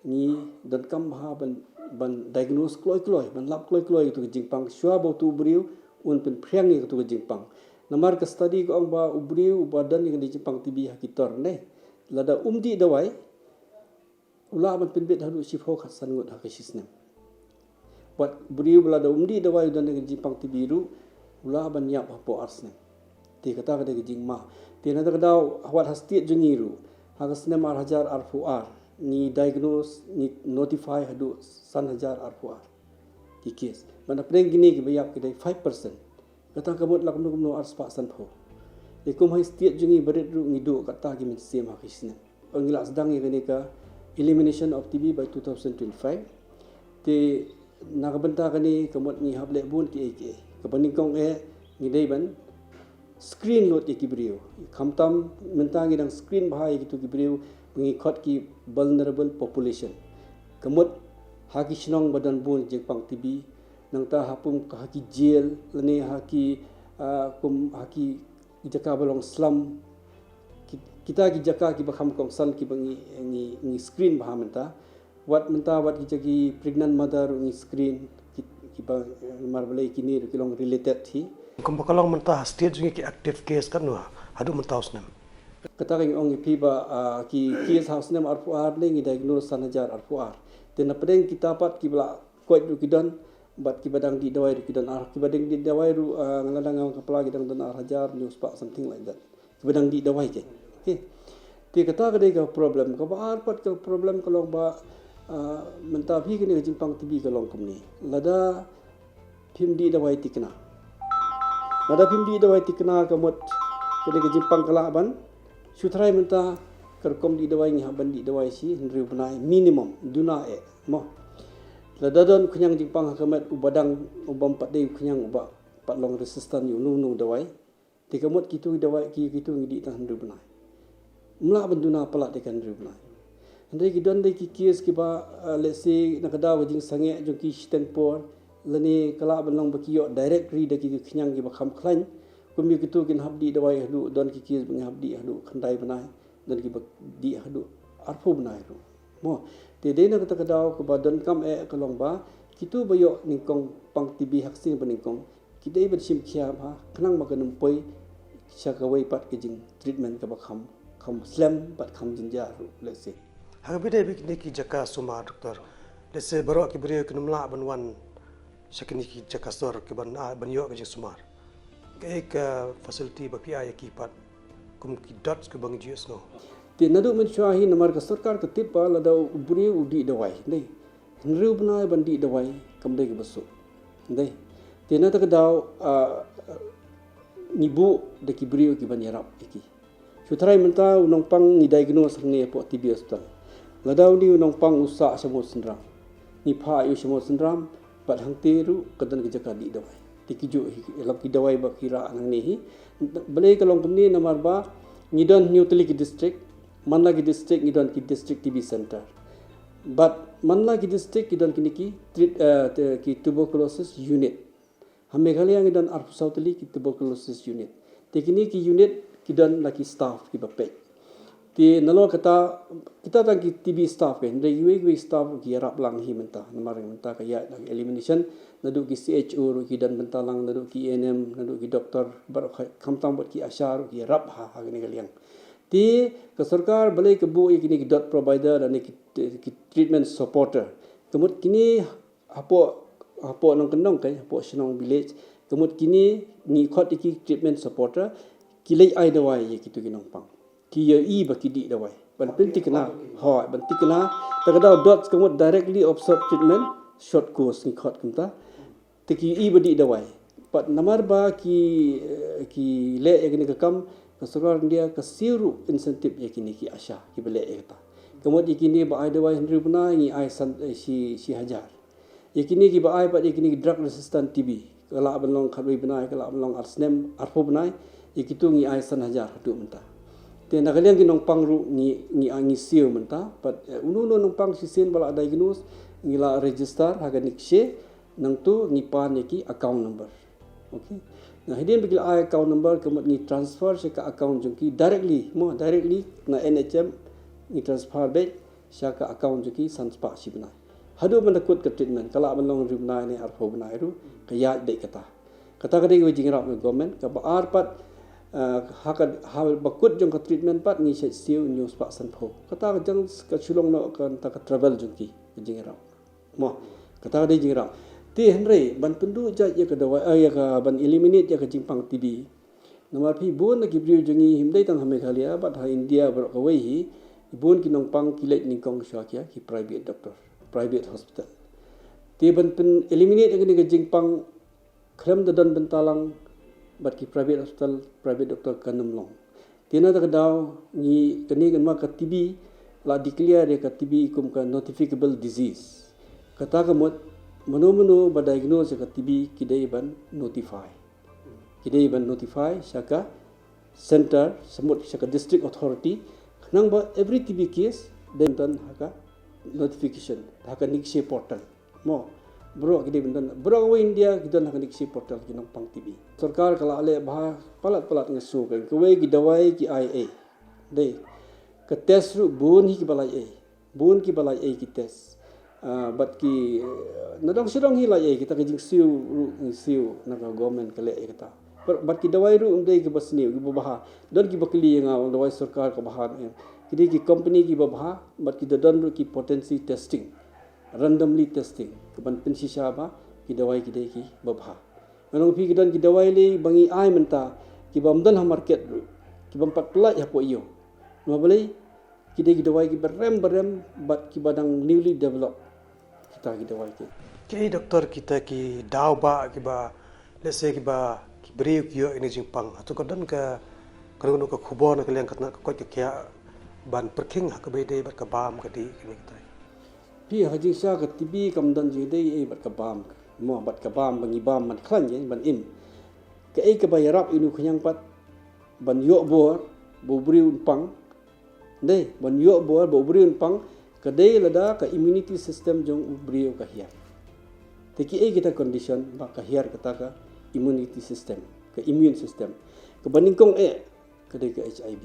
ngi donkam bha ban, ban diagnose kloi kloi, ban lap kloi kloi ïa utu ka jingpang shuwa ba utu u briew un pynphriang ïa utu ka jingpang. Namar ka study ka ong ba u briew uba don ïa ka jingpang T B ha ki tor ne, lada um dih dawai, u lah ban pynbit haduh shiphew khatsan ngut ha ka shisnem. Bad u briew ba lada um dih dawai u don ïa ka jingpang T B ruh, u lah ban ïap hapoh ar snem. Te kata ka dei ka jingma. Te na kata ka daw wat ha state jong ngi ruh, ha ka snem ar hajar arphew ar, ngi diagnose, ngi notify haduh san hajar arphew ar ki case. Bad na pdeng kine kiba ïap ki dei five percent. Kata ka mut la kumno kumno ar spah sanphew. Te kum ha state jong ngi barit ruh ngi duh kata ki mynsiem ha ka shisnem. Ngi la sdang ïa kane ka elimination of T B by two thousand twenty-five. Te na ka bynta kane ka mut ngi hap leh bun kiei kiei. Kaba nyngkong eh ngi dei ban screen lut ïa ki briew. Khamtam mynta ngi dang screen bha ïa kitu ki briew ba ngi khot ki vulnerable population. Ka mut ha ki shnong ba don bun jingpang T B, nangta ha pum ka ha ki jail lane ha ki, ah, kum ha ki jaka ba long slum. Ki-, kita ki jaka kiba kham kongsan kiba ngi, ngi, ngi screen bha mynta. Wat mynta wat ki jaka pregnant mother ngi screen ki, kiba, eh, namar balei kine ruh ki long related hi. Kumba ka long mynta ha state jong ngi ki active case katno haduh mynta u snem? Kata ka ngi ong ïa phi ba, ah, ki case ha u snem arphew ar ne ngi diagnose san hajar arphew ar. Te na pdeng kita pat kiba la koit ruh ki don, bad kiba dang dih dawai ruh ki don ar, kiba dang dih dawai ruh, ah, nga la dang ngam kapla ki dang don ar hajar hynñiew spah something like that. Kiba dang dih dawai ke. Okay. Te kata ka dei ka problem. Kaba ar pat ka problem ka long ba, ah, mynta phi kane ka jingpang T B ka long kumne. Lada phim dih dawai thikna. Lada phim dih dawai thikna ka mut ka dei ka jingpang ka lah ban shu tharai mynta ka rukom dih dawai ngi hap ban dih dawai shi hynriew bnai minimum duna eh mo. Lada don khñiang jingpang ha ka met uba dang, uba ym pat dei khñiang uba pat long resistant ïa uno uno dawai. Te ka mut kitu dawai ki, kitu ngi dih tang hynriew bnai. Ym lah ban duna palat ïa ka hynriew bnai. Hynrei ki don dei ki case kiba, ah, let's say na ka daw ka jingsangeh jong ki shiteng por lane ka lah ban long ba ki ïoh direct ri da ki khñiang kiba kham khlaiñ. Kum ïa kitu kin hap dih dawai haduh, don ki case ba ngi hap dih haduh khyndai bnai, don kiba dih haduh arphew bnai ruh. Mo, te dei na kata ka daw kaba donkam eh ka long ba kitu ba ïoh nyngkong pang T B ha ka sien ba nyngkong ki dei ban shim khia bha khnang ba kan ym poi sha kawei pat ka jingtreatment kaba kham, kham slem bad kham jynjar ruh, let's say. Ha kaba ïadei bad kine ki jaka sumar, Doctor, let's say baroh ki briew kin ym lah ban wan sha kine ki jaka sor ki ban, ah, ban ïoh ka jingsumar. Kaei ka facility ba phi ai ïa ki pat kum ki dots kiba ngi ju ïohsngew? Te naduh mynshuwa hi namar ka sorkar ka tip ba lada u briew u dih dawai, dei, hynriew bnai ban dih dawai kam dei kaba suk. Dei. Te na kata ka daw, ah, ngi buh da ki briew kiban ïarap ïa ki. Shu tharai mynta u nongpang ngi diagnose hangne hapoh T B hospital. Lada une u nongpang u sah sha Mawsynram, ngi phah ïa u sha Mawsynram, bad hangtei ruh ka don ka jaka dih dawai. Te ki juh hi, ïalam ki dawai ba ki rah nangne hi. Balei ka long kumne namar ba ngi don hynñiew tylli ki district, man la ki district ngi don ki district T B center. Bad man la ki district ki don kine ki treat, eh, te, ki tuberculosis unit. Ha Meghalaya ngi don arphew saw tylli ki tuberculosis unit. Te kine ki unit ki don la ki staff kiba peit. Te nalor kata, kita tang ki T B staff ke, hynrei kiwei kiwei staff ki ïarap lang hi mynta. Namar mynta ka ïaid la ka elimination, naduh ki C H O ruh ki don bynta lang, naduh ki A N M, naduh ki doctor, bad khamtam bad ki ASHA ruh ki ïarap ha, ha kane ka liang. Te ka sorkar balei ka buh ïa kine ki dot provider lane ki, ki treatment supporter. Ka mut kine hapoh, hapoh nongkyndong kai, hapoh shnong village, ka mut kine ngi khot ïa ki treatment supporter, ki leit ai dawai ïa kitu ki nongpang. Ki ïohi ba ki dih dawai. Ban pynthikna, hooid, ban thikna, ta ka daw dot ka mut directly absorb treatment, short course ngi khot kumta. Te ki ïohi ba dih dawai. Bad namar ba ki, eh, ki leh ïa kane ka kam, ka sorkar India ka siew ruh incentive ïa kine ki ASHA, kiba leh ïa kata. Ka mut ïa kine ba ai dawai hynriew bnai ngi ai san, eh, shi, shi hajar. Ïa kine kiba ai pat ïa kine ki drug resistant T B, ka lah ban long khatwei bnai, ka lah ban long ar snem, arphew bnai, ïa kitu ngi ai san hajar haduh mynta. Te na ka liang ki nongpang ruh ngi, ngi, ngi siew mynta, bad, eh, uno uno nongpang shisien ba la diagnose, Ngi la register ha ka NEEKSHARE, nangta ngi pan ïa ki account number. Okay. Na hadien ba ki la ai account number, ka mut ngi transfer sha ka account jong ki directly, mo, directly na N H M, ngi transfer beit sha ka account jong ki san spah shi bnai. Haduh ban da kut ka treatment, ka lah ban long hynriew bnai ne arphew bnai ruh, ka ïaid beit kata. Kata ka dei ka jingïarap na government, kaba ar pat, eh, ha ka, ha ba kut jong ka treatment pat ngi shait siew hynñiew spah sanphew. Kata ka jong ka shu long noh ka, kata ka travel jong ki, ka jingïarap. Mo, kata ka dei jingïarap. Te hynrei, ban pynduh jait ïa ka dawai, eh, ïa ka ban eliminate ïa ka jingpang T B. Namar phi bun na ki briew jong ngi, ym dei tang ha Meghalaya, bad ha India baroh kawei hi, bun ki nongpang ki leit nyngkong shuwa ki ïa ki private doctor, private hospital. Te ban pyn eliminate ïa kane ka jingpang, khlem da don bynta lang bad ki private hospital, private doctor kan ym long. Te na kata ka daw ngi, kane kan ma ka T B, la declare ïa ka T B kum ka notificable disease. Kata ka mut, mano mano ba diagnose ïa ka T B ki dei ban notify. Ki dei ban notify sha ka center, sha mut sha ka district authority, khnang ba every T B case dei ban don ha ka notification, ha ka NEEKSHARE portal. Mo, baroh ki dei ban don, baroh kawei India ki don ha ka NEEKSHARE portal ki nongpang T B. Sorkar ka la leh bha palat palat, nga sngew, kawei ki dawai ki ai ei. Dei, ka test ruh bun hi kiba la ai ei. Bun kiba la ai ei ki test. Ah, bad ki, eh, na dong sha dong hi la ai ei, kita ki jingsiew ruh ngi siew na ka government ka leh ïa kata. Bad, bad ki dawai ruh ym dei kiba sniew, kiba bha. Don kiba kylli ïa nga, dawai sorkar ka bha ne em. Ki dei ki company kiba bha, bad ki da don ruh ki potency testing, randomly testing, ka ban pynshisha ba ki dawai ki dei kiba bha. Nga ong ïa phi, ki don ki dawai lei ba ngi ai mynta, kiba ym don ha market ruh, kiba ym pat pynlait hapoh ïew. Namar balei? Ki dei ki dawai kiba rem ba rem bad kiba dang newly developed, kita ki dawai ki. Ki doktor, kita ki daw ba kiba, let's say, kiba, ki briew ki ïoh ïa kane ka jingpang, hato ka don ka, ka don ka khubor na ka liang ka tnat ka koit ka khiah ban pyrkhing ha kaba ïadei bad ka bam ka dih, kine kita? Phi, ha jingshisha ka T B kam don jingïadei ei bad ka bam. Mo, bad ka bam, ba ngi bam ban khlaiñ, eh, ban im. Kaei kaba ïarap ïa une u khñiang pat ban ïoh bor ba u briew un pang? Dei, ban ïoh bor ba u briew un pang, ka dei lada ka immunity system jong u briew ka hiar. Te kiei kita condition ba ka hiar kata ka immunity system, ka immune system? Kaba nyngkong eh, ka dei ka H I V.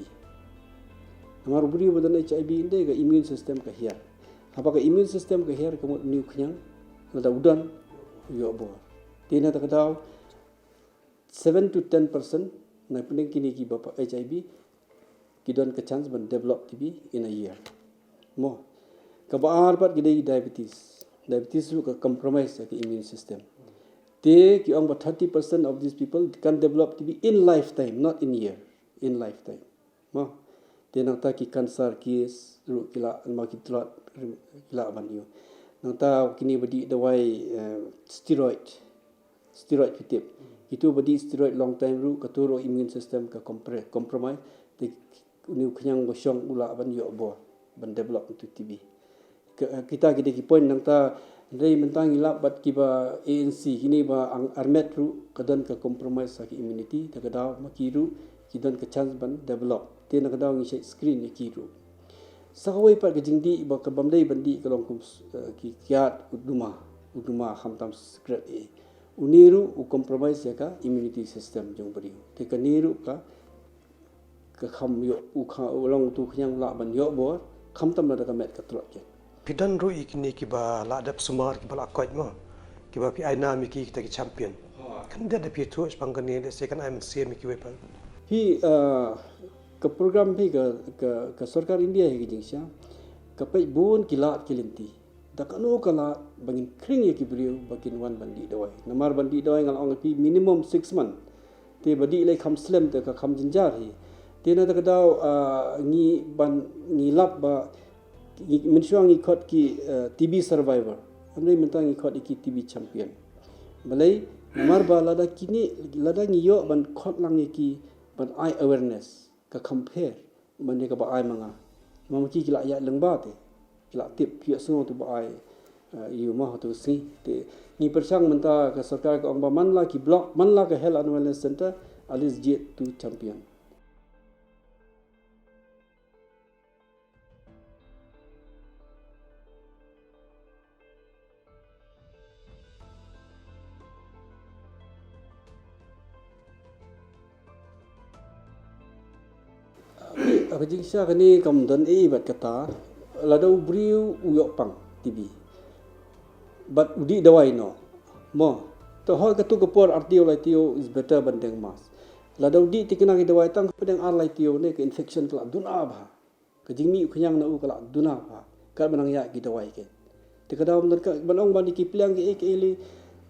Namar u briew ba don H I V, ym dei, ka immune system ka hiar. Haba ka immune system ka hiar, ka mut une u khñiang, lada u don, u ïoh bor. Te na kata ka daw, seven to ten percent na pdeng kine kiba pang H I V, ki don ka chance ban develop T B in a year. Mo. Kaba ar pat ki dei diabetes. Diabetes ruh ka compromise ïa ka immune system. Te ki ong ba thirty percent of these people can develop T B in lifetime, not in year, in lifetime. Mo. Te nangta ki cancer case ruh ki lah, ma ki tlot, ki lah ban ïoh. Nangta kine ba dih dawai, eh, steroid. Steroid, phi tip. Kito ba dih steroid long time ruh, kato ruh immune system ka compre-, compromise. Te une u khñiang ba shong u lah ban ïoh bor ban develop into T B. Ka, eh, kita ki dei ki point. Nangta, hynrei mynta ngi lap bad kiba A N C, kine ba ang-, armet ruh, ka don ka compromise ha ka immunity, te ka daw ma ki ruh ki don ka chance ban develop. Te na ka daw ngi shait screen ïa ki ruh. Sa kawei pat ka jingdih ba ka bym dei ban dih ka long kum s-, eh, ki kiad, u duma, u duma khamtam cigarette eh. Une ruh u compromise ïa ka immunity system jong u briew. Te kane ruh ka, ka kham ïoh, u kha-, u long uto u khñiang lah ban ïoh bor, khamtam lada ka met ka tlot keiñ. Phi don ruh ïa kine kiba la dep sumar, kiba la koit, mo, kiba phi ai nam ïa ki, kita ki champion. Khyndiat da phi ïathuh shaphang kane, lehse kan ai mynsiem ïa kiwei pat. Phi, ah, ka program phi, ka, ka, ka sorkar India hi ka jingshisha ka peit bun ki lad ki lynti. Da kano ka lad ba ngin khring ïa ki briew ba kin wan ban dih dawai? Namar ban dih dawai, nga la ong ïa phi, minimum six month. Te ba dih lei kham slem te ka kham jynjar hi. Te na kata ka daw, ah, ngi ban, ngi lap ba, ngi, mynshuwa ngi khot ki, eh, T B survivor. Hynrei mynta ngi khot ïa ki T B champion. Balei? Namar ba lada kine, lada ngi ïoh ban khot lang ïa ki ban ai awareness, ka kham pher ban ïa kaba ai ma nga. Ma ki ki la ïaid lyngba te, ki la tip, ki ïohsngew te ba ai, eh, ïa u ma ha tu ka sngi. Te ngi pyrshang mynta, ka sorkar ka ong ba man la ki block, man la ka health and wellness center, at least jied tu champion. Ka jingshisha kane kam don ei bad kata, lada u briew u ïoh pang T B bad u dih dawai noh, mo, te hoi katu ka por artio laitio is better ban deng mask. Lada u dih tikna ki dawai tang hapdeng ar laitio ne ka infection ka la duna bha. Ka jingmih u khñiang na u ka la duna bha. Ka ban nang ïa ki dawai ke. Te ka daw mynta ka ban ong ban ki pliang ki ei ki ei li.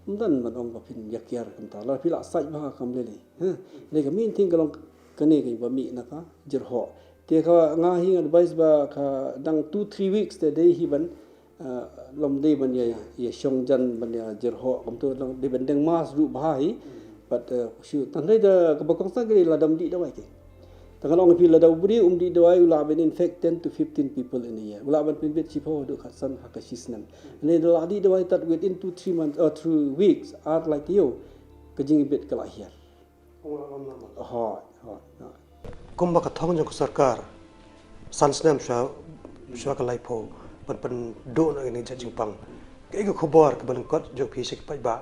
Mynta ban ong ba phin ïa kiar kumta. La phi la sait bha kam lele. Ha. Dei ka main thing ka long kane ka ba mih na ka jyrhoh. Te ka nga hi nga advice ba ka dang two three weeks te dei hi ban, ah, lom dei ban ïa, ïa shong jan ban ïa jyrhoh kumtu long dei ban deng mask ruh bha hi. But, uh, shu tang dei da ka ba kongsan ka dei la dam dih dawai ke. Tang long phi lada u briew um dih dawai u lah ban infect ten to fifteen people in a year. U lah ban pynbit shiphew haduh khatsan ha ka shisnem. Ne da lah dih dawai tad within two three months or two weeks ar laitio ka jingbit ka la hiar. Hoi, hoi, hoi. Kumba ka thong jong ka sorkar san snem shuwa, shuwa ka laiphew ban pynduh na kine jait jingpang. Kaei ka khubor kaba lyngkot jong phi sha ki paidbah,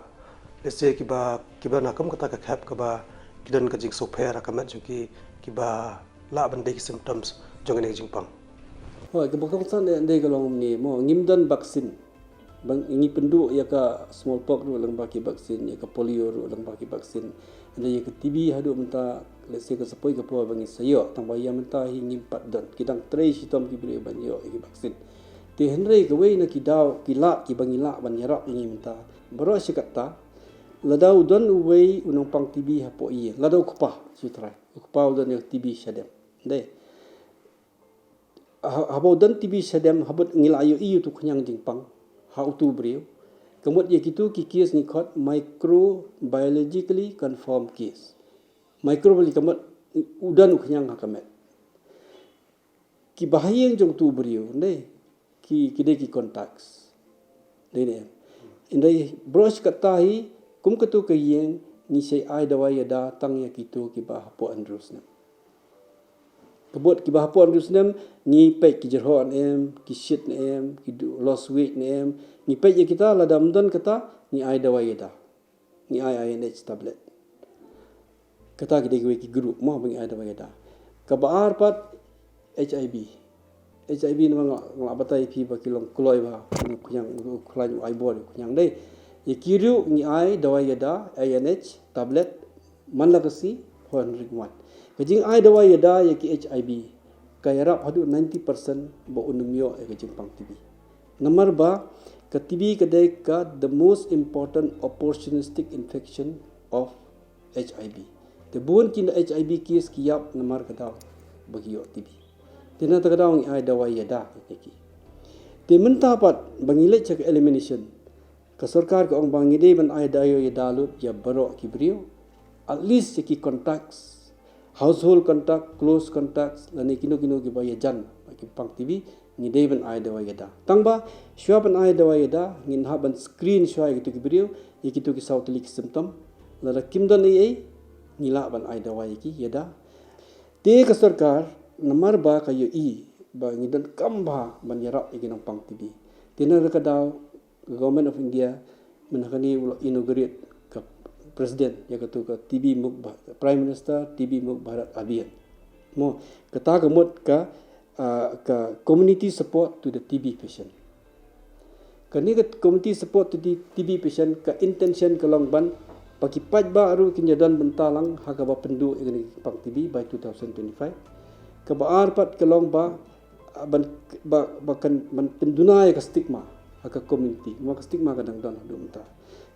lehse kiba, kiba na kum kata ka khep kaba ki don ka jingsngewpher ha ka met jong ki, kiba lah ban dei ki symptoms jong kine ki jingpang. Hoi, kaba kongsan dei, dei ka long ne mo, ngim don vaccine. Ba ngi pynduh ïa ka smallpox ruh lyngba ki vaccine, ïa ka polio ruh lyngba ki vaccine. Hynrei ïa ka T B haduh mynta, lehse ka sa poi ka por ba ngi sa ïoh, tang ba ïa mynta hi ngim pat don. Ki dang trei shitom ki briew ban ïoh ïa ki vaccine. Te hynrei kawei na ki daw, ki lad, kiba ngi lah ban ïarap ïa ngi mynta. Baroh shi katta, lada u don uwei u nongpang T B hapoh ïing, lada u kpa, shu trai. U kpa u don ïa ka T B shadem. Dei. Ha, haba u don T B shadem, haba ngi la ïohi ïa utu u khñiang jingpang ha utu u briew. Ka mut ïa kitu ki case ngi khot microbiologically confirmed case. Microbiology ka mut u don u khñiang ha ka met. Kiba ha ïing jong utu u briew, ne, ki, ki dei ki contacts. Dei ne em. Hynrei baroh shi katta hi, kum katu ka ïing, ngi sa ai dawai ïada tang ïa kitu kiba hapoh hynriew snem. Ka mut kiba hapoh hynriew snem, ngi peit ki jyrhoh ne em, ki shit ne em, ki du-, lost weight ne em, ngi peit ïa kita, lada ym don kata, ngi ai dawai ïada. Ngi ai I N H tablet. Kata ki dei kiwei ki group mo ba ngi ai dawai ïada. Kaba ar pat H I V. H I V namar nga, nga la batai ïa phi ba ki long kloi ba u khñiang, u khlaiñ u ai bor u khñiang dei. Ïa ki ruh ngi ai dawai ïada, I N H tablet, man la ka sngi, hynriew wan. Ka jingai dawai ïada ïa ki H I V ka ïarap haduh ninety percent ba un ym ïoh ïa ka jingpang T B. Namar ba ka T B ka dei ka the most important opportunistic infection of H I V. Te bun ki H I V case ki ïap namar ka daw ba ki ïoh T B. Te na ta ka daw ngi ai dawai ïada ïa ki. Te mynta pat ba ngi leit sha ka elimination, ka sorkar ka ong ba ngi dei ban ai dawai ïada lut ïa baroh ki briew, at least ïa ki contacts, household contact, close contacts, lane kino kino kiba ïajan ba ki pang T B, ngi dei ban ai dawai ïada. Tang ba shuwa ban ai dawai ïada, ngin hap ban screen shuwa ïa kitu ki briew, ïa kitu ki saw tylli ki symptom. Lada kim don ei ei, ngi lah ban ai dawai ïa ki ïada. Te ka sorkar, namar ba ka ïohi ba ngi donkam bha ban ïarap ïa ki nongpang T B, te na ka daw ka Government of India mynta kane u la inaugurate ka President ïa katu ka T B Mukt Bha-, Prime Minister T B Mukt Bharat Abhiyan. Mo, kata ka mut ka, ah, ka community support to the T B patient. Kane ka community support to the T B patient, ka intention ka long ban ba ki paidbah ruh kin ïadon bynta lang ha kaba pynduh ïa kane ka pang T B by two thousand twenty-five. Kaba ar pat ka long ba, ah, ban, ba, ba kan ban pynduna ïa ka stigma ha ka community. Namar ka stigma ka dang don haduh mynta.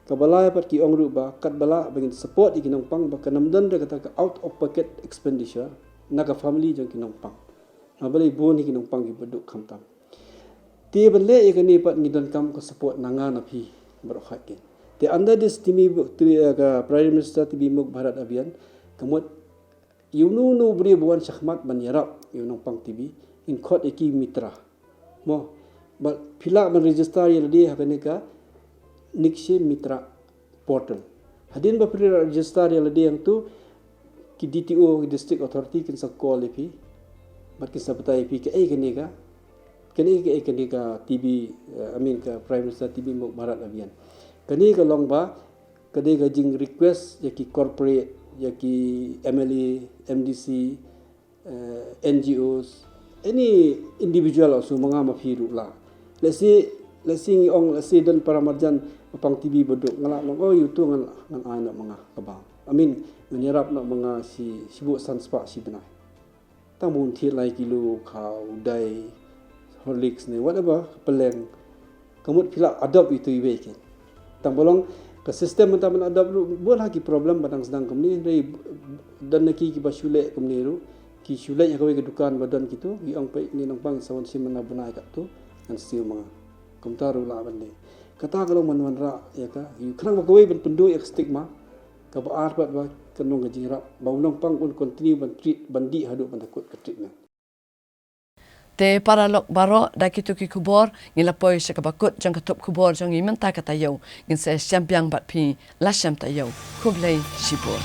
Kaba lai pat ki ong ruh ba katba lah ba ngin support ïa ki nongpang ba kan ym don da kata ka out of pocket expenditure na ka family jong ki nongpang. Namar balei bun hi ki nongpang kiba duh khamtam. Te ban leh ïa kane pat ngi donkam ka support na nga na phi baroh khat kin. Te under this T B, T B, eh, ka Prime Minister T B Mukt Bharat Abhiyan, ka mut ïa uno uno u briew ba wan shakhmat ban ïarap ïa u nongpang T B, ngin khot ïa ki mitra. Mo, ba phi lah ban register ïa lade ha kane ka Nikshay Mitra portal. Hadien ba phi register ïa lade hangtu, ki D T O, ki District Authority kin sa call ïa phi bad kin sa batai ïa phi kaei kane ka, kane kaei kane ka T B, eh, I mean ka Prime Minister T B Mukt Bharat Abhiyan. Kane ka long ba ka dei ka jing request ïa ki corporate, ïa ki M L A, M D C, uh, N G Os, any individual also, ma nga ma phi ruh lah. Let's say, let's say ngi ong, let's say don para marjan ba pang T B ba duk, nga lah ong, oh, ïa uto ngan, ngan ai noh ma nga ka bam. I mean, ngan ïarap noh ma nga shi, shibun san spah shi bnai. Tang ba un thied lai kilo khaw, dai, Horlicks ne, whatever, ka pylleng. Ka mut phi lah adopt ïa uto iwei keiñ. Tang ba long ka system mynta ban adopt ruh, bun ha ki problem ba dang sdang kumne, hynrei don na ki kiba shu leh kumne ruh, ki shu leit ha kawei ka dukan ba don kito, ki ong peit ne nongpang, sa wan shim mynta bnai katto, ngan siew ma nga. Kumta ruh lah ban leh. Kata ka long ban wanrah ïa ka, ïa khnang ba kawei ban pynduh ïa ka stigma, kaba ar pat ba kan long ka jingïarap ba u nongpang un continue ban treat, ban dih haduh ban da kut ka treatment. Te paralok baroh, da kito ki khubor ngi la poi sha kaba kut jong ka tup khubor jong ngi mynta ka taïew. Ngin sa ïashem biang bad phi la shem taïew. Khublei shibun.